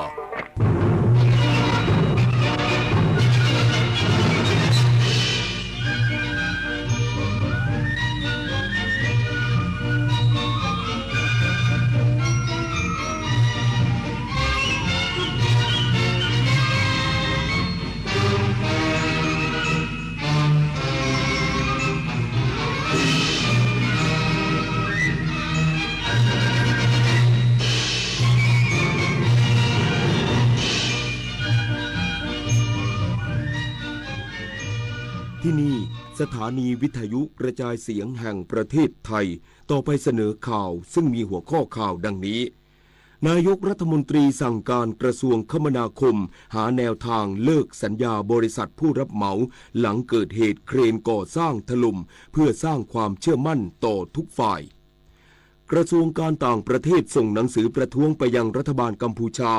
ที่นี่ สถานีวิทยุกระจายเสียงแห่งประเทศไทย ต่อไปเสนอข่าวซึ่งมีหัวข้อข่าวดังนี้ นายกรัฐมนตรีสั่งการกระทรวงคมนาคม หาแนวทางเลิกสัญญาบริษัทผู้รับเหมา หลังเกิดเหตุเครนก่อสร้างถล่ม เพื่อสร้างความเชื่อมั่นต่อทุกฝ่าย กระทรวงการต่างประเทศส่งหนังสือประท้วงไปยังรัฐบาลกัมพูชา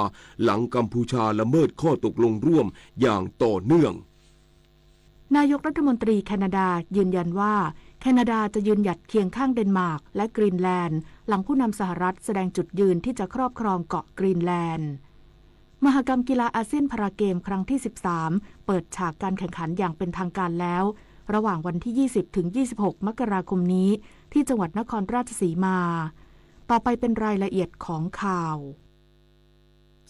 หลังกัมพูชาละเมิดข้อตกลงร่วมอย่างต่อเนื่อง นายกรัฐมนตรีแคนาดายืนยันว่า แคนาดาจะยืนหยัดเคียงข้างเดนมาร์กและกรีนแลนด์ หลังผู้นำสหรัฐแสดงจุดยืนที่จะครอบครองเกาะกรีนแลนด์ มหกรรมกีฬาอาเซียนพาราเกมครั้งที่ สิบสาม เปิดฉากการแข่งขันอย่างเป็นทางการแล้ว ระหว่างวันที่ ยี่สิบ ถึง ยี่สิบหก มกราคมนี้ ที่จังหวัดนครราชสีมา ต่อไปเป็นรายละเอียดของข่าว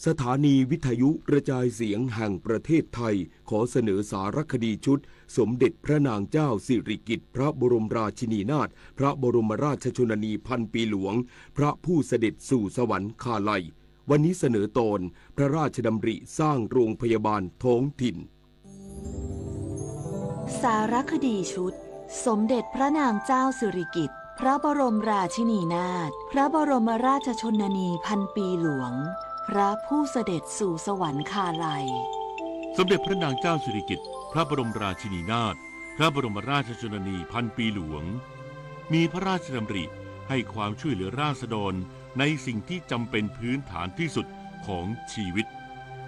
สถานีวิทยุกระจายเสียงแห่งประเทศไทย ขอเสนอสารคดีชุด สมเด็จพระนางเจ้าสิริกิติ์พระบรมราชินีนาถ พระบรมราชชนนีพันปีหลวง พระผู้เสด็จสู่สวรรคาลัย วันนี้เสนอตอน พระราชดำริสร้างโรงพยาบาลท้องถิ่น สารคดีชุด สมเด็จพระนางเจ้าสิริกิติ์พระบรมราชินีนาถ พระบรมราชชนนีพันปีหลวง พระผู้เสด็จสู่สวรรคาลัย สมเด็จพระนางเจ้าสิริกิติ์พระบรมราชินีนาถ พระบรมราชชนนีพันปีหลวง มีพระราชดำริให้ความช่วยเหลือราษฎรในสิ่งที่จำเป็นพื้นฐานที่สุดของชีวิต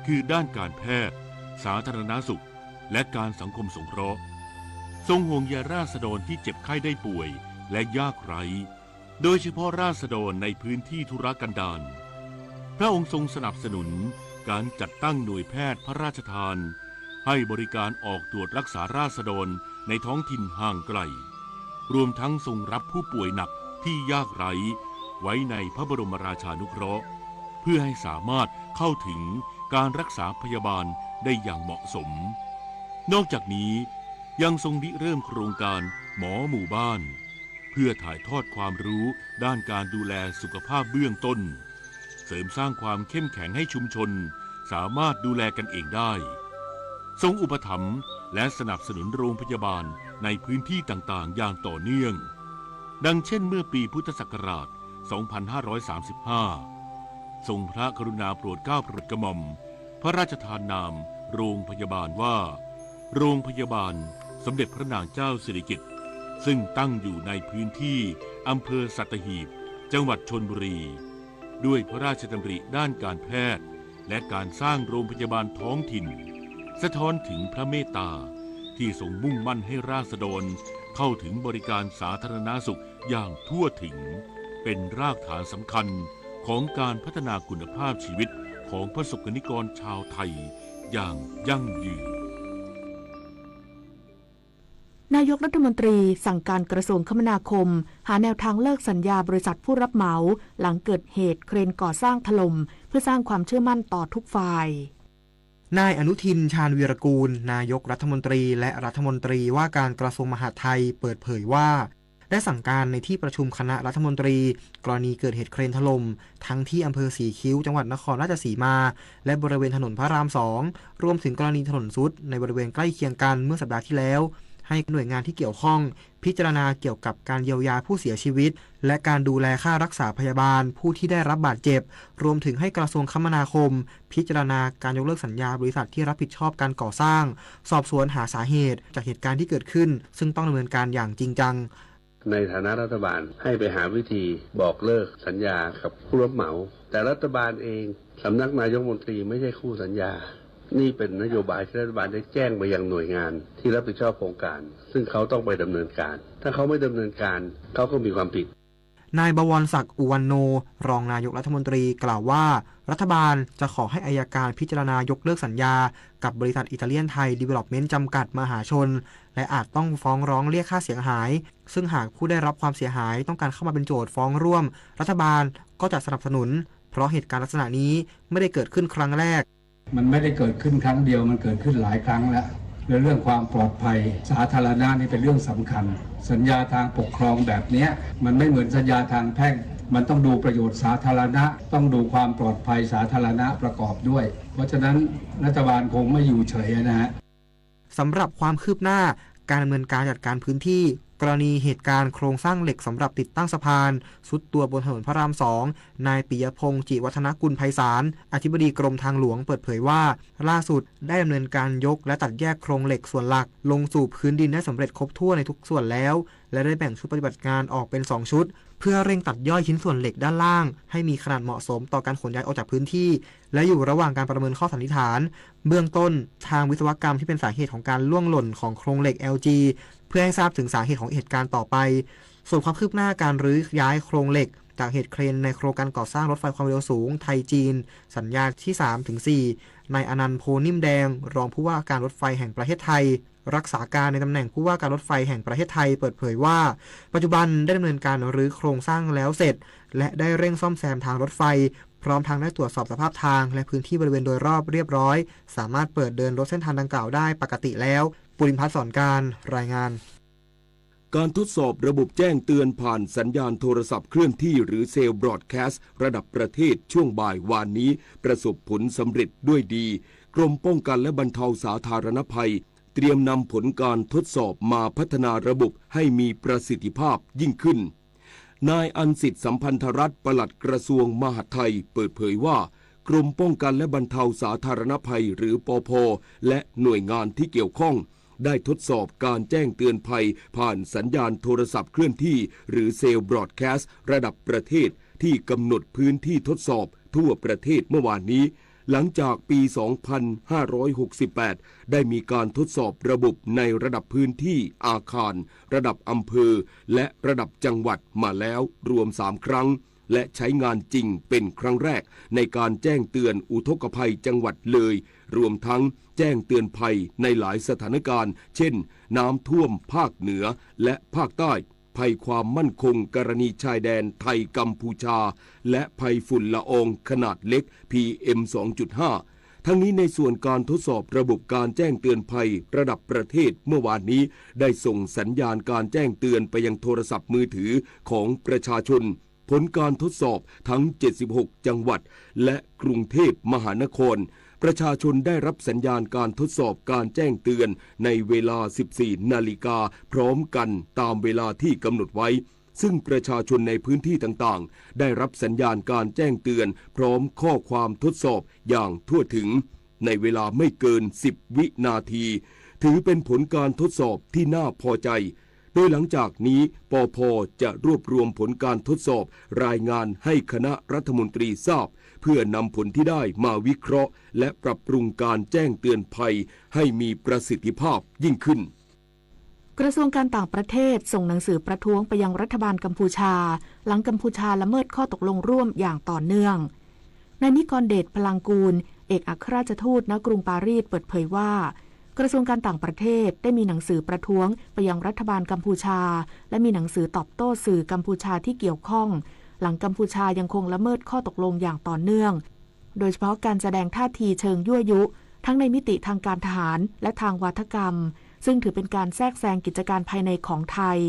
คือด้านการแพทย์ สาธารณสุข และการสังคมสงเคราะห์ ทรงห่วงใยราษฎรที่เจ็บไข้ได้ป่วยและยากไร้ โดยเฉพาะราษฎรในพื้นที่ทุรกันดาร พระองค์ทรงสนับสนุนการจัดตั้งหน่วยแพทย์พระราชทาน ให้บริการออกตรวจรักษาราษฎรในท้องถิ่นห่างไกล รวมทั้งทรงรับผู้ป่วยหนักที่ยากไร้ ไว้ในพระบรมราชานุเคราะห์ เพื่อให้สามารถเข้าถึงการรักษาพยาบาลได้อย่างเหมาะสม นอกจากนี้ยังทรงริเริ่มโครงการหมอหมู่บ้าน เพื่อถ่ายทอดความรู้ด้านการดูแลสุขภาพเบื้องต้น เสริมสร้างความเข้มแข็งให้ชุมชนสามารถดูแลกันเองได้ ทรงอุปถัมภ์และสนับสนุนโรงพยาบาลในพื้นที่ต่างๆ อย่างต่อเนื่อง ดังเช่นเมื่อปีพุทธศักราช สองพันห้าร้อยสามสิบห้า ทรงพระกรุณาโปรดเกล้าโปรดกระหม่อม พระราชทานนามโรงพยาบาลว่า โรงพยาบาลสมเด็จพระนางเจ้าสิริกิติ์ ซึ่งตั้งอยู่ในพื้นที่อำเภอสัตหีบ จังหวัดชลบุรี ด้วยพระราชดำริด้านการแพทย์ และการสร้างโรงพยาบาลท้องถิ่น สะท้อนถึงพระเมตตาที่ทรงมุ่งมั่นให้ราษฎรเข้าถึงบริการสาธารณสุขอย่างทั่วถึง เป็นรากฐานสำคัญของการพัฒนาคุณภาพชีวิตของประสบกนิกรชาวไทยอย่างยั่งยืน นายกรัฐมนตรีสั่งการกระทรวงคมนาคม หาแนวทางเลิกสัญญาบริษัทผู้รับเหมา หลังเกิดเหตุเครนก่อสร้างถล่ม เพื่อสร้างความเชื่อมั่นต่อทุกฝ่าย นายอนุทิน ชาญวีรกูร นายกรัฐมนตรี และรัฐมนตรีว่าการกระทรวงมหาดไทยเปิดเผยว่า ได้สั่งการในที่ประชุมคณะรัฐมนตรี กรณีเกิดเหตุเครนถล่ม ทั้งที่อำเภอสีคิ้ว จังหวัดนครราชสีมา และบริเวณถนนพระรามสอง รวมถึงกรณีถนนทรุดในบริเวณใกล้เคียงกันเมื่อสัปดาห์ที่แล้ว ให้หน่วยงานที่เกี่ยวข้อง พิจารณาเกี่ยวกับการเยียวยาผู้เสียชีวิต และการดูแลค่ารักษาพยาบาลผู้ที่ได้รับบาดเจ็บ รวมถึงให้กระทรวงคมนาคม พิจารณาการยกเลิกสัญญาบริษัทที่รับผิดชอบการก่อสร้าง สอบสวนหาสาเหตุจากเหตุการณ์ที่เกิดขึ้น ซึ่งต้องดำเนินการอย่างจริงจัง ในฐานะรัฐบาลให้ไปหาวิธีบอกเลิกสัญญากับผู้รับเหมา แต่รัฐบาลเอง สำนักนายกรัฐมนตรีไม่ใช่คู่สัญญา นี่เป็นนโยบายที่รัฐบาลได้แจ้งไปยังหน่วยงานที่รับผิดชอบโครงการ ซึ่งเขาต้องไปดำเนินการ ถ้าเขาไม่ดำเนินการ เขาก็มีความผิด นายบวรศักดิ์ อุวันโน รองนายกรัฐมนตรีกล่าวว่า รัฐบาลจะขอให้อัยการพิจารณายกเลิกสัญญา กับบริษัทอิตาเลียนไทย ดีเวล็อปเมนต์ จำกัด มหาชน และอาจต้องฟ้องร้องเรียกค่าเสียหาย ซึ่งหากผู้ได้รับความเสียหายต้องการเข้ามาเป็นโจทก์ฟ้องร่วม รัฐบาลก็จะสนับสนุน เพราะเหตุการณ์ลักษณะนี้ไม่ได้เกิดขึ้นครั้งแรก มันไม่ได้เกิดขึ้นครั้งเดียว มันเกิดขึ้นหลายครั้งแล้ว และเรื่องความปลอดภัยสาธารณะนี่เป็นเรื่องสำคัญ สัญญาทางปกครองแบบเนี้ย มันไม่เหมือนสัญญาทางแพ่ง มันต้องดูประโยชน์สาธารณะ ต้องดูความปลอดภัยสาธารณะประกอบด้วย เพราะฉะนั้นรัฐบาลคงไม่อยู่เฉยนะฮะ สำหรับความคืบหน้า การดำเนินการจัดการพื้นที่กรณีเหตุการณ์โครงสร้างเหล็กสำหรับติดตั้งสะพานทรุดตัวบนถนนพระรามสอง นายปิยพงษ์ จิวัฒนกุลไพศาล อธิบดีกรมทางหลวง เปิดเผยว่า ล่าสุดได้ดำเนินการยกและตัดแยกโครงเหล็กส่วนหลักลงสู่พื้นดินได้สำเร็จครบถ้วนในทุกส่วนแล้ว และได้แบ่งชุดปฏิบัติงานออกเป็นสองชุด เพื่อเร่งตัดย่อยชิ้นส่วนเหล็กด้านล่างให้มีขนาดเหมาะสมต่อการขนย้ายออกจากพื้นที่ และอยู่ระหว่างการประเมินข้อสันนิษฐาน เบื้องต้น ทางวิศวกรรมที่เป็นสาเหตุของการร่วงหล่นของโครงเหล็ก แอลจี เพื่อให้ทราบถึงสาเหตุของเหตุการณ์ต่อไป ส่วนความคืบหน้าการรื้อย้ายโครงเหล็กจากเหตุเครนในโครงการก่อสร้างรถไฟความเร็วสูงไทย-จีน สัญญาที่สามถึงสี่ นายอนันต์ โพนิ่มแดง รองผู้ว่าการรถไฟแห่งประเทศไทย รักษาการในตำแหน่งผู้ว่าการรถไฟแห่งประเทศไทย เปิดเผยว่า ปัจจุบันได้ดำเนินการรื้อโครงสร้างแล้วเสร็จ และได้เร่งซ่อมแซมทางรถไฟ พร้อมทั้งได้ตรวจสอบสภาพทางและพื้นที่บริเวณโดยรอบเรียบร้อย สามารถเปิดเดินรถเส้นทางดังกล่าวได้ปกติแล้ว ภูริพัฒน์ สอนการ รายงาน การทดสอบระบบแจ้งเตือนผ่านสัญญาณโทรศัพท์เคลื่อนที่หรือเซลล์บรอดแคสต์ระดับประเทศช่วงบ่ายวานนี้ประสบผลสำเร็จด้วยดี กรมป้องกันและบรรเทาสาธารณภัยเตรียมนำผลการทดสอบมาพัฒนาระบบให้มีประสิทธิภาพยิ่งขึ้น นายอันสิทธิ์ สัมพันธรัตน์ ปลัดกระทรวงมหาดไทย เปิดเผยว่า กรมป้องกันและบรรเทาสาธารณภัย หรือ ปภ และหน่วยงานที่เกี่ยวข้อง ได้ทดสอบการแจ้งเตือนภัยผ่านสัญญาณโทรศัพท์เคลื่อนที่ หรือเซลล์บรอดแคสต์ระดับประเทศที่กำหนดพื้นที่ทดสอบทั่วประเทศเมื่อวานนี้ หลังจากปี สองพันห้าร้อยหกสิบแปด ได้มีการทดสอบระบบในระดับพื้นที่อาคาร ระดับอำเภอ และระดับจังหวัดมาแล้วรวม สาม ครั้ง และใช้งานจริงเป็นครั้งแรกในการแจ้งเตือนอุทกภัยจังหวัดเลย รวมทั้งแจ้งเตือนภัยในหลายสถานการณ์ เช่น น้ำท่วมภาคเหนือและภาคใต้ ภัยความมั่นคงกรณีชายแดนไทยกัมพูชา และภัยฝุ่นละอองขนาดเล็ก พีเอ็ม สองจุดห้า ทั้งนี้ในส่วนการทดสอบระบบการแจ้งเตือนภัยระดับประเทศเมื่อวานนี้ ได้ส่งสัญญาณการแจ้งเตือนไปยังโทรศัพท์มือถือของประชาชน ผลการทดสอบทั้ง เจ็ดสิบหก จังหวัด และกรุงเทพมหานคร ประชาชนได้รับสัญญาณการทดสอบการแจ้งเตือนในเวลา สิบสี่ นาฬิกาพร้อมกันตามเวลาที่กำหนดไว้ ซึ่งประชาชนในพื้นที่ต่างๆ ได้รับสัญญาณการแจ้งเตือนพร้อมข้อความทดสอบอย่างทั่วถึง ในเวลาไม่เกิน สิบ วินาที ถือเป็นผลการทดสอบที่น่าพอใจ โดยหลังจากนี้ ปภ จะรวบรวมผลการทดสอบรายงานให้คณะรัฐมนตรีทราบ เพื่อนำผลที่ได้มาวิเคราะห์ และปรับปรุงการแจ้งเตือนภัยให้มีประสิทธิภาพยิ่งขึ้น กระทรวงการต่างประเทศส่งหนังสือประท้วงไปยังรัฐบาลกัมพูชา หลังกัมพูชาละเมิดข้อตกลงร่วมอย่างต่อเนื่อง นายนิกรเดช พลังกูล เอกอัครราชทูตณกรุงปารีสเปิดเผยว่า กระทรวงการต่างประเทศได้มีหนังสือประท้วงไปยังรัฐบาลกัมพูชา และมีหนังสือตอบโต้สื่อกัมพูชาที่เกี่ยวข้อง หลังกัมพูชายังคงละเมิดข้อตกลงอย่างต่อเนื่อง โดยเฉพาะการแสดงท่าทีเชิงยั่วยุ ทั้งในมิติทางการทหาร และทางวาทกรรม ซึ่งถือเป็นการแทรกแซงกิจการภายในของไทย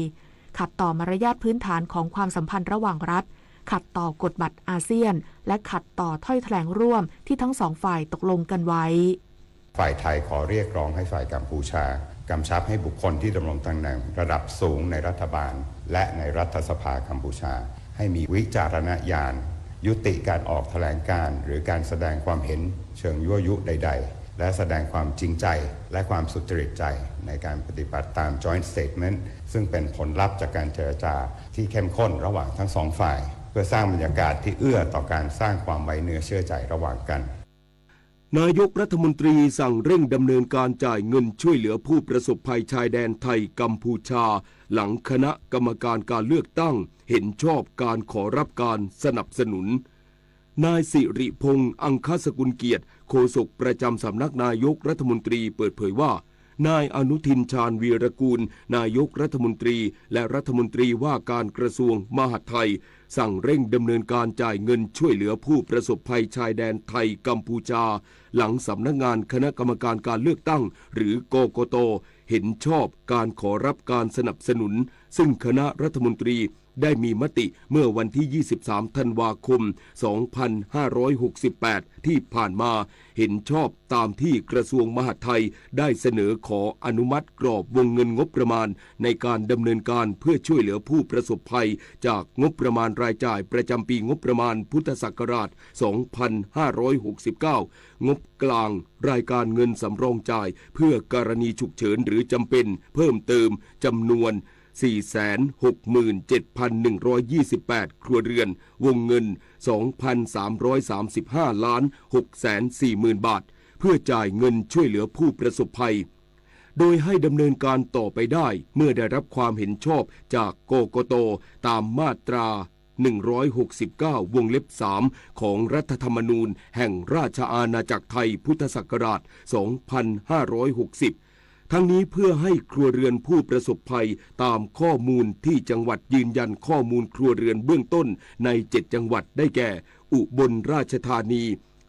ขัดต่อมารยาทพื้นฐานของความสัมพันธ์ระหว่างรัฐ ขัดต่อกฎบัตรอาเซียน และขัดต่อถ้อยแถลงร่วมที่ทั้งสองฝ่ายตกลงกันไว้ ฝ่ายไทยขอเรียกร้องให้ฝ่ายกัมพูชากำชับให้บุคคลที่ดำรงตำแหน่งระดับสูงในรัฐบาล และในรัฐสภากัมพูชา ให้มีวิจารณญาณ ยุติการออกแถลงการณ์ หรือการแสดงความเห็นเชิงยั่วยุใดๆ และแสดงความจริงใจ และความสุจริตใจในการปฏิบัติตาม Joint Statement ซึ่งเป็นผลลัพธ์จากการเจรจาที่เข้มข้นระหว่างทั้งสองฝ่าย เพื่อสร้างบรรยากาศที่เอื้อต่อการสร้างความไว้เนื้อเชื่อใจระหว่างกัน นายกรัฐมนตรีสั่งเร่งดำเนินการจ่ายเงินช่วยเหลือผู้ประสบภัยชายแดนไทยกัมพูชา หลังคณะกรรมการการเลือกตั้งเห็นชอบการขอรับการสนับสนุน นายสิริพงษ์ อังคสกุลเกียรติ โฆษกประจำสำนักนายกรัฐมนตรีเปิดเผยว่า นายอนุทิน ชาญวีรกูล นายกรัฐมนตรี และรัฐมนตรีว่าการกระทรวงมหาดไทย สั่งเร่งดำเนินการจ่ายเงินช่วยเหลือผู้ประสบภัยชายแดนไทยกัมพูชา หลังสำนักงานคณะกรรมการการเลือกตั้ง หรือกกต เห็นชอบการขอรับการสนับสนุน ซึ่งคณะรัฐมนตรี ได้มีมติเมื่อวันที่ ยี่สิบสาม ธันวาคม สองพันห้าร้อยหกสิบแปด ที่ผ่านมา เห็นชอบตามที่กระทรวงมหาดไทยได้เสนอขออนุมัติกรอบวงเงินงบประมาณในการดำเนินการเพื่อช่วยเหลือผู้ประสบภัยจากงบประมาณรายจ่ายประจำปีงบประมาณพุทธศักราช สองพันห้าร้อยหกสิบเก้า งบกลางรายการเงินสำรองจ่ายเพื่อกรณีฉุกเฉินหรือจำเป็นเพิ่มเติมจำนวน สี่แสนหกหมื่นเจ็ดพันหนึ่งร้อยยี่สิบแปด ครัวเรือน วงเงิน สองพันสามร้อยสามสิบห้าล้านหกแสนสี่หมื่น บาท เพื่อจ่ายเงินช่วยเหลือผู้ประสบภัย โดยให้ดำเนินการต่อไปได้เมื่อได้รับความเห็นชอบจาก กกต ตามมาตรา หนึ่งร้อยหกสิบเก้า วงเล็บ สาม ของรัฐธรรมนูญแห่งราชอาณาจักรไทยพุทธศักราช สองพันห้าร้อยหกสิบ ทั้งนี้เพื่อให้ครัวเรือนผู้ประสบภัยตามข้อมูลที่จังหวัดยืนยันข้อมูลครัวเรือนเบื้องต้นใน เจ็ด จังหวัดได้แก่ อุบลราชธานี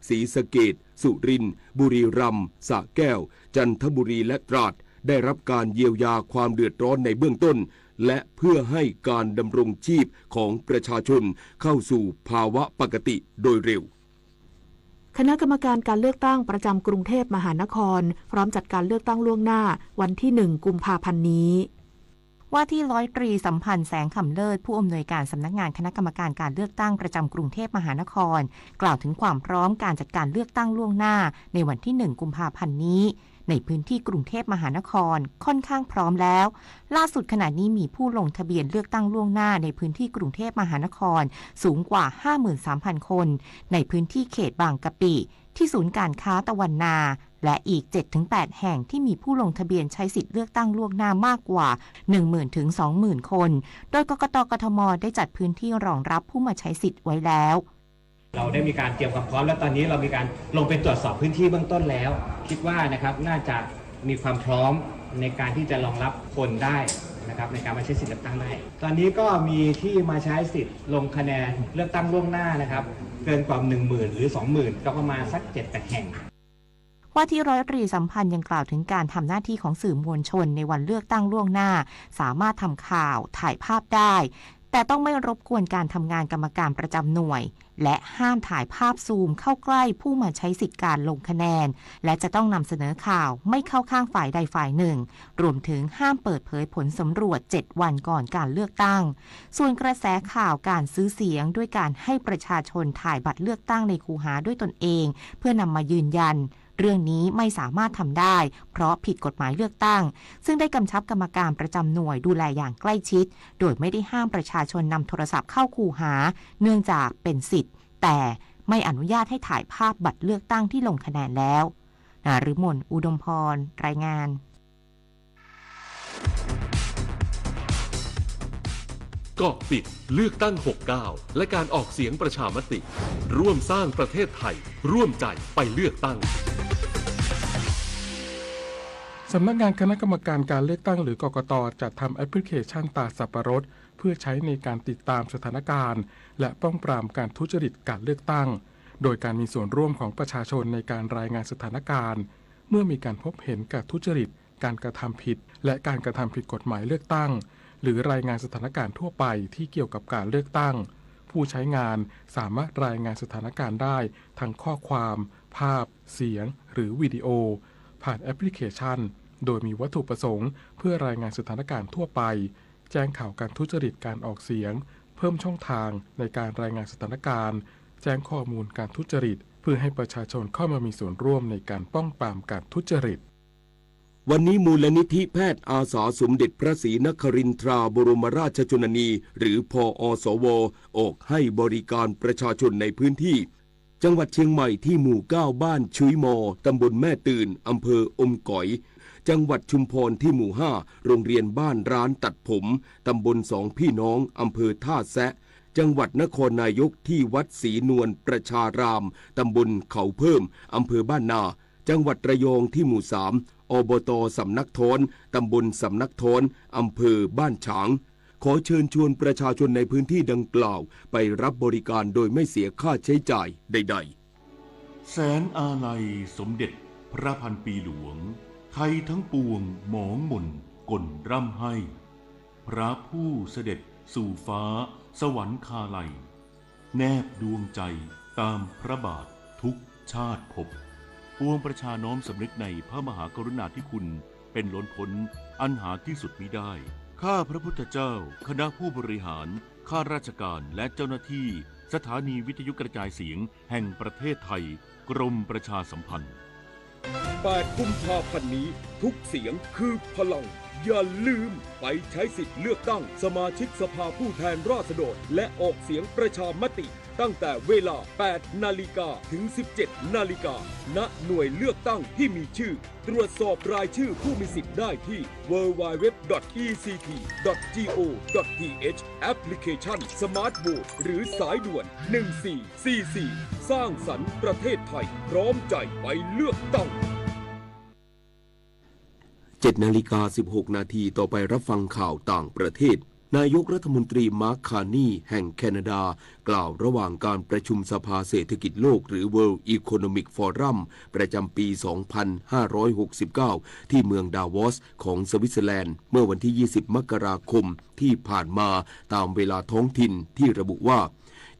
ศรีสะเกษ สุรินทร์ บุรีรัมย์ สระแก้ว จันทบุรี และตราด ได้รับการเยียวยาความเดือดร้อนในเบื้องต้น และเพื่อให้การดำรงชีพของประชาชนเข้าสู่ภาวะปกติโดยเร็ว คณะกรรมการการเลือกตั้งประจำกรุงเทพมหานคร พร้อมจัดการเลือกตั้งล่วงหน้าวันที่ หนึ่ง กุมภาพันธ์นี้ ว่าที่ร้อยตรีสัมพันธ์ แสงคำเลิศ ผู้อำนวยการสำนักงานคณะกรรมการการเลือกตั้งประจำกรุงเทพมหานคร กล่าวถึงความพร้อมการจัดการเลือกตั้งล่วงหน้าในวันที่ หนึ่ง กุมภาพันธ์นี้ ในพื้นที่กรุงเทพมหานครค่อนข้างพร้อมแล้ว ล่าสุดขณะนี้มีผู้ลงทะเบียนเลือกตั้งล่วงหน้าในพื้นที่กรุงเทพมหานครสูงกว่า ห้าหมื่นสามพัน คน ในพื้นที่เขตบางกะปิ ที่ศูนย์การค้าตะวันนา และอีก เจ็ดถึงแปด แห่งที่มีผู้ลงทะเบียนใช้สิทธิ์เลือกตั้งล่วงหน้ามากกว่า หนึ่งหมื่นถึงสองหมื่น คน โดยกกตกทมได้จัดพื้นที่รองรับผู้มาใช้สิทธิ์ไว้แล้ว เราได้มีการเตรียมความพร้อม และตอนนี้เรามีการลงไปตรวจสอบพื้นที่เบื้องต้นแล้ว คิดว่านะครับน่าจะมีความพร้อมในการที่จะรองรับคนได้นะครับในการมาใช้สิทธิ์เลือกตั้งได้ ตอนนี้ก็มีที่มาใช้สิทธิ์ลงคะแนนเลือกตั้งล่วงหน้านะครับเกินกว่า หนึ่งหมื่น หรือ สองหมื่น ก็ประมาณสัก เจ็ดแปด แห่ง ว่าที่ร้อยตรีสัมพันธ์ยังกล่าวถึงการทำหน้าที่ของสื่อมวลชนในวันเลือกตั้งล่วงหน้า สามารถทำข่าวถ่ายภาพได้ แต่ต้องไม่รบกวนการทำงานกรรมการประจำหน่วย และห้ามถ่ายภาพซูมเข้าใกล้ผู้มาใช้สิทธิ์การลงคะแนน และจะต้องนำเสนอข่าวไม่เข้าข้างฝ่ายใดฝ่ายหนึ่ง รวมถึงห้ามเปิดเผยผลสำรวจ เจ็ดวันก่อนการเลือกตั้ง ส่วนกระแสข่าวการซื้อเสียงด้วยการให้ประชาชนถ่ายบัตรเลือกตั้งในคูหาด้วยตนเอง เพื่อนำมายืนยัน เรื่องนี้ไม่สามารถทำได้ เพราะผิดกฎหมายเลือกตั้ง ซึ่งได้กำชับกรรมการประจำหน่วยดูแลอย่างใกล้ชิด โดยไม่ได้ห้ามประชาชนนำโทรศัพท์เข้าคูหา เนื่องจากเป็นสิทธิ์ แต่ไม่อนุญาตให้ถ่ายภาพบัตรเลือกตั้งที่ลงคะแนนแล้ว นฤมล อุดมพร รายงาน เกาะติดเลือกตั้ง หกเก้า และการออกเสียงประชามติ ร่วมสร้างประเทศไทย ร่วมใจไปเลือกตั้ง สำนักงานคณะกรรมการการเลือกตั้งหรือกกตจัดทำแอปพลิเคชันตาสับปะรด เพื่อใช้ในการติดตามสถานการณ์ และป้องปรามการทุจริตการเลือกตั้ง โดยการมีส่วนร่วมของประชาชนในการรายงานสถานการณ์ เมื่อมีการพบเห็นการทุจริต การกระทำผิด และการกระทำผิดกฎหมายเลือกตั้ง หรือรายงานสถานการณ์ทั่วไปที่เกี่ยวกับการเลือกตั้ง ผู้ใช้งานสามารถรายงานสถานการณ์ได้ทั้งข้อความ ภาพ เสียง หรือวิดีโอ ผ่านแอปพลิเคชัน โดยมีวัตถุประสงค์เพื่อรายงานสถานการณ์ทั่วไป แจ้งข่าวการทุจริตการออกเสียง เพิ่มช่องทางในการรายงานสถานการณ์ แจ้งข้อมูลการทุจริต เพื่อให้ประชาชนเข้ามามีส่วนร่วมในการป้องปรามการทุจริต วันนี้มูลนิธิแพทย์อาสาสมเด็จพระศรีนครินทราบรมราชชนนี หรือ พอสว ออกให้บริการประชาชนในพื้นที่ จังหวัดเชียงใหม่ที่หมู่ เก้า บ้านชุยมอ ตำบลแม่ตื่น อำเภออมก๋อย จังหวัดชุมพรที่หมู่ ห้า โรงเรียนบ้านร้านตัดผม ตำบลสองพี่น้อง อำเภอท่าแซะ จังหวัดนครนายกที่วัดศรีนวลประชาราม ตำบลเขาเพิ่ม อำเภอบ้านนา จังหวัดระยองที่หมู่ สาม อบต สำนักท้อน ตำบลสำนักท้อน อำเภอบ้านฉาง ขอเชิญชวนประชาชนในพื้นที่ดังกล่าวไปรับบริการโดยไม่เสียค่าใช้จ่ายใดๆ แสนอาลัยสมเด็จพระพันปีหลวง ไทยทั้งปวงหมองหม่นก่นร่ำไห้ พระผู้เสด็จ สู่ฟ้าสวรรคาลัย แนบดวงใจตามพระบาททุกชาติภพ ปวงประชาน้อมสำนึกในพระมหากรุณาธิคุณเป็นล้นพ้นอันหาที่สุดมิได้ ข้าพระพุทธเจ้า คณะผู้บริหาร ข้าราชการ และเจ้าหน้าที่ สถานีวิทยุกระจายเสียงแห่งประเทศไทย กรมประชาสัมพันธ์ แปดกุมภาพันธ์นี้ ทุกเสียงคือพลัง อย่าลืมไปใช้สิทธิ์เลือกตั้งสมาชิกสภาผู้แทนราษฎร และออกเสียงประชามติ ตั้งแต่เวลา แปดนาฬิกา ถึง สิบเจ็ดนาฬิกา ณ หน่วยเลือกตั้งที่มีชื่อ ตรวจสอบรายชื่อผู้มีสิทธิ์ได้ที่ ดับเบิลยู ดับเบิลยู ดับเบิลยู ดอท อี ซี ที ดอท จี โอ ดอท ที เอช แอปพลิเคชัน Smart Vote หรือสายด่วน หนึ่งสี่สี่สี่ สร้างสรรค์ประเทศไทย พร้อมใจไปเลือกตั้ง เจ็ดนาฬิกาสิบหกนาที ต่อไปรับฟังข่าวต่างประเทศ นายกรัฐมนตรีมาร์ค คาร์นีแห่งแคนาดา กล่าวระหว่างการประชุมสภาเศรษฐกิจโลกหรือ World Economic Forum ประจำปี สองพันห้าร้อยหกสิบเก้า ที่เมืองดาวอสของสวิตเซอร์แลนด์ เมื่อวันที่ ยี่สิบ มกราคมที่ผ่านมา ตามเวลาท้องถิ่น ที่ระบุว่า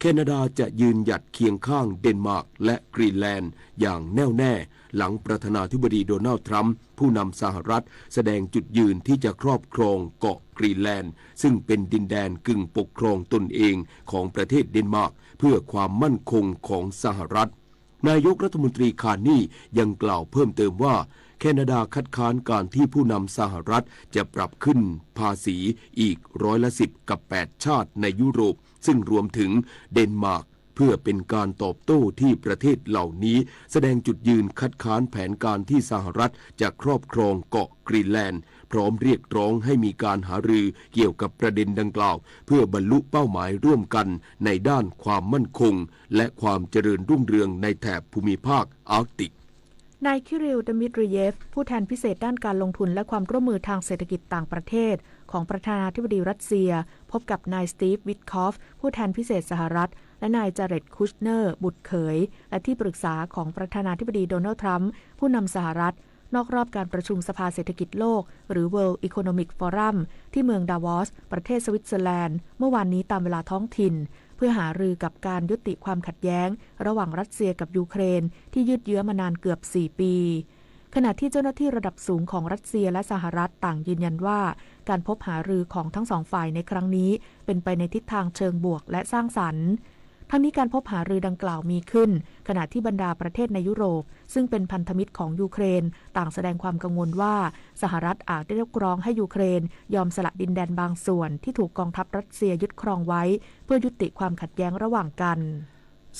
แคนาดาจะยืนหยัดเคียงข้างเดนมาร์กและกรีนแลนด์อย่างแน่วแน่ หลังประธานาธิบดีโดนัลด์ทรัมป์ ผู้นำสหรัฐ แสดงจุดยืนที่จะครอบครองเกาะกรีนแลนด์ ซึ่งเป็นดินแดนกึ่งปกครองตนเองของประเทศเดนมาร์ก เพื่อความมั่นคงของสหรัฐ นายกรัฐมนตรีคาร์นียังกล่าวเพิ่มเติมว่า แคนาดาคัดค้านการที่ผู้นำสหรัฐจะปรับขึ้นภาษีอีกร้อยละสิบ กับแปดชาติในยุโรป ซึ่งรวมถึงเดนมาร์ก เพื่อเป็นการตอบโต้ที่ประเทศเหล่านี้แสดงจุดยืนคัดค้านแผนการที่สหรัฐจะครอบครองเกาะกรีนแลนด์ พร้อมเรียกร้องให้มีการหารือเกี่ยวกับประเด็นดังกล่าว เพื่อบรรลุเป้าหมายร่วมกันในด้านความมั่นคง และความเจริญรุ่งเรืองในแถบภูมิภาคอาร์กติก นายคิริล ดมิตรีเยฟ ผู้แทนพิเศษด้านการลงทุนและความร่วมมือทางเศรษฐกิจต่างประเทศของประธานาธิบดีรัสเซีย พบกับนายสตีฟ วิทคอฟ ผู้แทนพิเศษสหรัฐ และนายจาเร็ด คุชเนอร์ บุตรเขย และที่ปรึกษาของประธานาธิบดีโดนัลด์ทรัมป์ ผู้นำสหรัฐ นอกรอบการประชุมสภาเศรษฐกิจโลก หรือ World Economic Forum ที่เมืองดาวอส ประเทศสวิตเซอร์แลนด์ เมื่อวานนี้ตามเวลาท้องถิ่น เพื่อหารือกับการยุติความขัดแย้งระหว่างรัสเซียกับยูเครน ที่ยืดเยื้อมานานเกือบ สี่ ปี ขณะที่เจ้าหน้าที่ระดับสูงของรัสเซียและสหรัฐต่างยืนยันว่า การพบหารือของทั้งสองฝ่ายในครั้งนี้ เป็นไปในทิศทางเชิงบวกและสร้างสรรค์ ทั้งนี้การพบหารือดังกล่าวมีขึ้น ขณะที่บรรดาประเทศในยุโรป ซึ่งเป็นพันธมิตรของยูเครน ต่างแสดงความกังวลว่า สหรัฐอาจเรียกร้องให้ยูเครน ยอมสละดินแดนบางส่วนที่ถูกกองทัพรัสเซียยึดครองไว้ เพื่อยุติความขัดแย้งระหว่างกัน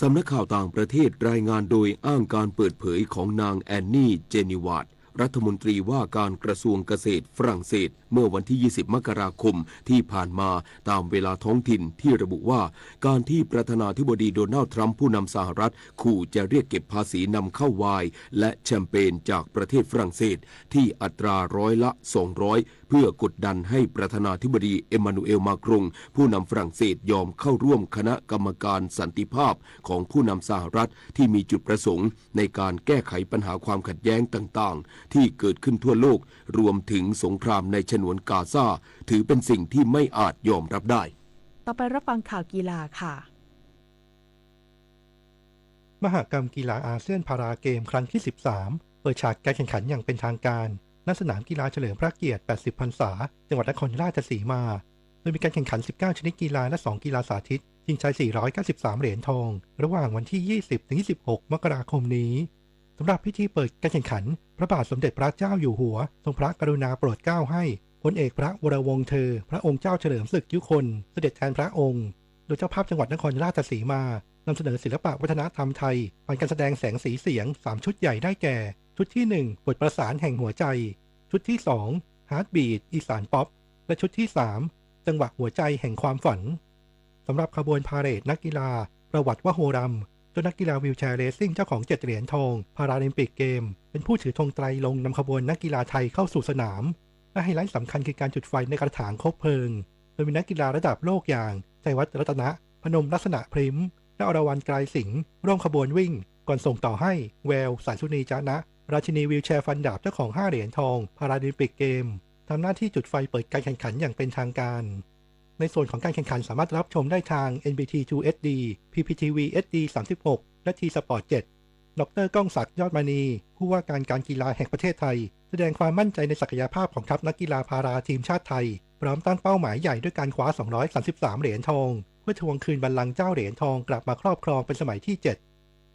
สำนักข่าวต่างประเทศรายงานโดยอ้างการเปิดเผยของนางแอนนี่ เจนีวาด รัฐมนตรีว่าการกระทรวงเกษตรฝรั่งเศส เมื่อวันที่ ยี่สิบ มกราคมที่ผ่านมา ตามเวลาท้องถิ่น ที่ระบุว่า การที่ประธานาธิบดีโดนัลด์ทรัมป์ ผู้นำสหรัฐ ขู่จะเรียกเก็บภาษีนำเข้าไวน์และแชมเปญจากประเทศฝรั่งเศส ที่อัตราร้อยละ สองร้อย เพื่อกดดันให้ประธานาธิบดีเอมมานูเอล มาครง ผู้นำฝรั่งเศสยอมเข้าร่วมคณะกรรมการสันติภาพของผู้นำสหรัฐที่มีจุดประสงค์ในการแก้ไขปัญหาความขัดแย้งต่างๆ ที่เกิดขึ้นทั่วโลก รวมถึงสงครามในฉนวนกาซา ถือเป็นสิ่งที่ไม่อาจยอมรับได้ ต่อไปรับฟังข่าวกีฬาค่ะ มหกรรมกีฬาอาเซียนพาราเกมครั้งที่ สิบสาม เปิดฉากการแข่งขันอย่างเป็นทางการ ณ สนามกีฬาเฉลิมพระเกียรติ แปดสิบ พรรษา จังหวัดนครราชสีมา โดยมีการแข่งขัน สิบเก้า ชนิดกีฬา และ สอง กีฬาสาธิต ชิงชัย สี่ร้อยเก้าสิบสาม เหรียญทอง ระหว่างวันที่ ยี่สิบ ถึง ยี่สิบหก มกราคมนี้ สำหรับพิธีเปิดการแข่งขัน พระบาทสมเด็จพระเจ้าอยู่หัว ทรงพระกรุณาโปรดเกล้าให้ พลเอกพระวรวงศ์เธอ พระองค์เจ้าเฉลิมศึกยุคน เสด็จแทนพระองค์ โดยเจ้าภาพจังหวัดนครราชสีมา นำเสนอศิลปะวัฒนธรรมไทย ผ่านการแสดงแสงสีเสียง สาม ชุดใหญ่ได้แก่ ชุดที่ หนึ่ง บทประสานแห่งหัวใจ ชุดที่ สอง Heartbeat อีสานป๊อป และชุดที่ สาม จังหวะหัวใจแห่งความฝัน สำหรับขบวนพาเหรดนักกีฬา ประวัติวโฮรัม เจ้านักกีฬาวีลแชร์เรซซิ่งเจ้าของ เจ็ด เหรียญทองพาราลิมปิกเกม เป็นผู้ถือธงไตรรงค์นำขบวนนักกีฬาไทยเข้าสู่สนาม และไฮไลท์สำคัญคือการจุดไฟในกระถางคบเพลิง โดยมีนักกีฬาระดับโลกอย่าง ชัยวัฒน์ รัตนะ พนมลักษณะพริ้ม และอรวรรณ ไกรสิงห์ ร่วมขบวนวิ่ง ก่อนส่งต่อให้ แวว สายสุนี จ๊ะนะ ราชินีวีลแชร์ฟันดาบเจ้าของ ห้า เหรียญทองพาราลิมปิกเกม ทำหน้าที่จุดไฟเปิดการแข่งขันอย่างเป็นทางการ ในส่วนของการแข่งขันสามารถรับชมได้ทาง เอ็น บี ที ทู เอช ดี พี พี ที วี เอช ดี สามสิบหก และ T Sport เจ็ด ดร ก้องศักดิ์ ยอดมณี ผู้ว่าการการกีฬาแห่งประเทศไทย แสดงความมั่นใจในศักยภาพของทัพนักกีฬาพาราทีมชาติไทย พร้อมตั้งเป้าหมายใหญ่ด้วยการคว้า สองร้อยสามสิบสาม เหรียญทอง เพื่อทวงคืนบัลลังก์เจ้าเหรียญทองกลับมาครอบครองเป็นสมัยที่ เจ็ด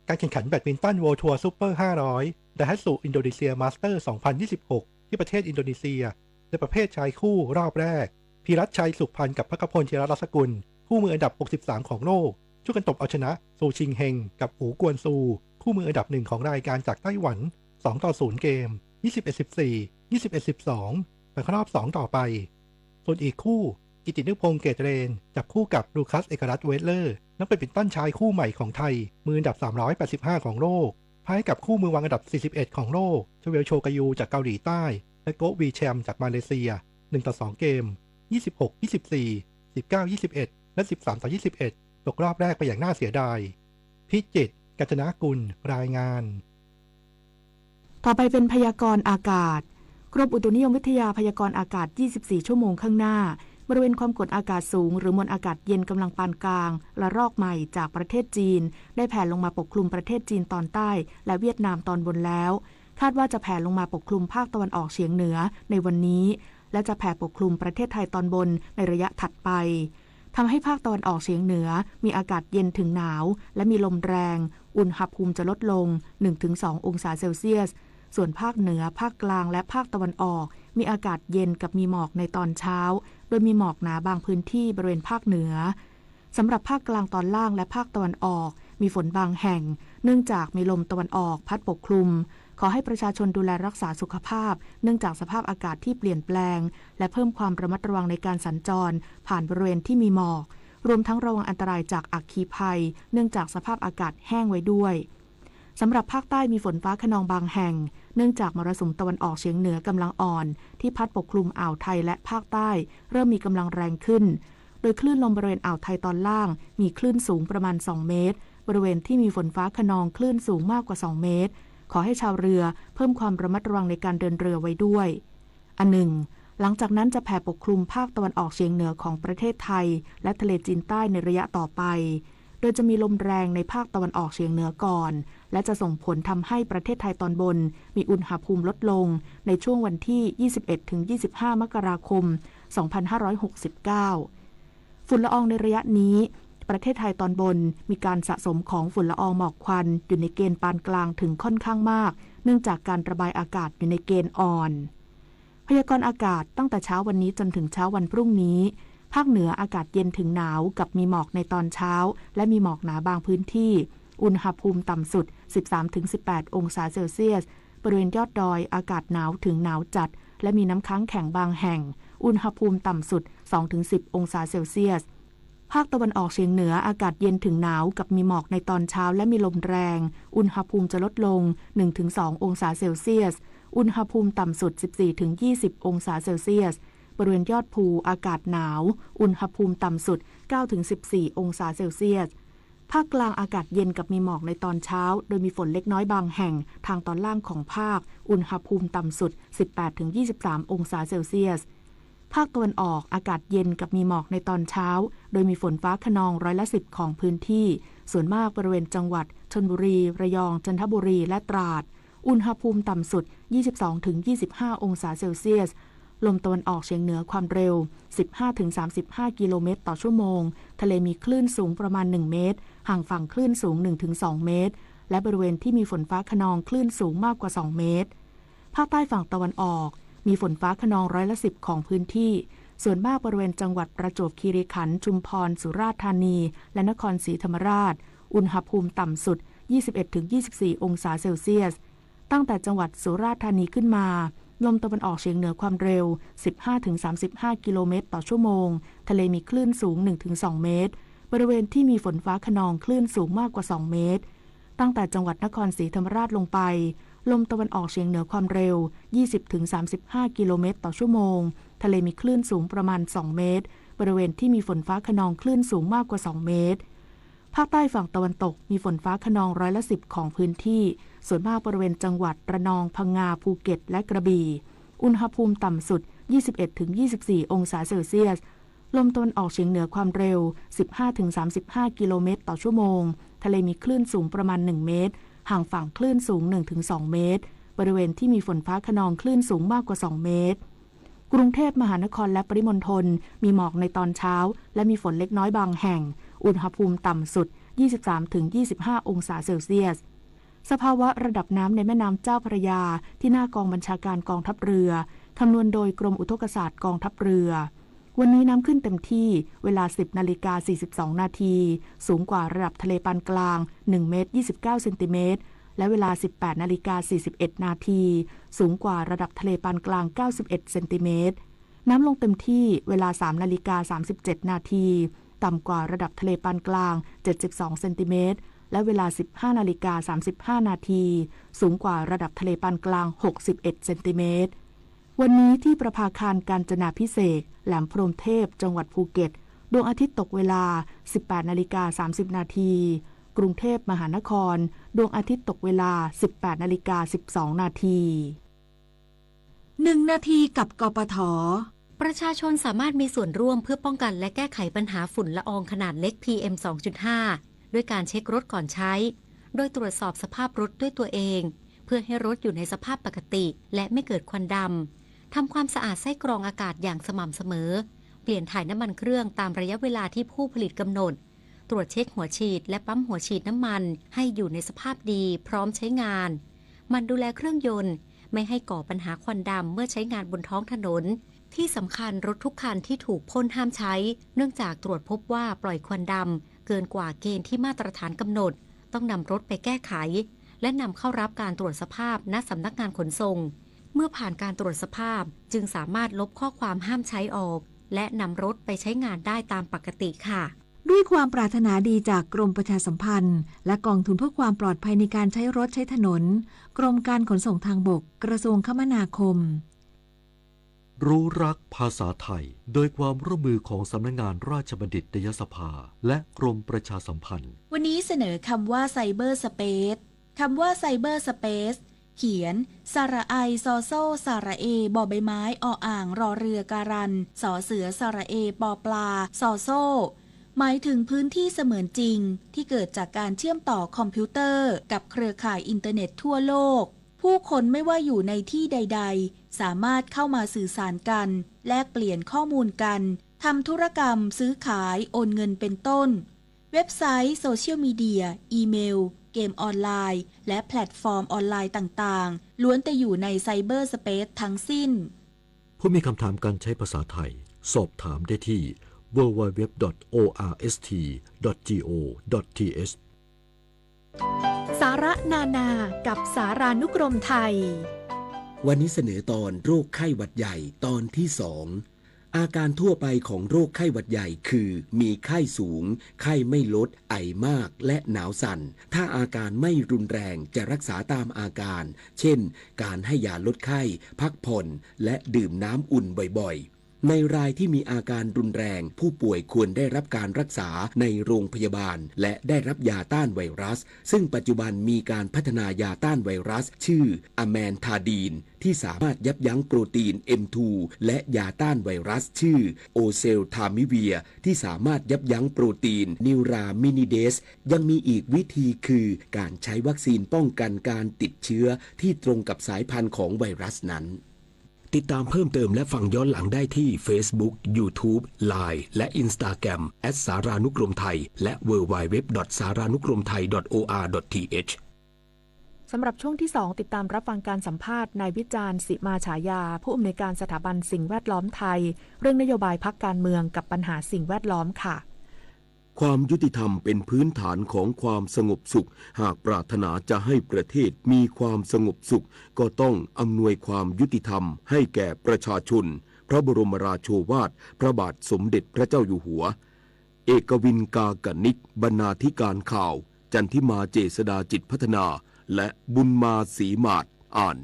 การแข่งขันแบดมินตัน World Tour Super ห้าร้อย Daihatsu Indonesia Master สองพันยี่สิบหก ที่ประเทศอินโดนีเซีย ในประเภทชายคู่รอบแรก พีรัชชัย สุขพันธ์ กับ พักขพล ธีรรัตนสกุล คู่มืออันดับ หกสิบสาม ของโลก ช่วยกันตบเอาชนะ ซู ชิงเฮง กับ อู๋ กวนซู คู่มืออันดับหนึ่งของรายการจากไต้หวัน สองต่อศูนย์ เกม ยี่สิบเอ็ดสิบสี่ ยี่สิบเอ็ดสิบสอง ไปเข้ารอบสองต่อไป ส่วนอีกคู่ กิตตินุพงษ์ เกตเรน จับคู่กับ ลูคัส เอกรัตน์ เวสเลอร์ นักแบดมินตันชายคู่ใหม่ของไทย มืออันดับ สามร้อยแปดสิบห้า ของโลก พ่ายให้กับคู่มือวางอันดับ สี่สิบเอ็ด ของโลก ชเวล โชกายู จากเกาหลีใต้ และ โกะ วีแชม จากมาเลเซีย หนึ่งต่อสอง เกม ยี่สิบหก ยี่สิบสี่ สิบเก้า ยี่สิบเอ็ด และ สิบสามต่อ ยี่สิบเอ็ด ตกรอบแรกไปอย่างน่าเสียดาย พิจิตร กัญจนกุล รายงาน ต่อไปเป็นพยากรณ์อากาศ กรมอุตุนิยมวิทยาพยากรณ์อากาศ ยี่สิบสี่ ชั่วโมงข้างหน้า บริเวณความกดอากาศสูงหรือมวลอากาศเย็นกำลังปานกลาง ระลอกใหม่จากประเทศจีน ได้แผ่ลงมาปกคลุมประเทศจีนตอนใต้ และเวียดนามตอนบนแล้ว คาดว่าจะแผ่ลงมาปกคลุมภาคตะวันออกเฉียงเหนือในวันนี้ และจะแผ่ปกคลุมประเทศไทยตอนบนในระยะถัดไป ทำให้ภาคตะวันออกเฉียงเหนือมีอากาศเย็นถึงหนาว และมีลมแรง อุณหภูมิจะลดลง หนึ่งถึงสอง องศาเซลเซียส ส่วนภาคเหนือ ภาคกลาง และภาคตะวันออก มีอากาศเย็นกับมีหมอกในตอนเช้า โดยมีหมอกหนาบางพื้นที่บริเวณภาคเหนือ สำหรับภาคกลางตอนล่างและภาคตะวันออก มีฝนบางแห่ง เนื่องจากมีลมตะวันออกพัดปกคลุม ขอให้ประชาชนดูแลรักษาสุขภาพ เนื่องจากสภาพอากาศที่เปลี่ยนแปลง และเพิ่มความระมัดระวังในการสัญจรผ่านบริเวณที่มีหมอก รวมทั้งระวังอันตรายจากอัคคีภัย เนื่องจากสภาพอากาศแห้งไว้ด้วย สำหรับภาคใต้มีฝนฟ้าคะนองบางแห่ง เนื่องจากมรสุมตะวันออกเฉียงเหนือกำลังอ่อน ที่พัดปกคลุมอ่าวไทยและภาคใต้ เริ่มมีกำลังแรงขึ้น โดยคลื่นลมบริเวณอ่าวไทยตอนล่าง มีคลื่นสูงประมาณ สอง เมตร บริเวณที่มีฝนฟ้าคะนองคลื่นสูงมากกว่า สอง เมตร ขอให้ชาวเรือเพิ่มความระมัดระวังในการเดินเรือไว้ด้วย อันหนึ่ง หลังจากนั้นจะแผ่ปกคลุมภาคตะวันออกเฉียงเหนือของประเทศไทย และทะเลจีนใต้ในระยะต่อไป โดยจะมีลมแรงในภาคตะวันออกเฉียงเหนือก่อน และจะส่งผลทำให้ประเทศไทยตอนบน มีอุณหภูมิลดลง ในช่วงวันที่ ยี่สิบเอ็ดถึงยี่สิบห้า มกราคม สองพันห้าร้อยหกสิบเก้า ฝุ่นละอองในระยะนี้ ประเทศไทยตอนบน มีการสะสมของฝุ่นละอองหมอกควันอยู่ในเกณฑ์ปานกลางถึงค่อนข้างมาก เนื่องจากการระบายอากาศอยู่ในเกณฑ์อ่อน พยากรณ์อากาศตั้งแต่เช้าวันนี้จนถึงเช้าวันพรุ่งนี้ ภาคเหนืออากาศเย็นถึงหนาวกับมีหมอกในตอนเช้า และมีหมอกหนาบางพื้นที่ อุณหภูมิต่ำสุด สิบสามถึงสิบแปด องศาเซลเซียส บริเวณยอดดอยอากาศหนาวถึงหนาวจัด และมีน้ำค้างแข็งบางแห่ง อุณหภูมิต่ำสุด สองถึงสิบ องศาเซลเซียส ภาคตะวันออกเฉียงเหนืออากาศเย็นถึงหนาวกับมีหมอกในตอนเช้าและมีลมแรง อุณหภูมิจะลดลง หนึ่งถึงสอง องศาเซลเซียส อุณหภูมิต่ำสุด สิบสี่ถึงยี่สิบ องศาเซลเซียส บริเวณยอดภูอากาศหนาว อุณหภูมิต่ำสุด เก้าถึงสิบสี่ องศาเซลเซียส ภาคกลางอากาศเย็นกับมีหมอกในตอนเช้า โดยมีฝนเล็กน้อยบางแห่ง ทางตอนล่างของภาค อุณหภูมิต่ำสุด สิบแปดถึงยี่สิบสาม องศาเซลเซียส ภาคตะวันออกอากาศเย็นกับมีหมอกในตอนเช้า โดยมีฝนฟ้าคะนองร้อยละสิบของพื้นที่ ส่วนมากบริเวณจังหวัดชลบุรี ระยอง จันทบุรี และตราด อุณหภูมิต่ำสุด ยี่สิบสองถึงยี่สิบห้า องศาเซลเซียส ลมตะวันออกเฉียงเหนือความเร็ว สิบห้าถึงสามสิบห้า กิโลเมตรต่อชั่วโมง ทะเลมีคลื่นสูงประมาณ หนึ่ง เมตร ห่างฝั่งคลื่นสูง หนึ่งถึงสอง เมตร และบริเวณที่มีฝนฟ้าคะนองคลื่นสูงมากกว่า สอง เมตร ภาคใต้ฝั่งตะวันออก มีฝนฟ้าคะนองร้อยละสิบของพื้นที่ ส่วนมากบริเวณจังหวัดประจวบคีรีขันธ์ ชุมพร สุราษฎร์ธานี และนครศรีธรรมราช อุณหภูมิต่ำสุด ยี่สิบเอ็ดถึงยี่สิบสี่ องศาเซลเซียส ตั้งแต่จังหวัดสุราษฎร์ธานีขึ้นมา ลมตะวันออกเฉียงเหนือความเร็ว สิบห้าถึงสามสิบห้า กิโลเมตรต่อชั่วโมง ทะเลมีคลื่นสูง หนึ่งถึงสอง เมตร บริเวณที่มีฝนฟ้าคะนองคลื่นสูงมากกว่า สอง เมตร ตั้งแต่จังหวัดนครศรีธรรมราชลงไป ลมตะวันออกเฉียงเหนือความเร็ว ยี่สิบถึงสามสิบห้า กิโลเมตรต่อชั่วโมง ทะเลมีคลื่นสูงประมาณ สอง เมตร บริเวณที่มีฝนฟ้าคะนองคลื่นสูงมากกว่า สอง เมตร ภาคใต้ฝั่งตะวันตกมีฝนฟ้าคะนองร้อยละสิบของพื้นที่ ส่วนมากบริเวณจังหวัดระนอง พังงา ภูเก็ต และกระบี่ อุณหภูมิต่ำสุด ยี่สิบเอ็ดถึงยี่สิบสี่ องศาเซลเซียส ลมตะวันออกเฉียงเหนือความเร็ว สิบห้าถึงสามสิบห้า กิโลเมตรต่อชั่วโมง ทะเลมีคลื่นสูงประมาณ หนึ่ง เมตร ห่างฝั่งคลื่นสูง หนึ่งถึงสอง เมตร บริเวณที่มีฝนฟ้าคะนองคลื่นสูงมากกว่า สอง เมตร กรุงเทพมหานครและปริมณฑล มีหมอกในตอนเช้า และมีฝนเล็กน้อยบางแห่ง อุณหภูมิต่ำสุด ยี่สิบสามถึงยี่สิบห้า องศาเซลเซียส สภาวะระดับน้ำในแม่น้ำเจ้าพระยา ที่หน้ากองบัญชาการกองทัพเรือ คำนวณโดยกรมอุทกศาสตร์กองทัพเรือ วันนี้น้ำขึ้นเต็มที่เวลา สิบนาฬิกา สี่สิบสอง นาที สูงกว่าระดับทะเลปานกลาง หนึ่ง เมตร ยี่สิบเก้า เซนติเมตร และเวลา สิบแปดนาฬิกา สี่สิบเอ็ด นาที สูงกว่าระดับทะเลปานกลาง เก้าสิบเอ็ด เซนติเมตร น้ำลงเต็มที่เวลา สามนาฬิกา สามสิบเจ็ด นาที ต่ำกว่าระดับทะเลปานกลาง เจ็ดสิบสอง เซนติเมตร และเวลา สิบห้านาฬิกา สามสิบห้า นาที สูงกว่าระดับทะเลปานกลาง หกสิบเอ็ด เซนติเมตร วันนี้ที่ประภาคารกาญจนาภิเษก แหลมพรหมเทพ จังหวัดภูเก็ต ดวงอาทิตย์ตกเวลา สิบแปดนาฬิกา สามสิบ นาที กรุงเทพมหานคร ดวงอาทิตย์ตกเวลา สิบแปดนาฬิกา สิบสอง นาที หนึ่งนาทีกับ กปท ประชาชนสามารถมีส่วนร่วมเพื่อป้องกันและแก้ไขปัญหาฝุ่นละอองขนาดเล็ก พีเอ็ม สองจุดห้า ด้วยการเช็ครถก่อนใช้ โดยตรวจสอบสภาพรถด้วยตัวเอง เพื่อให้รถอยู่ในสภาพปกติ และไม่เกิดควันดำ ทำความสะอาดไส้กรองอากาศอย่างสม่ำเสมอ เปลี่ยนถ่ายน้ำมันเครื่องตามระยะเวลาที่ผู้ผลิตกำหนด ตรวจเช็คหัวฉีดและปั๊มหัวฉีดน้ำมันให้อยู่ในสภาพดีพร้อมใช้งาน หมั่นดูแลเครื่องยนต์ ไม่ให้ก่อปัญหาควันดำเมื่อใช้งานบนท้องถนน ที่สำคัญรถทุกคันที่ถูกพ่นห้ามใช้ เนื่องจากตรวจพบว่าปล่อยควันดำเกินกว่าเกณฑ์ที่มาตรฐานกำหนด ต้องนำรถไปแก้ไข และนำเข้ารับการตรวจสภาพณสำนักงานขนส่ง เมื่อผ่านการตรวจสภาพจึงสามารถลบข้อความห้ามใช้ออก และนำรถไปใช้งานได้ตามปกติค่ะ ด้วยความปรารถนาดีจากกรมประชาสัมพันธ์ และกองทุนเพื่อความปลอดภัยในการใช้รถใช้ถนน กรมการขนส่งทางบก กระทรวงคมนาคม รู้รักภาษาไทย โดยความร่วมมือของสำนักงานราชบัณฑิตยสภา และกรมประชาสัมพันธ์ วันนี้เสนอคำว่า cyberspace คำว่า cyberspace เขียน สระไอ ซอโซ่ สระเอ บอใบไม้ ออ่าง รอเรือ การัน สอเสือ สระเอ ปอปลา ซอโซ่ หมายถึงพื้นที่เสมือนจริงที่เกิดจากการเชื่อมต่อคอมพิวเตอร์กับเครือข่ายอินเทอร์เน็ตทั่วโลก ผู้คนไม่ว่าอยู่ในที่ใดๆ สามารถเข้ามาสื่อสารกัน แลกเปลี่ยนข้อมูลกัน ทำธุรกรรม ซื้อขาย โอนเงิน เป็นต้น เว็บไซต์ โซเชียลมีเดีย อีเมล เกมออนไลน์ และแพลตฟอร์มออนไลน์ต่างๆ ล้วนแต่อยู่ใน cyberspace ทั้งสิ้น ผู้มีคำถามการใช้ภาษาไทย สอบถามได้ที่ ดับเบิลยู ดับเบิลยู ดับเบิลยู ดอท โอ อาร์ เอส ที ดอท จี โอ ดอท ที เอช สาระนานากับสารานุกรมไทย วันนี้เสนอตอนโรคไข้หวัดใหญ่ตอนที่สอง อาการทั่วไปของโรคไข้หวัดใหญ่คือ มีไข้สูง ไข้ไม่ลด ไอมาก และหนาวสั่น ถ้าอาการไม่รุนแรงจะรักษาตามอาการ เช่น การให้ยาลดไข้ พักผ่อน และดื่มน้ำอุ่นบ่อยๆ ในรายที่มีอาการรุนแรง ผู้ป่วยควรได้รับการรักษาในโรงพยาบาล และได้รับยาต้านไวรัส ซึ่งปัจจุบันมีการพัฒนายาต้านไวรัสชื่อ อะแมนทาดีน ที่สามารถยับยั้งโปรตีน เอ็ม ทู และยาต้านไวรัสชื่อ โอเซลทามิเวีย ที่สามารถยับยั้งโปรตีน นิวรามินิเดส ยังมีอีกวิธีคือการใช้วัคซีนป้องกันการติดเชื้อที่ตรงกับสายพันธุ์ของไวรัสนั้น ติดตามเพิ่มเติมและฟังย้อนหลังได้ที่ Facebook YouTube Line และ Instagram แอท สารานุกรมไทย และ ดับเบิลยู ดับเบิลยู ดับเบิลยู ดอท สารานุกรมไทย ดอท โอ อาร์ ดอท ที เอช สำหรับช่วงที่สอง ติดตามรับฟังการสัมภาษณ์นายวิจารณ์ สิมาฉายา ผู้อำนวยการสถาบันสิ่งแวดล้อมไทย เรื่องนโยบายพรรคการเมืองกับปัญหาสิ่งแวดล้อมค่ะ ความยุติธรรมเป็นพื้นฐานของความสงบสุข หากปรารถนาจะให้ประเทศมีความสงบสุข ก็ต้องอำนวยความยุติธรรมให้แก่ประชาชน พระบรมราโชวาท พระบาทสมเด็จพระเจ้าอยู่หัว เอกวิน กากนิก บรรณาธิการข่าว จันทิมา เจษฎาจิตพัฒนา และบุญมา ศรีหมาด อ่าน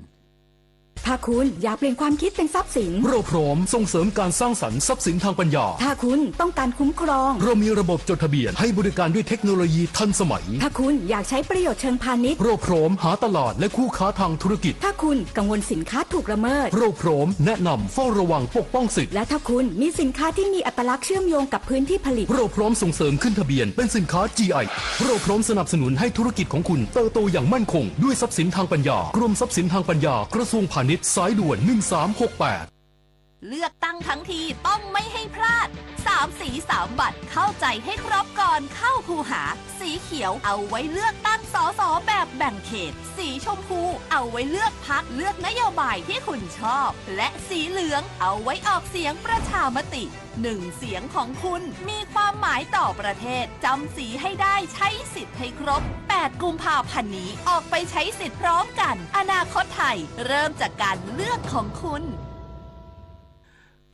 ถ้าคุณอยากเปลี่ยนความคิดเป็นทรัพย์สิน เราพร้อมส่งเสริมการสร้างสรรค์ทรัพย์สินทางปัญญา ถ้าคุณต้องการคุ้มครอง เรามีระบบจดทะเบียนให้บริการด้วยเทคโนโลยีทันสมัย ถ้าคุณอยากใช้ประโยชน์เชิงพาณิชย์ เราพร้อมหาตลาดและคู่ค้าทางธุรกิจ ถ้าคุณกังวลสินค้าถูกละเมิด เราพร้อมแนะนำเฝ้าระวังปกป้องสิทธิ์ และถ้าคุณมีสินค้าที่มีอัตลักษณ์เชื่อมโยงกับพื้นที่ผลิต เราพร้อมส่งเสริมขึ้นทะเบียนเป็นสินค้า จี ไอ เราพร้อมสนับสนุนให้ธุรกิจของคุณเติบโตอย่างมั่นคงด้วยทรัพย์สินทางปัญญากรมทรัพย์สินทางปัญญากระทรวงพาณิชย์สายด่วนหนึ่งสามหกแปด เลือกตั้งทั้งทีต้องไม่ให้พลาด สามสีสามบัตร เข้าใจให้ครบก่อนเข้าคูหา สีเขียวเอาไว้เลือกตั้ง สส แบบแบ่งเขต สีชมพูเอาไว้เลือกพรรค เลือกนโยบายที่คุณชอบ และสีเหลืองเอาไว้ออกเสียงประชามติ หนึ่งเสียงของคุณมีความหมายต่อประเทศ จำสีให้ได้ ใช้สิทธิ์ให้ครบ แปดกุมภาพันธ์นี้ ออกไปใช้สิทธิ์พร้อมกัน อนาคตไทย เริ่มจากการเลือกของคุณ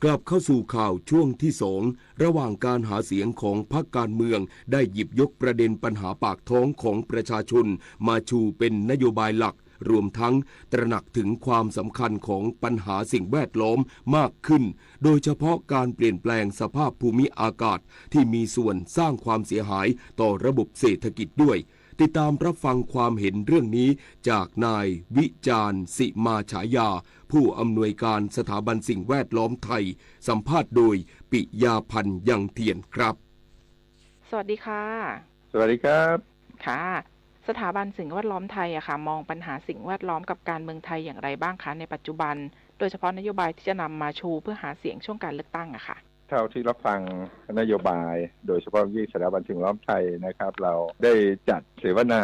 กลับเข้าสู่ข่าวช่วงที่สอง ระหว่างการหาเสียงของพรรคการเมืองได้หยิบยกประเด็นปัญหาปากท้องของประชาชนมาชูเป็นนโยบายหลัก รวมทั้งตระหนักถึงความสำคัญของปัญหาสิ่งแวดล้อมมากขึ้น โดยเฉพาะการเปลี่ยนแปลงสภาพภูมิอากาศที่มีส่วนสร้างความเสียหายต่อระบบเศรษฐกิจด้วย ติดตามรับฟังความเห็นเรื่องนี้จากนายวิจารณ์ สิมาฉายา ผู้อำนวยการสถาบันสิ่งแวดล้อมไทย สัมภาษณ์โดย ปิยาพันธ์ ยังเทียน ครับ สวัสดีค่ะ สวัสดีครับ ค่ะ สถาบันสิ่งแวดล้อมไทยอะค่ะ มองปัญหาสิ่งแวดล้อมกับการเมืองไทยอย่างไรบ้างคะ ในปัจจุบัน โดยเฉพาะนโยบายที่จะนำมาชูเพื่อหาเสียงช่วงการเลือกตั้งอะค่ะ เท่าที่รับฟังนโยบาย โดยเฉพาะยิ่งสถาบันสิ่งแวดล้อมไทยนะครับ เราได้จัดเสวนา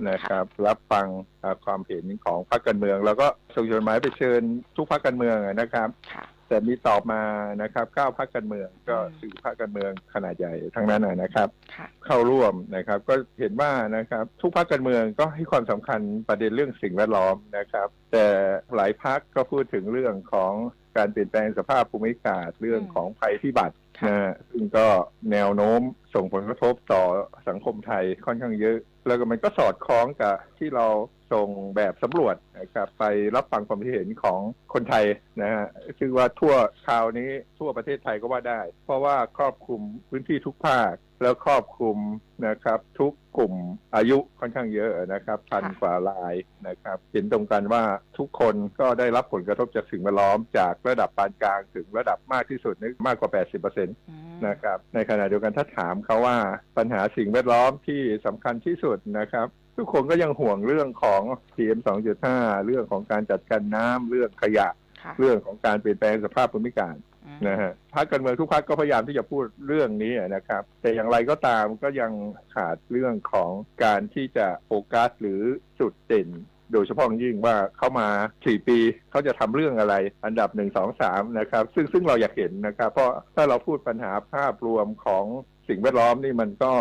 นะครับ ค่ะ รับฟังอ่าความเห็นของพรรคการเมือง เราก็ส่งจดหมายไปเชิญทุกพรรคการเมืองนะครับ ค่ะ แต่มีตอบมานะครับ เก้าพรรคการเมือง ก็ อืม ถือพรรคการเมืองขนาดใหญ่ทั้งนั้นนะครับ ค่ะ เข้าร่วมนะครับ ก็เห็นว่านะครับ ทุกพรรคการเมืองก็ให้ความสำคัญประเด็นเรื่องสิ่งแวดล้อมนะครับ แต่หลายพรรคก็พูดถึงเรื่องของการเปลี่ยนแปลงสภาพภูมิอากาศ เรื่องของภัยพิบัติ ค่ะ นะฮะ ซึ่งก็แนวโน้มส่งผลกระทบต่อสังคมไทยค่อนข้างเยอะ แล้วก็มันก็สอดคล้องกับที่เราส่งแบบสำรวจนะครับ ไปรับฟังความคิดเห็นของคนไทยนะฮะ ซึ่งว่าทั่วคราวนี้ทั่วประเทศไทยก็ว่าได้ เพราะว่าครอบคลุมพื้นที่ทุกภาค แล้วครอบคลุมนะครับทุกกลุ่มอายุค่อนข้างเยอะนะครับ พัน ค่ะ กว่ารายนะครับ เห็นตรงกันว่าทุกคนก็ได้รับผลกระทบจากสิ่งแวดล้อม จากระดับปานกลางถึงระดับมากที่สุดนี่มากกว่า แปดสิบเปอร์เซ็นต์ อืม นะครับ ในขณะเดียวกันถ้าถามเขาว่าปัญหาสิ่งแวดล้อมที่สำคัญที่สุดนะครับ ทุกคนก็ยังห่วงเรื่องของ พีเอ็ม สองจุดห้า เรื่องของการจัดการน้ำ เรื่องขยะ ค่ะ เรื่องของการเปลี่ยนแปลงสภาพภูมิอากาศ อืม นะฮะ พรรคการเมืองทุกพรรคก็พยายามที่จะพูดเรื่องนี้นะครับ แต่อย่างไรก็ตามก็ยังขาดเรื่องของการที่จะโฟกัสหรือจุดเด่น โดยเฉพาะอย่างยิ่งว่าเขามาสี่ปี เขาจะทำเรื่องอะไร อันดับหนึ่ง สอง สาม นะครับ ซึ่ง ซึ่งเราอยากเห็นนะครับ เพราะถ้าเราพูดปัญหาภาพรวมของสิ่งแวดล้อมนี่มันก็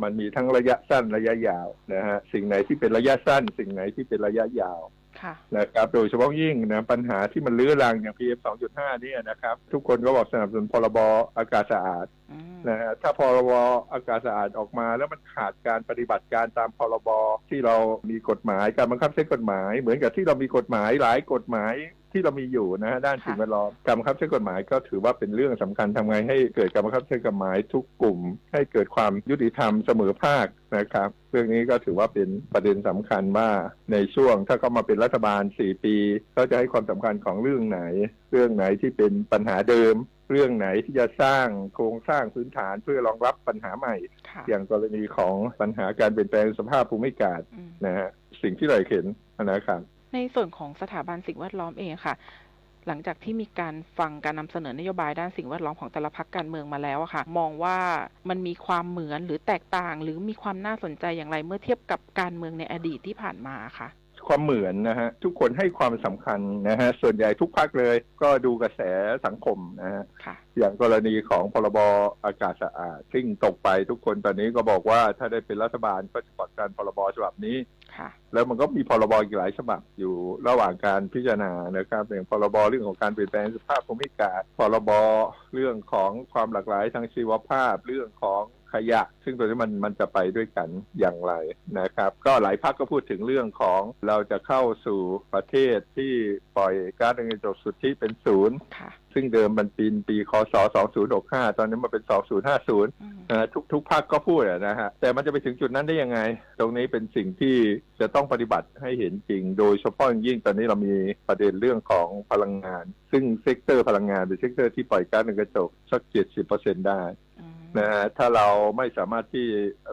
มันมีทั้งระยะสั้นระยะยาวนะฮะ สิ่งไหนที่เป็นระยะสั้น สิ่งไหนที่เป็นระยะยาว ค่ะ นะครับ โดยเฉพาะยิ่งนะ ปัญหาที่มันเรื้อรังอย่าง พีเอ็ม สองจุดห้า เนี่ยนะครับ ทุกคนก็บอกสนับสนุน พรบ อากาศสะอาด อืม นะฮะ ถ้า พรบ อากาศสะอาดออกมาแล้วมันขาดการปฏิบัติการตาม พรบ ที่เรามีกฎหมาย การบังคับใช้กฎหมาย เหมือนกับที่เรามีกฎหมายหลายกฎหมายที่เรามีอยู่นะฮะ ด้าน ค่ะ สิ่งแวดล้อม การบังคับใช้กฎหมายก็ถือว่าเป็นเรื่องสำคัญ ทำไงให้เกิดการบังคับใช้กฎหมายทุกกลุ่ม ให้เกิดความยุติธรรมเสมอภาคนะครับ เรื่องนี้ก็ถือว่าเป็นประเด็นสำคัญว่าในช่วงถ้าเขามาเป็นรัฐบาลสี่ปี เขาจะให้ความสำคัญของเรื่องไหน เรื่องไหนที่เป็นปัญหาเดิม เรื่องไหนที่จะสร้างโครงสร้างพื้นฐานเพื่อรองรับปัญหาใหม่ ค่ะ อย่างกรณีของปัญหาการเปลี่ยนแปลงสภาพภูมิอากาศ อืม นะฮะ สิ่งที่เราเห็นนะครับ ในส่วนของสถาบันสิ่งแวดล้อมเองค่ะ หลังจากที่มีการฟังการนำเสนอนโยบายด้านสิ่งแวดล้อมของแต่ละพรรคการเมืองมาแล้วอะค่ะ มองว่ามันมีความเหมือนหรือแตกต่าง หรือมีความน่าสนใจอย่างไรเมื่อเทียบกับการเมืองในอดีตที่ผ่านมาคะ ความเหมือนนะฮะ ทุกคนให้ความสำคัญนะฮะ ส่วนใหญ่ทุกพรรคเลย ก็ดูกระแสสังคมนะฮะ ค่ะ อย่างกรณีของ พรบ อากาศสะอาด ซึ่งตกไป ทุกคนตอนนี้ก็บอกว่าถ้าได้เป็นรัฐบาลก็จะผลักดัน พรบ ฉบับนี้ ค่ะ แล้วมันก็มี พรบ อีกหลายฉบับอยู่ระหว่างการพิจารณานะครับ อย่าง พรบ เรื่องของการเปลี่ยนแปลงสภาพภูมิอากาศ พรบ เรื่องของความหลากหลายทางชีวภาพ เรื่องของ ขยะ ซึ่งตัวนี้มันมันจะไปด้วยกันอย่างไรนะครับ ก็หลายพรรคก็พูดถึงเรื่องของเราจะเข้าสู่ประเทศที่ปล่อยก๊าซเรือนกระจกสุทธิเป็นศูนย์ ค่ะ ซึ่งเดิมมันปีปีคศสองศูนย์หกห้า ตอนนี้มาเป็นสองศูนย์ห้าศูนย์ อืม นะฮะ ทุกทุกพรรคก็พูดอะนะฮะ แต่มันจะไปถึงจุดนั้นได้ยังไง ตรงนี้เป็นสิ่งที่จะต้องปฏิบัติให้เห็นจริง โดยเฉพาะอย่างยิ่งตอนนี้เรามีประเด็นเรื่องของพลังงาน ซึ่งเซกเตอร์พลังงานเป็นเซกเตอร์ที่ปล่อยก๊าซเรือนกระจกสักเจ็ดสิบเปอร์เซ็นต์ได้ อืม นะฮะ ถ้าเราไม่สามารถที่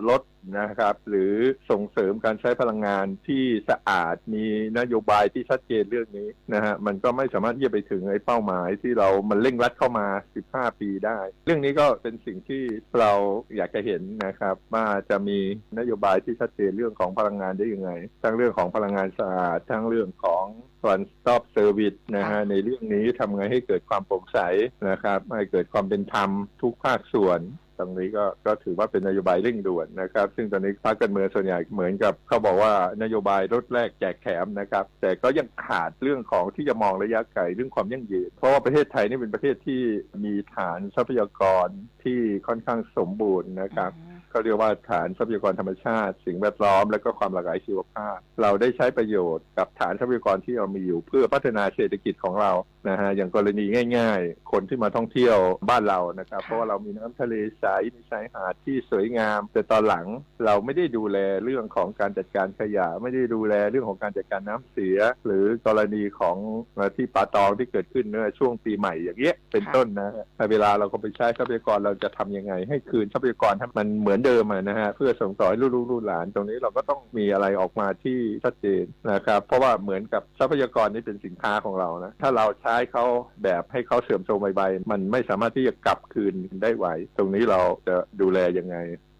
ลดนะครับ หรือส่งเสริมการใช้พลังงานที่สะอาด มีนโยบายที่ชัดเจนเรื่องนี้นะฮะ มันก็ไม่สามารถที่จะไปถึงไอ้เป้าหมายที่เรามันเร่งรัดเข้ามาสิบห้าปีได้ เรื่องนี้ก็เป็นสิ่งที่เราอยากจะเห็นนะครับ ว่าจะมีนโยบายที่ชัดเจนเรื่องของพลังงานได้ยังไง ทั้งเรื่องของพลังงานสะอาด ทั้งเรื่องของ one stop service นะฮะ ในเรื่องนี้ทำไงให้เกิดความโปร่งใสนะครับ ให้เกิดความเป็นธรรมทุกภาคส่วน ตรงนี้ก็ก็ถือว่าเป็นนโยบายเร่งด่วนนะครับ ซึ่งตอนนี้พรรคการเมืองส่วนใหญ่เหมือนกับเขาบอกว่านโยบายลดแลกแจกแถมนะครับ แต่ก็ยังขาดเรื่องของที่จะมองระยะไกลเรื่องความยั่งยืน เพราะว่าประเทศไทยนี่เป็นประเทศที่มีฐานทรัพยากรที่ค่อนข้างสมบูรณ์นะครับ เขาเรียกว่าฐานทรัพยากรธรรมชาติ สิ่งแวดล้อม และก็ความหลากหลายชีวภาพ เราได้ใช้ประโยชน์กับฐานทรัพยากรที่เรามีอยู่เพื่อพัฒนาเศรษฐกิจของเรานะฮะ อย่างกรณีง่ายๆ คนที่มาท่องเที่ยวบ้านเรานะครับ เพราะว่าเรามีน้ำทะเลใส มีชายหาดที่สวยงาม แต่ตอนหลังเราไม่ได้ดูแลเรื่องของการจัดการขยะ ไม่ได้ดูแลเรื่องของการจัดการน้ำเสีย หรือกรณีของเอ่อที่ป่าตองที่เกิดขึ้นเมื่อช่วงปีใหม่อย่างเงี้ยเป็นต้นนะฮะ เวลาเราก็ไปใช้ทรัพยากร เราจะทำยังไงให้คืนทรัพยากรให้มันเหมือนเดิมอะนะฮะ เพื่อส่งต่อให้ลูกลูกลูกหลาน ตรงนี้เราก็ต้องมีอะไรออกมาที่ชัดเจนนะครับ เพราะว่าเหมือนกับทรัพยากรนี่เป็นสินค้าของเรานะ ถ้าเราใช้เขาแบบให้เขาเสื่อมโทรมไปๆ มันไม่สามารถที่จะกลับคืนได้ไหว ตรงนี้เราจะดูแลยังไง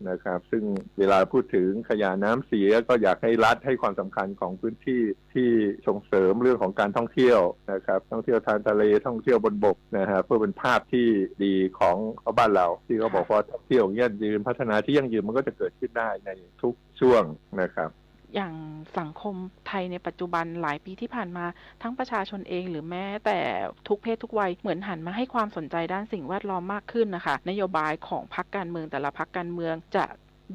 นะครับ ซึ่งเวลาพูดถึงขยะน้ำเสียก็อยากให้รัฐให้ความสำคัญของพื้นที่ที่ส่งเสริมเรื่องของการท่องเที่ยวนะครับ ท่องเที่ยวทางทะเล ท่องเที่ยวบนบกนะฮะ เพื่อเป็นภาพที่ดีของบ้านเรา ที่เขาบอกว่าท่องเที่ยวยั่งยืน พัฒนาที่ยั่งยืนมันก็จะเกิดขึ้นได้ในทุกช่วงนะครับ อย่างสังคมไทยในปัจจุบันหลายปีที่ผ่านมา ทั้งประชาชนเองหรือแม้แต่ทุกเพศทุกวัยเหมือนหันมาให้ความสนใจด้านสิ่งแวดล้อมมากขึ้นนะคะ นโยบายของพรรคการเมืองแต่ละพรรคการเมืองจะ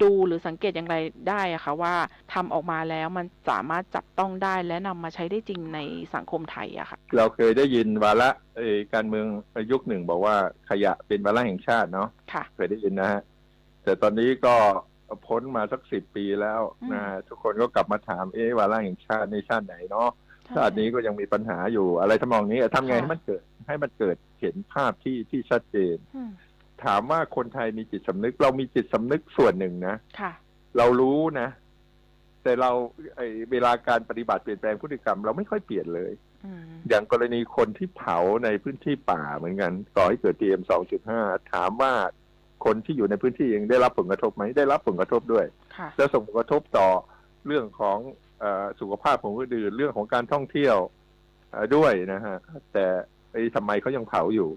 ดูหรือสังเกตอย่างไรได้อะคะว่าทำออกมาแล้วมันสามารถจับต้องได้และนำมาใช้ได้จริงในสังคมไทยอะค่ะ เราเคยได้ยินวาระเอ่อการเมืองยุคหนึ่งบอกว่าขยะเป็นวาระแห่งชาติเนาะ ค่ะ เคยได้ยินนะฮะ แต่ตอนนี้ก็พ้นมาสักสิบปีแล้วนะฮะ ทุกคนก็กลับมาถาม เอ๊ะ วาระแห่งชาติในชาติไหนเนาะ ใช่ ชาตินี้ก็ยังมีปัญหาอยู่ อะไรทำนองนี้ ทำไง ค่ะ ให้มันเกิดให้มันเกิดเห็นภาพที่ที่ชัดเจน อืม ถามว่าคนไทยมีจิตสำนึก เรามีจิตสำนึกส่วนหนึ่งนะ ค่ะ เรารู้นะ แต่เราไอ้เวลาการปฏิบัติเปลี่ยนแปลงพฤติกรรมเราไม่ค่อยเปลี่ยนเลย อืม อย่างกรณีคนที่เผาในพื้นที่ป่าเหมือนกัน ก่อให้เกิด พีเอ็ม สองจุดห้า ถามว่าคนที่อยู่ในพื้นที่เองได้รับผลกระทบไหม ได้รับผลกระทบด้วย ค่ะ แล้วส่งผลกระทบต่อเรื่องของเอ่อสุขภาพของคนอื่น เรื่องของการท่องเที่ยวเอ่อด้วยนะฮะ แต่ไอ้ทำไมเขายังเผาอยู่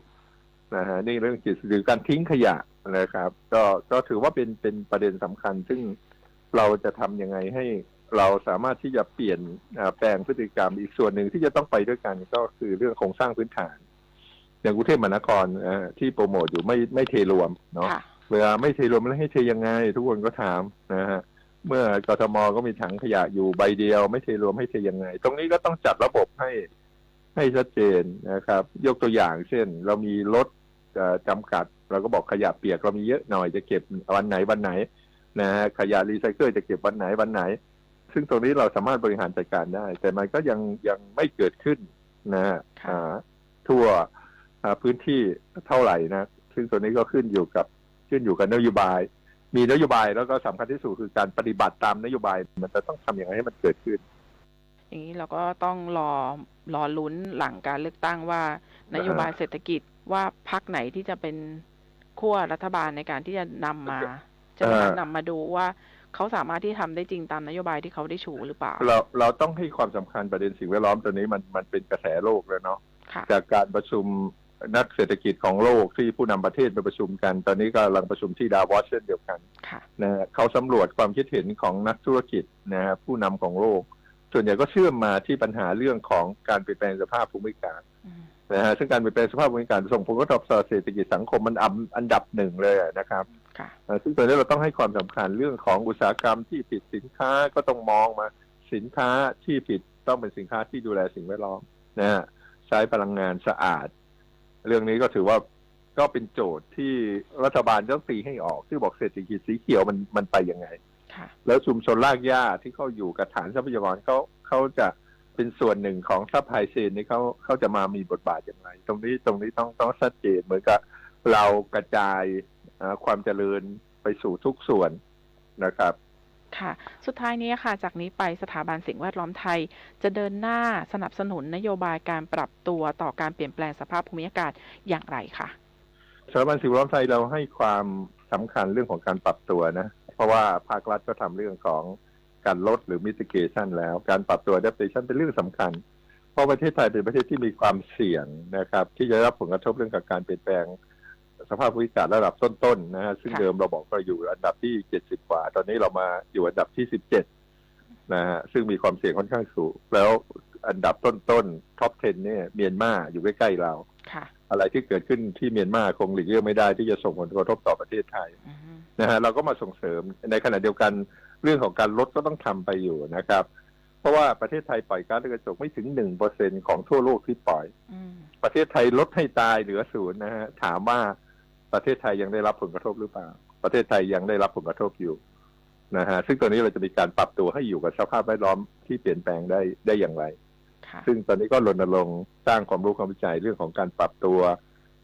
นะฮะ นี่เรื่องจิต หรือการทิ้งขยะนะครับ ก็ก็ถือว่าเป็นเป็นประเด็นสำคัญ ซึ่งเราจะทำยังไงให้เราสามารถที่จะเปลี่ยนเอ่อแปลงพฤติกรรม อีกส่วนหนึ่งที่จะต้องไปด้วยกันก็คือเรื่องโครงสร้างพื้นฐาน อย่างกรุงเทพมหานครเอ่อที่โปรโมทอยู่ไม่ไม่เทรวมเนาะ ค่ะ เวลาไม่เทรวมแล้วให้เทยังไง ทุกคนก็ถามนะฮะ เมื่อกทมก็มีถังขยะอยู่ใบเดียว ไม่เทรวมให้เทยังไง ตรงนี้ก็ต้องจัดระบบให้ให้ชัดเจนนะครับ ยกตัวอย่างเช่น เรามีรถเอ่อจำกัด เราก็บอกขยะเปียกเรามีเยอะหน่อย จะเก็บวันไหนวันไหนนะฮะ ขยะรีไซเคิลจะเก็บวันไหนวันไหน ซึ่งตรงนี้เราสามารถบริหารจัดการได้ แต่มันก็ยังยังไม่เกิดขึ้นนะฮะ ค่ะ อ่าทั่วอ่าพื้นที่เท่าไหร่นะ ซึ่งตัวนี้ก็ขึ้นอยู่กับขึ้นอยู่กับนโยบาย มีนโยบายแล้วก็สำคัญที่สุดคือการปฏิบัติตามนโยบาย มันจะต้องทำยังไงให้มันเกิดขึ้น อย่างนี้เราก็ต้องรอรอลุ้นหลังการเลือกตั้งว่า นโยบายเศรษฐกิจว่าพรรคไหนที่จะเป็นขั้วรัฐบาลในการที่จะนำมาใช่ไหมคะ เอ่อ นำมาดูว่าเขาสามารถที่ทำได้จริงตามนโยบายที่เขาได้ชูหรือเปล่า เราเราต้องให้ความสำคัญประเด็นสิ่งแวดล้อมตัวนี้มันมันเป็นกระแสโลกแล้วเนาะ ค่ะ จากการประชุมนักเศรษฐกิจของโลกที่ผู้นำประเทศไปประชุมกัน ตอนนี้กำลังประชุมที่ดาวอสเช่นเดียวกัน ค่ะ นะฮะเขาสำรวจความคิดเห็นของนักธุรกิจนะฮะผู้นำของโลก ส่วนใหญ่ก็เชื่อมมาที่ปัญหาเรื่องของการเปลี่ยนแปลงสภาพภูมิอากาศ อืม นะฮะซึ่งการเปลี่ยนแปลงสภาพภูมิอากาศส่งผลกระทบต่อเศรษฐกิจสังคมมันอันอันดับหนึ่งเลยนะครับ ค่ะ เอ่อซึ่งตรงนี้เราต้องให้ความสำคัญเรื่องของอุตสาหกรรมที่ผลิตสินค้าก็ต้องมองมาสินค้าที่ผลิตต้องเป็นสินค้าที่ดูแลสิ่งแวดล้อมนะฮะ ใช้พลังงานสะอาด เรื่องนี้ก็ถือว่าก็เป็นโจทย์ที่รัฐบาลต้องตีให้ออกที่บอกเศรษฐกิจสีเขียวมันมันไปยังไง ค่ะ แล้วชุมชนรากหญ้าที่เขาอยู่กับฐานทรัพยากรเขาเขาจะเป็นส่วนหนึ่งของ supply chain นี้เขาเขาจะมามีบทบาทอย่างไร ตรงนี้ตรงนี้ต้องต้องชัดเจนเหมือนกับเรากระจายเอ่อความเจริญไปสู่ทุกส่วนนะครับ ค่ะ สุดท้ายนี้ค่ะ จากนี้ไปสถาบันสิ่งแวดล้อมไทย จะเดินหน้าสนับสนุนนโยบายการปรับตัวต่อการเปลี่ยนแปลงสภาพภูมิอากาศอย่างไรคะ สถาบันสิ่งแวดล้อมไทยเราให้ความสำคัญเรื่องของการปรับตัวนะ เพราะว่าภาครัฐก็ทำเรื่องของการลดหรือ mitigation แล้ว การปรับตัว adaptation เป็นเรื่องสำคัญ เพราะประเทศไทยเป็นประเทศที่มีความเสี่ยงนะครับที่จะได้รับผลกระทบเรื่องของการเปลี่ยนแปลงสภาพภูมิอากาศระดับต้นๆนะฮะ ซึ่งเดิมเราบอกเราอยู่อันดับที่เจ็ดสิบกว่า ตอนนี้เรามาอยู่อันดับที่สิบเจ็ดนะฮะ ซึ่งมีความเสี่ยงค่อนข้างสูง แล้วอันดับต้นๆ top ten เนี่ยเมียนมาอยู่ใกล้ๆเรา ค่ะ อะไรที่เกิดขึ้นที่เมียนมาคงหลีกเลี่ยงไม่ได้ที่จะส่งผลกระทบต่อประเทศไทยนะฮะ เราก็มาส่งเสริมในขณะเดียวกันเรื่องของการลดก็ต้องทำไปอยู่นะครับ เพราะว่าประเทศไทยปล่อยก๊าซเรือนกระจกไม่ถึงหนึ่งเปอร์เซ็นต์ของทั่วโลกที่ปล่อย ประเทศไทยลดให้ตายเหลือศูนย์นะฮะ ถามว่าประเทศไทยยังได้รับผลกระทบหรือเปล่า ประเทศไทยยังได้รับผลกระทบอยู่นะฮะ ซึ่งตอนนี้เราจะมีการปรับตัวให้อยู่กับสภาพแวดล้อมที่เปลี่ยนแปลงได้ได้อย่างไร ซึ่งตอนนี้ก็รณรงค์สร้างความรู้ความเข้าใจเรื่องของการปรับตัว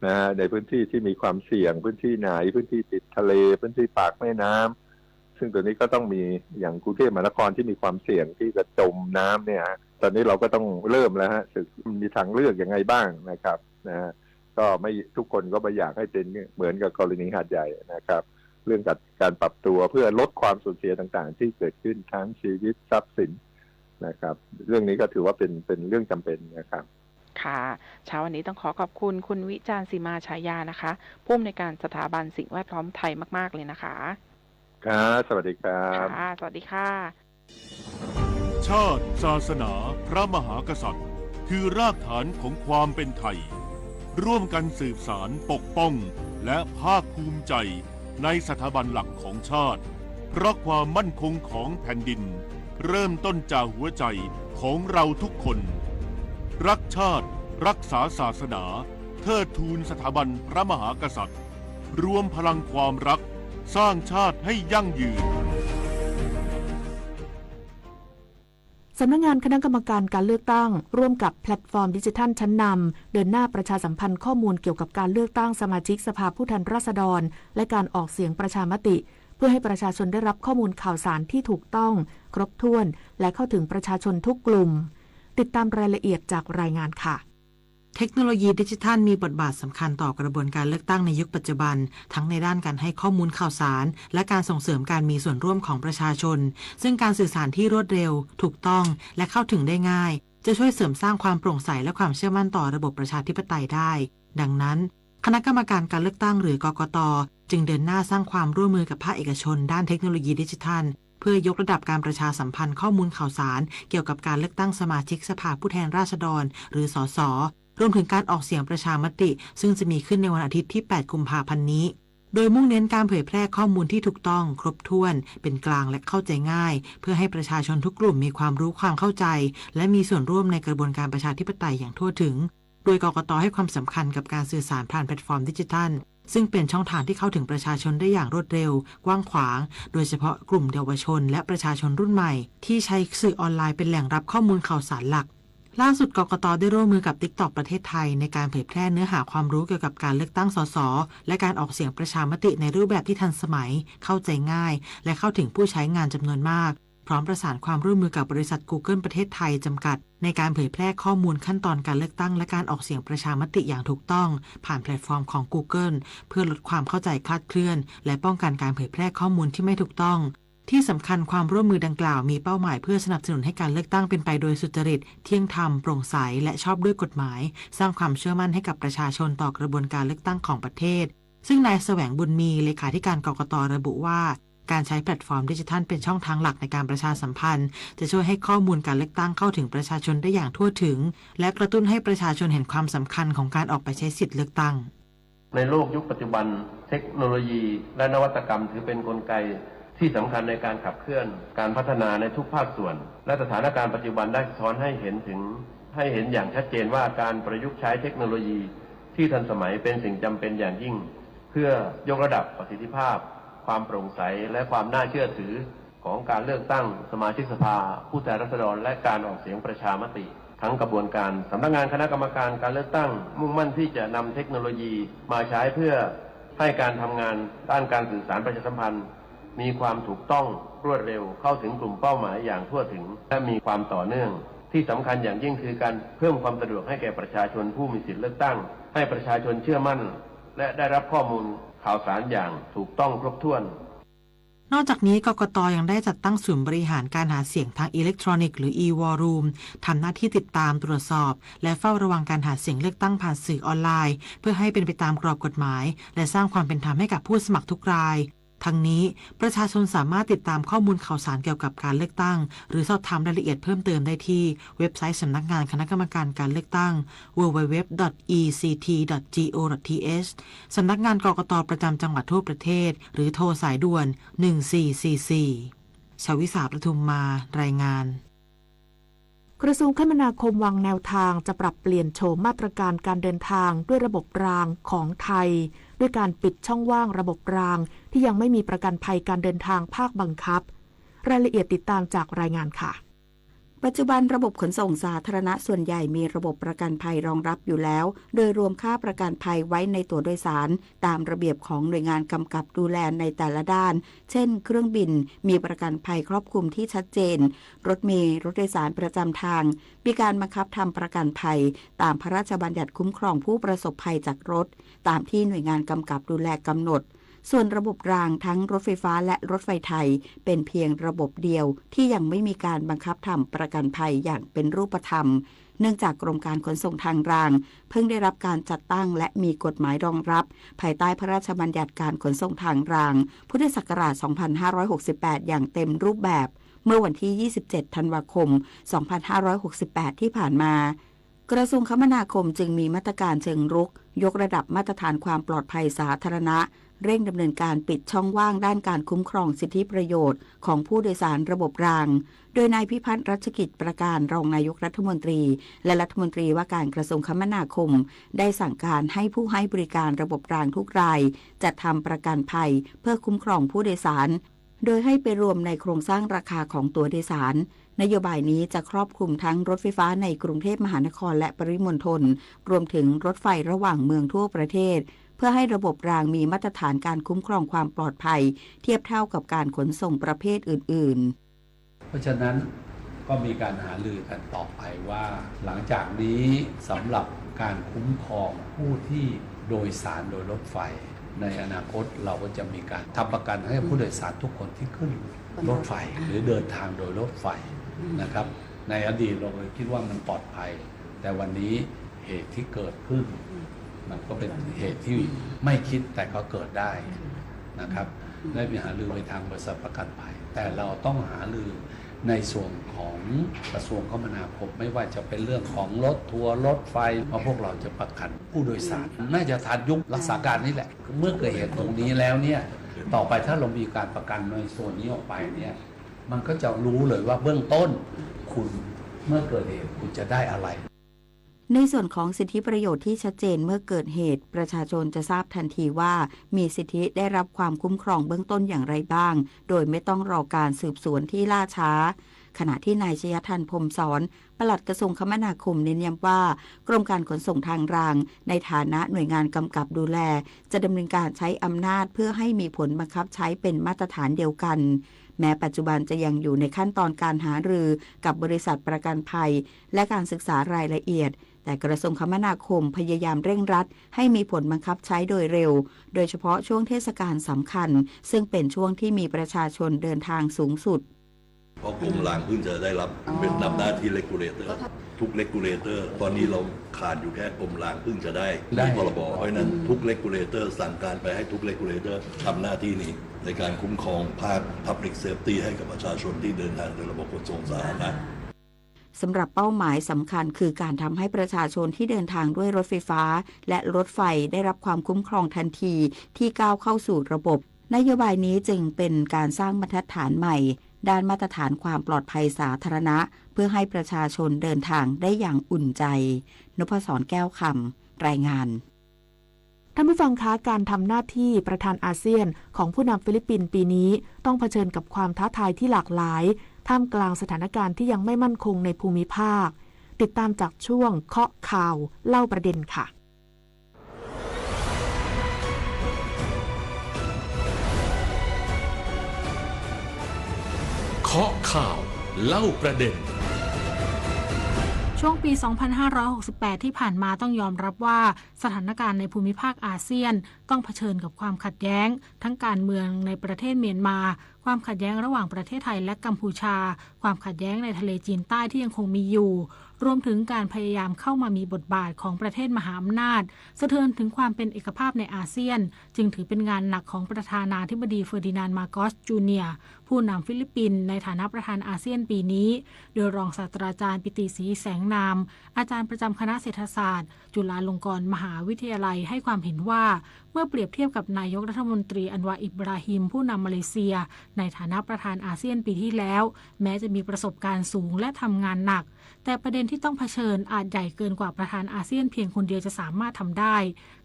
นะฮะ ในพื้นที่ที่มีความเสี่ยง พื้นที่ไหน พื้นที่ติดทะเล พื้นที่ปากแม่น้ำ ซึ่งตัวนี้ก็ต้องมีอย่างกรุงเทพมหานครที่มีความเสี่ยงที่จะจมน้ำเนี่ยฮะ ตอนนี้เราก็ต้องเริ่มแล้วฮะ ศึกมีทางเลือกยังไงบ้างนะครับนะฮะ ก็ไม่ทุกคนก็ไม่อยากให้เป็นเหมือนกับกรณีหาดใหญ่นะครับ เรื่องการการปรับตัวเพื่อลดความสูญเสียต่างๆที่เกิดขึ้นทั้งชีวิตทรัพย์สินนะครับ เรื่องนี้ก็ถือว่าเป็นเป็นเรื่องจำเป็นนะครับ ค่ะ เช้าวันนี้ต้องขอขอบคุณคุณวิจารณ์ สีมาฉายานะคะ ผู้อำนวยการสถาบันสิ่งแวดล้อมไทยมากๆเลยนะคะ ครับ สวัสดีครับ ค่ะ สวัสดีค่ะ ชาติ ศาสนา พระมหากษัตริย์ คือรากฐานของความเป็นไทย ร่วมกันสืบสานปกป้อง และภาคภูมิใจในสถาบันหลักของชาติ เพราะความมั่นคงของแผ่นดิน เริ่มต้นจากหัวใจของเราทุกคน รักชาติ รักษาศาสนา เทิดทูนสถาบันพระมหากษัตริย์ รวมพลังความรัก สร้างชาติให้ยั่งยืน สำนักงานคณะกรรมการการเลือกตั้ง ร่วมกับแพลตฟอร์มดิจิทัลชั้นนำ เดินหน้าประชาสัมพันธ์ข้อมูลเกี่ยวกับการเลือกตั้งสมาชิกสภาผู้แทนราษฎร และการออกเสียงประชามติ เพื่อให้ประชาชนได้รับข้อมูลข่าวสารที่ถูกต้อง ครบถ้วน และเข้าถึงประชาชนทุกกลุ่ม ติดตามรายละเอียดจากรายงานค่ะ เทคโนโลยีดิจิทัลมีบทบาทสำคัญต่อกระบวนการเลือกตั้งในยุคปัจจุบัน ทั้งในด้านการให้ข้อมูลข่าวสาร และการส่งเสริมการมีส่วนร่วมของประชาชน ซึ่งการสื่อสารที่รวดเร็ว ถูกต้อง และเข้าถึงได้ง่าย จะช่วยเสริมสร้างความโปร่งใสและความเชื่อมั่นต่อระบบประชาธิปไตยได้ ดังนั้น คณะกรรมการการเลือกตั้งหรือกกต จึงเดินหน้าสร้างความร่วมมือกับภาคเอกชนด้านเทคโนโลยีดิจิทัล เพื่อยกระดับการประชาสัมพันธ์ข้อมูลข่าวสารเกี่ยวกับการเลือกตั้งสมาชิกสภาผู้แทนราษฎร หรือ สส รวมถึงการออกเสียงประชามติ ซึ่งจะมีขึ้นในวันอาทิตย์ที่ แปด กุมภาพันธ์นี้ โดยมุ่งเน้นการเผยแพร่ข้อมูลที่ถูกต้อง ครบถ้วน เป็นกลาง และเข้าใจง่าย เพื่อให้ประชาชนทุกกลุ่มมีความรู้ความเข้าใจ และมีส่วนร่วมในกระบวนการประชาธิปไตยอย่างทั่วถึง โดยกกต ให้ความสำคัญกับการสื่อสารผ่านแพลตฟอร์มดิจิทัล ซึ่งเป็นช่องทางที่เข้าถึงประชาชนได้อย่างรวดเร็ว กว้างขวาง โดยเฉพาะกลุ่มเยาวชน และประชาชนรุ่นใหม่ ที่ใช้สื่อออนไลน์เป็นแหล่งรับข้อมูลข่าวสารหลัก ล่าสุด กกต ได้ร่วมมือกับ TikTok ประเทศไทย ในการเผยแพร่เนื้อหาความรู้เกี่ยวกับการเลือกตั้ง สส และการออกเสียงประชามติในรูปแบบที่ทันสมัย เข้าใจง่าย และเข้าถึงผู้ใช้งานจำนวนมาก พร้อมประสานความร่วมมือกับบริษัท Google ประเทศไทย จำกัด ในการเผยแพร่ข้อมูลขั้นตอนการเลือกตั้ง และการออกเสียงประชามติอย่างถูกต้อง ผ่านแพลตฟอร์มของ Google เพื่อลดความเข้าใจคลาดเคลื่อน และป้องกันการเผยแพร่ข้อมูลที่ไม่ถูกต้อง ที่สำคัญความร่วมมือดังกล่าวมีเป้าหมายเพื่อสนับสนุนให้การเลือกตั้งเป็นไปโดยสุจริต เที่ยงธรรม โปร่งใส และชอบด้วยกฎหมาย สร้างความเชื่อมั่นให้กับประชาชนต่อกระบวนการเลือกตั้งของประเทศ ซึ่งนายแสวงบุญมี เลขาธิการกกต ระบุว่า การใช้แพลตฟอร์มดิจิทัลเป็นช่องทางหลักในการประชาสัมพันธ์ จะช่วยให้ข้อมูลการเลือกตั้งเข้าถึงประชาชนได้อย่างทั่วถึง และกระตุ้นให้ประชาชนเห็นความสำคัญของการออกไปใช้สิทธิ์เลือกตั้ง ในโลกยุคปัจจุบัน เทคโนโลยีและนวัตกรรมถือเป็นกลไกที่สำคัญในการขับเคลื่อนการพัฒนาในทุกภาคส่วน และสถานการณ์ปัจจุบันได้สะท้อนให้เห็นถึง ให้เห็นอย่างชัดเจนว่าการประยุกต์ใช้เทคโนโลยีที่ทันสมัยเป็นสิ่งจำเป็นอย่างยิ่ง เพื่อยกระดับประสิทธิภาพ ความโปร่งใส และความน่าเชื่อถือของการเลือกตั้งสมาชิกสภาผู้แทนราษฎร และการออกเสียงประชามติ ทั้งกระบวนการ สำนักงานคณะกรรมการการเลือกตั้ง มุ่งมั่นที่จะนำเทคโนโลยีมาใช้เพื่อให้การทำงานด้านการสื่อสารประชาสัมพันธ์ มีความถูกต้อง รวดเร็ว เข้าถึงกลุ่มเป้าหมายอย่างทั่วถึง และมีความต่อเนื่อง ที่สำคัญอย่างยิ่งคือการเพิ่มความสะดวกให้แก่ประชาชนผู้มีสิทธิ์เลือกตั้ง ให้ประชาชนเชื่อมั่น และได้รับข้อมูลข่าวสารอย่างถูกต้องครบถ้วน นอกจากนี้ กกต ยังได้จัดตั้งศูนย์บริหารการหาเสียงทางอิเล็กทรอนิกส์ หรือ อี วอลลุ่ม ทำหน้าที่ติดตามตรวจสอบ และเฝ้าระวังการหาเสียงเลือกตั้งผ่านสื่อออนไลน์ เพื่อให้เป็นไปตามกรอบกฎหมาย และสร้างความเป็นธรรมให้กับผู้สมัครทุกราย ทั้งนี้ ประชาชนสามารถติดตามข้อมูลข่าวสารเกี่ยวกับการเลือกตั้ง หรือสอบถามรายละเอียดเพิ่มเติมได้ที่เว็บไซต์สำนักงานคณะกรรมการการเลือกตั้ง ดับเบิลยู ดับเบิลยู ดับเบิลยู ดอท อี ซี ที ดอท จี โอ ดอท ที เอช สำนักงาน กกต ประจำจังหวัดทั่วประเทศ หรือโทรสายด่วน หนึ่งสี่สี่สี่ ชวิสา ประทุมมา รายงาน กระทรวงคมนาคมวางแนวทางจะปรับเปลี่ยนโฉมมาตรการการเดินทางด้วยระบบรางของไทย ด้วยการปิดช่องว่างระบบรางที่ยังไม่มีประกันภัยการเดินทางภาคบังคับ รายละเอียดติดตามจากรายงานค่ะ ปัจจุบันระบบขนส่งสาธารณะส่วนใหญ่มีระบบประกันภัยรองรับอยู่แล้ว โดยรวมค่าประกันภัยไว้ในตั๋วโดยสาร ตามระเบียบของหน่วยงานกำกับดูแลในแต่ละด้าน เช่น เครื่องบิน มีประกันภัยครอบคลุมที่ชัดเจน รถเมล์ รถโดยสารประจำทาง มีการบังคับทำประกันภัย ตามพระราชบัญญัติคุ้มครองผู้ประสบภัยจากรถ ตามที่หน่วยงานกำกับดูแลกำหนด ส่วนระบบรางทั้งรถไฟฟ้าและรถไฟไทย เป็นเพียงระบบเดียวที่ยังไม่มีการบังคับทำประกันภัยอย่างเป็นรูปธรรม เนื่องจากกรมการขนส่งทางราง เพิ่งได้รับการจัดตั้งและมีกฎหมายรองรับ ภายใต้พระราชบัญญัติการขนส่งทางราง พุทธศักราช สองพันห้าร้อยหกสิบแปด อย่างเต็มรูปแบบ เมื่อวันที่ ยี่สิบเจ็ด ธันวาคม สองพันห้าร้อยหกสิบแปด ที่ผ่านมา กระทรวงคมนาคมจึงมีมาตรการเชิงรุก ยกระดับมาตรฐานความปลอดภัยสาธารณะ เร่งดำเนินการปิดช่องว่างด้านการคุ้มครองสิทธิประโยชน์ของผู้โดยสารระบบราง โดยนายพิพัฒน์ รัชกิจประการ รองนายกรัฐมนตรี และรัฐมนตรีว่าการกระทรวงคมนาคม ได้สั่งการให้ผู้ให้บริการระบบรางทุกราย จัดทำประกันภัยเพื่อคุ้มครองผู้โดยสาร โดยให้ไปรวมในโครงสร้างราคาของตั๋วโดยสาร นโยบายนี้จะครอบคลุมทั้งรถไฟฟ้าในกรุงเทพมหานครและปริมณฑล รวมถึงรถไฟระหว่างเมืองทั่วประเทศ เพื่อให้ระบบรางมีมาตรฐานการคุ้มครองความปลอดภัย เทียบเท่ากับการขนส่งประเภทอื่นๆ เพราะฉะนั้นก็มีการหารือกันต่อไปว่า หลังจากนี้สำหรับการคุ้มครองผู้ที่โดยสารโดยรถไฟ ในอนาคตเราก็จะมีการทำประกันให้ผู้โดยสารทุกคนที่ขึ้นรถไฟหรือเดินทางโดยรถไฟนะครับ ในอดีตเราเคยคิดว่ามันปลอดภัย แต่วันนี้เหตุที่เกิดขึ้น มันก็เป็นเหตุที่ไม่คิดแต่ก็เกิดได้นะครับ ได้ไปหารือไปทางบริษัทประกันภัย แต่เราต้องหารือในส่วนของกระทรวงคมนาคม ไม่ว่าจะเป็นเรื่องของรถทัวร์รถไฟ เพราะพวกเราจะประกันผู้โดยสาร น่าจะทันยุครักษาการนี่แหละ เมื่อเกิดเหตุตรงนี้แล้วเนี่ย ต่อไปถ้าเรามีการประกันในส่วนนี้ออกไปเนี่ย มันก็จะรู้เลยว่าเบื้องต้นคุณเมื่อเกิดเหตุคุณจะได้อะไร ในส่วนของสิทธิประโยชน์ที่ชัดเจนเมื่อเกิดเหตุ ประชาชนจะทราบทันทีว่ามีสิทธิได้รับความคุ้มครองเบื้องต้นอย่างไรบ้าง โดยไม่ต้องรอการสืบสวนที่ล่าช้า ขณะที่นายชยทัน พรหมสอน ปลัดกระทรวงคมนาคมเน้นย้ำว่า กรมการขนส่งทางราง ในฐานะหน่วยงานกำกับดูแล จะดำเนินการใช้อำนาจเพื่อให้มีผลบังคับใช้เป็นมาตรฐานเดียวกัน แม้ปัจจุบันจะยังอยู่ในขั้นตอนการหารือกับบริษัทประกันภัย และการศึกษารายละเอียด แต่กระทรวงคมนาคมพยายามเร่งรัดให้มีผลบังคับใช้โดยเร็ว โดยเฉพาะช่วงเทศกาลสำคัญ ซึ่งเป็นช่วงที่มีประชาชนเดินทางสูงสุด เพราะกรมรางเพิ่งจะได้รับเป็นนำหน้าที่ regulator ทุก regulator ตอนนี้เราขาดอยู่แค่กรมรางเพิ่งจะได้ ได้ มีพรบ เพราะฉะนั้นทุก regulator สั่งการไปให้ทุก regulator ทำหน้าที่นี้ในการคุ้มครองภาค public safety ให้กับประชาชนที่เดินทางโดยระบบขนส่งสาธารณะ สำหรับเป้าหมายสำคัญคือการทำให้ประชาชนที่เดินทางด้วยรถไฟฟ้าและรถไฟได้รับความคุ้มครองทันทีที่ก้าวเข้าสู่ระบบ นโยบายนี้จึงเป็นการสร้างบรรทัดฐานใหม่ด้านมาตรฐานความปลอดภัยสาธารณะ เพื่อให้ประชาชนเดินทางได้อย่างอุ่นใจ นพศร แก้วคำ รายงาน ท่านผู้ฟังคะ การทำหน้าที่ประธานอาเซียนของผู้นำฟิลิปปินส์ปีนี้ต้องเผชิญกับความท้าทายที่หลากหลาย ท่ามกลางสถานการณ์ที่ยังไม่มั่นคงในภูมิภาค ติดตามจากช่วงเคาะข่าวเล่าประเด็นค่ะ เคาะข่าวเล่าประเด็น ช่วงปี สองพันห้าร้อยหกสิบแปด ที่ผ่านมาต้องยอมรับว่าสถานการณ์ในภูมิภาคอาเซียนต้องเผชิญกับความขัดแย้งทั้งการเมืองในประเทศเมียนมา ความขัดแย้งระหว่างประเทศไทยและกัมพูชา ความขัดแย้งในทะเลจีนใต้ที่ยังคงมีอยู่ รวมถึงการพยายามเข้ามามีบทบาทของประเทศมหาอำนาจ สะเทือนถึงความเป็นเอกภาพในอาเซียน จึงถือเป็นงานหนักของประธานาธิบดีเฟอร์ดินานด์ มาโกส จูเนียร์ ผู้นำฟิลิปปินส์ในฐานะประธานอาเซียนปีนี้ โดยรองศาสตราจารย์ปิติศรีแสงนาม อาจารย์ประจำคณะเศรษฐศาสตร์ จุฬาลงกรณ์มหาวิทยาลัยให้ความเห็นว่า เมื่อเปรียบเทียบกับนายกรัฐมนตรีอันวาร์อิบราฮิมผู้นำมาเลเซีย ในฐานะประธานอาเซียนปีที่แล้ว แม้จะมีประสบการณ์สูงและทำงานหนัก แต่ประเด็นที่ต้องเผชิญอาจใหญ่เกินกว่าประธานอาเซียนเพียงคนเดียวจะสามารถทำได้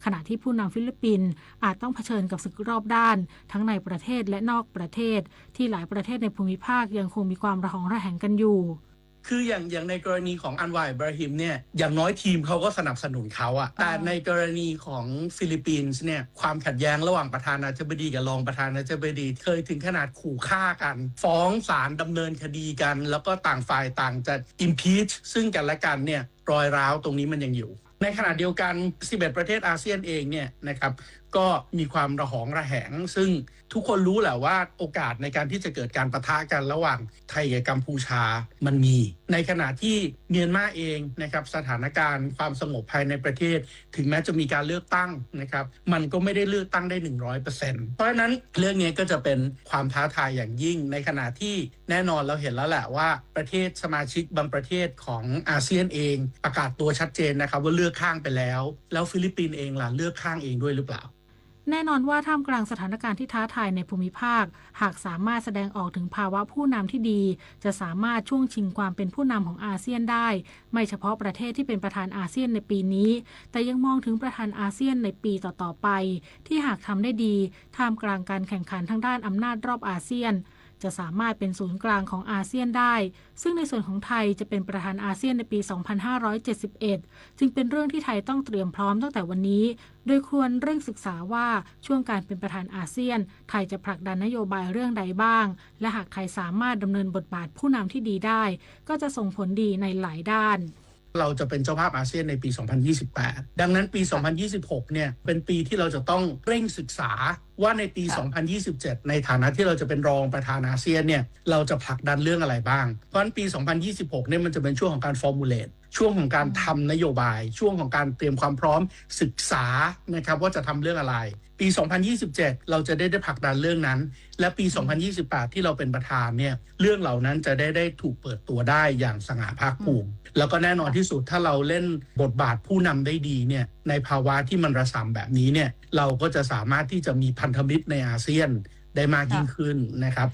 ขณะที่ผู้นำฟิลิปปินส์อาจต้องเผชิญกับศึกรอบด้านทั้งในประเทศและนอกประเทศ ที่หลายประเทศในภูมิภาคยังคงมีความระหองระแหงกันอยู่ คืออย่างอย่างในกรณีของอันวาร์อิบราฮิมเนี่ยอย่างน้อยทีมเขาก็สนับสนุนเขาอะแต่ในกรณีของฟิลิปปินส์เนี่ยความขัดแย้งระหว่างประธานาธิบดีกับรองประธานาธิบดีเคยถึงขนาดขู่ฆ่ากัน ฟ้องศาลดำเนินคดีกัน แล้วก็ต่างฝ่ายต่างจะ impeach ซึ่งกันและกันเนี่ยรอยร้าวตรงนี้มันยังอยู่ ในขณะเดียวกัน สิบเอ็ด ประเทศอาเซียนเองเนี่ยนะครับก็มีความระหองระแหง ซึ่งทุกคนรู้แหละว่าโอกาสในการที่จะเกิดการปะทะกันระหว่างไทยกับกัมพูชามันมี ในขณะที่เมียนมาเองนะครับสถานการณ์ความสงบภายในประเทศ ถึงแม้จะมีการเลือกตั้งนะครับมันก็ไม่ได้เลือกตั้งได้หนึ่งร้อยเปอร์เซ็นต์ เพราะฉะนั้นเรื่องนี้ก็จะเป็นความท้าทายอย่างยิ่ง ในขณะที่แน่นอนเราเห็นแล้วแหละว่าประเทศสมาชิกบางประเทศของอาเซียนเองประกาศตัวชัดเจนนะครับว่าเลือกข้างไปแล้ว แล้วฟิลิปปินส์เองล่ะเลือกข้างเองด้วยหรือเปล่า แน่นอนว่าท่ามกลางสถานการณ์ที่ท้าทายในภูมิภาค หากสามารถแสดงออกถึงภาวะผู้นำที่ดี จะสามารถช่วงชิงความเป็นผู้นำของอาเซียนได้ ไม่เฉพาะประเทศที่เป็นประธานอาเซียนในปีนี้ แต่ยังมองถึงประธานอาเซียนในปีต่อๆไป ที่หากทำได้ดี ท่ามกลางการแข่งขันทางด้านอำนาจรอบอาเซียน จะสามารถเป็นศูนย์กลางของอาเซียนได้ ซึ่งในส่วนของไทยจะเป็นประธานอาเซียนในปี สองพันห้าร้อยเจ็ดสิบเอ็ด จึงเป็นเรื่องที่ไทยต้องเตรียมพร้อมตั้งแต่วันนี้ โดยควรเร่งศึกษาว่าช่วงการเป็นประธานอาเซียน ไทยจะผลักดันนโยบายเรื่องใดบ้าง และหากไทยสามารถดำเนินบทบาทผู้นำที่ดีได้ ก็จะส่งผลดีในหลายด้าน เราจะเป็นเจ้าภาพอาเซียนในปี สองพันยี่สิบแปด ดังนั้นปี สองพันยี่สิบหก เนี่ยเป็นปีที่เราจะต้องเร่งศึกษาว่าในปี สองพันยี่สิบเจ็ด ในฐานะที่เราจะเป็นรองประธานอาเซียนเนี่ยเราจะผลักดันเรื่องอะไรบ้าง เพราะฉะนั้นปี สองพันยี่สิบหก เนี่ยมันจะเป็นช่วงของการ formulate ช่วงของการทำนโยบาย ช่วงของการเตรียมความพร้อมศึกษานะครับว่าจะทำเรื่องอะไร ปี สองพันยี่สิบเจ็ด เราจะได้ได้ผลักดันเรื่องนั้น และปี สองพันยี่สิบแปด ที่เราเป็นประธานเนี่ยเรื่องเหล่านั้นจะได้ได้ถูกเปิดตัวได้อย่างสง่าภาคภูมิ แล้วก็แน่นอนที่สุดถ้าเราเล่นบทบาทผู้นำได้ดีเนี่ยในภาวะที่มันระส่ำแบบนี้เนี่ยเราก็จะสามารถที่จะมีพันธมิตรในอาเซียนได้มากยิ่งขึ้นนะครับ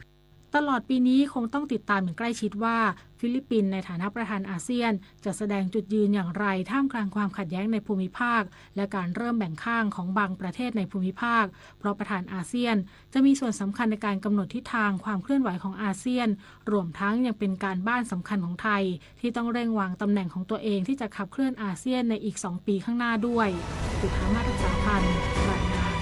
ตลอดปีนี้คงต้องติดตามอย่างใกล้ชิดว่า ฟิลิปปินส์ในฐานะประธานอาเซียน จะแสดงจุดยืนอย่างไรท่ามกลางความขัดแย้งในภูมิภาค และการเริ่มแบ่งข้างของบางประเทศในภูมิภาค เพราะประธานอาเซียนจะมีส่วนสำคัญในการกำหนดทิศทางความเคลื่อนไหวของอาเซียน รวมทั้งยังเป็นการบ้านสำคัญของไทย ที่ต้องเร่งวางตำแหน่งของตัวเองที่จะขับเคลื่อนอาเซียนในอีกสองปีข้างหน้าด้วย จุฑามาศ รักษาพันธ์ รายงาน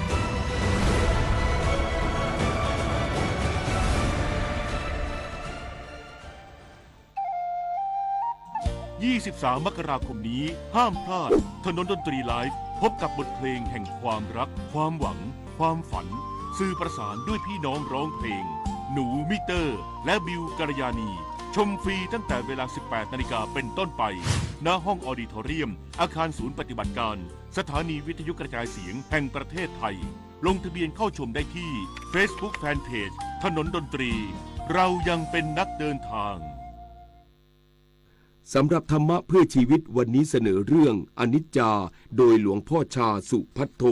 ยี่สิบสาม มกราคมนี้ ห้ามพลาด ถนนดนตรีไลฟ์ พบกับบทเพลงแห่งความรัก ความหวัง ความฝัน สื่อประสานด้วยพี่น้องร้องเพลง หนูมิเตอร์ และบิวกัลยาณี ชมฟรีตั้งแต่เวลา สิบแปดนาฬิกาเป็นต้นไป ณ ห้องออดิทอเรียม อาคารศูนย์ปฏิบัติการ สถานีวิทยุกระจายเสียงแห่งประเทศไทย ลงทะเบียนเข้าชมได้ที่ Facebook Fanpage ถนนดนตรี เรายังเป็นนักเดินทาง สำหรับธรรมะเพื่อชีวิตวันนี้เสนอเรื่องอนิจจา โดยหลวงพ่อชา สุภัทโท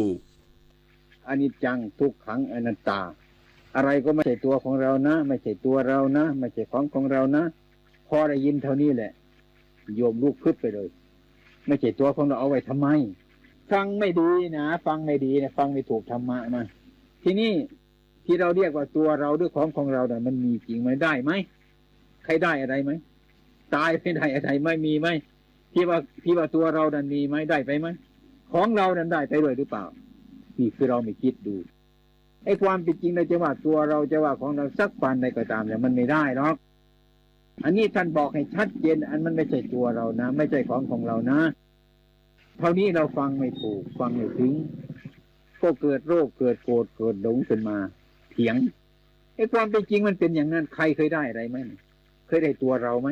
อนิจจัง ทุกขัง อนัตตา อะไรก็ไม่ใช่ตัวของเรานะ ไม่ใช่ตัวเรานะ ไม่ใช่ของของเรานะ พอได้ยินเท่านี้แหละ โยมลุกพรึบไปเลย ไม่ใช่ตัวของเรา เอาไว้ทำไม ฟังไม่ดีนะ ฟังไม่ดีนะ ฟังไม่ถูกธรรมะนะ ทีนี้ที่เราเรียกว่าตัวเราหรือของของเราเนี่ยมันมีจริงไหม ได้ไหม ใครได้อะไรไหม ตายไม่ได้อะไรไหม มีไหม ที่ว่าที่ว่าตัวเรานั้นมีไหม ได้ไปไหม ของเรานั้นได้ไปด้วยหรือเปล่า นี่คือเราไม่คิดดู ไอ้ความเป็นจริงเราจะว่าตัวเราจะว่าของเราสักปานใดก็ตามเนี่ยมันไม่ได้หรอก อันนี้ท่านบอกให้ชัดเจน อันมันไม่ใช่ตัวเรานะ ไม่ใช่ของของเรานะ เท่านี้เราฟังไม่ถูก ฟังไม่ถึง ก็เกิดโลภ เกิดโกรธ เกิดหลงขึ้นมา เถียง ไอ้ความเป็นจริงมันเป็นอย่างนั้น ใครเคยได้อะไรไหม เคยได้ตัวเราไหม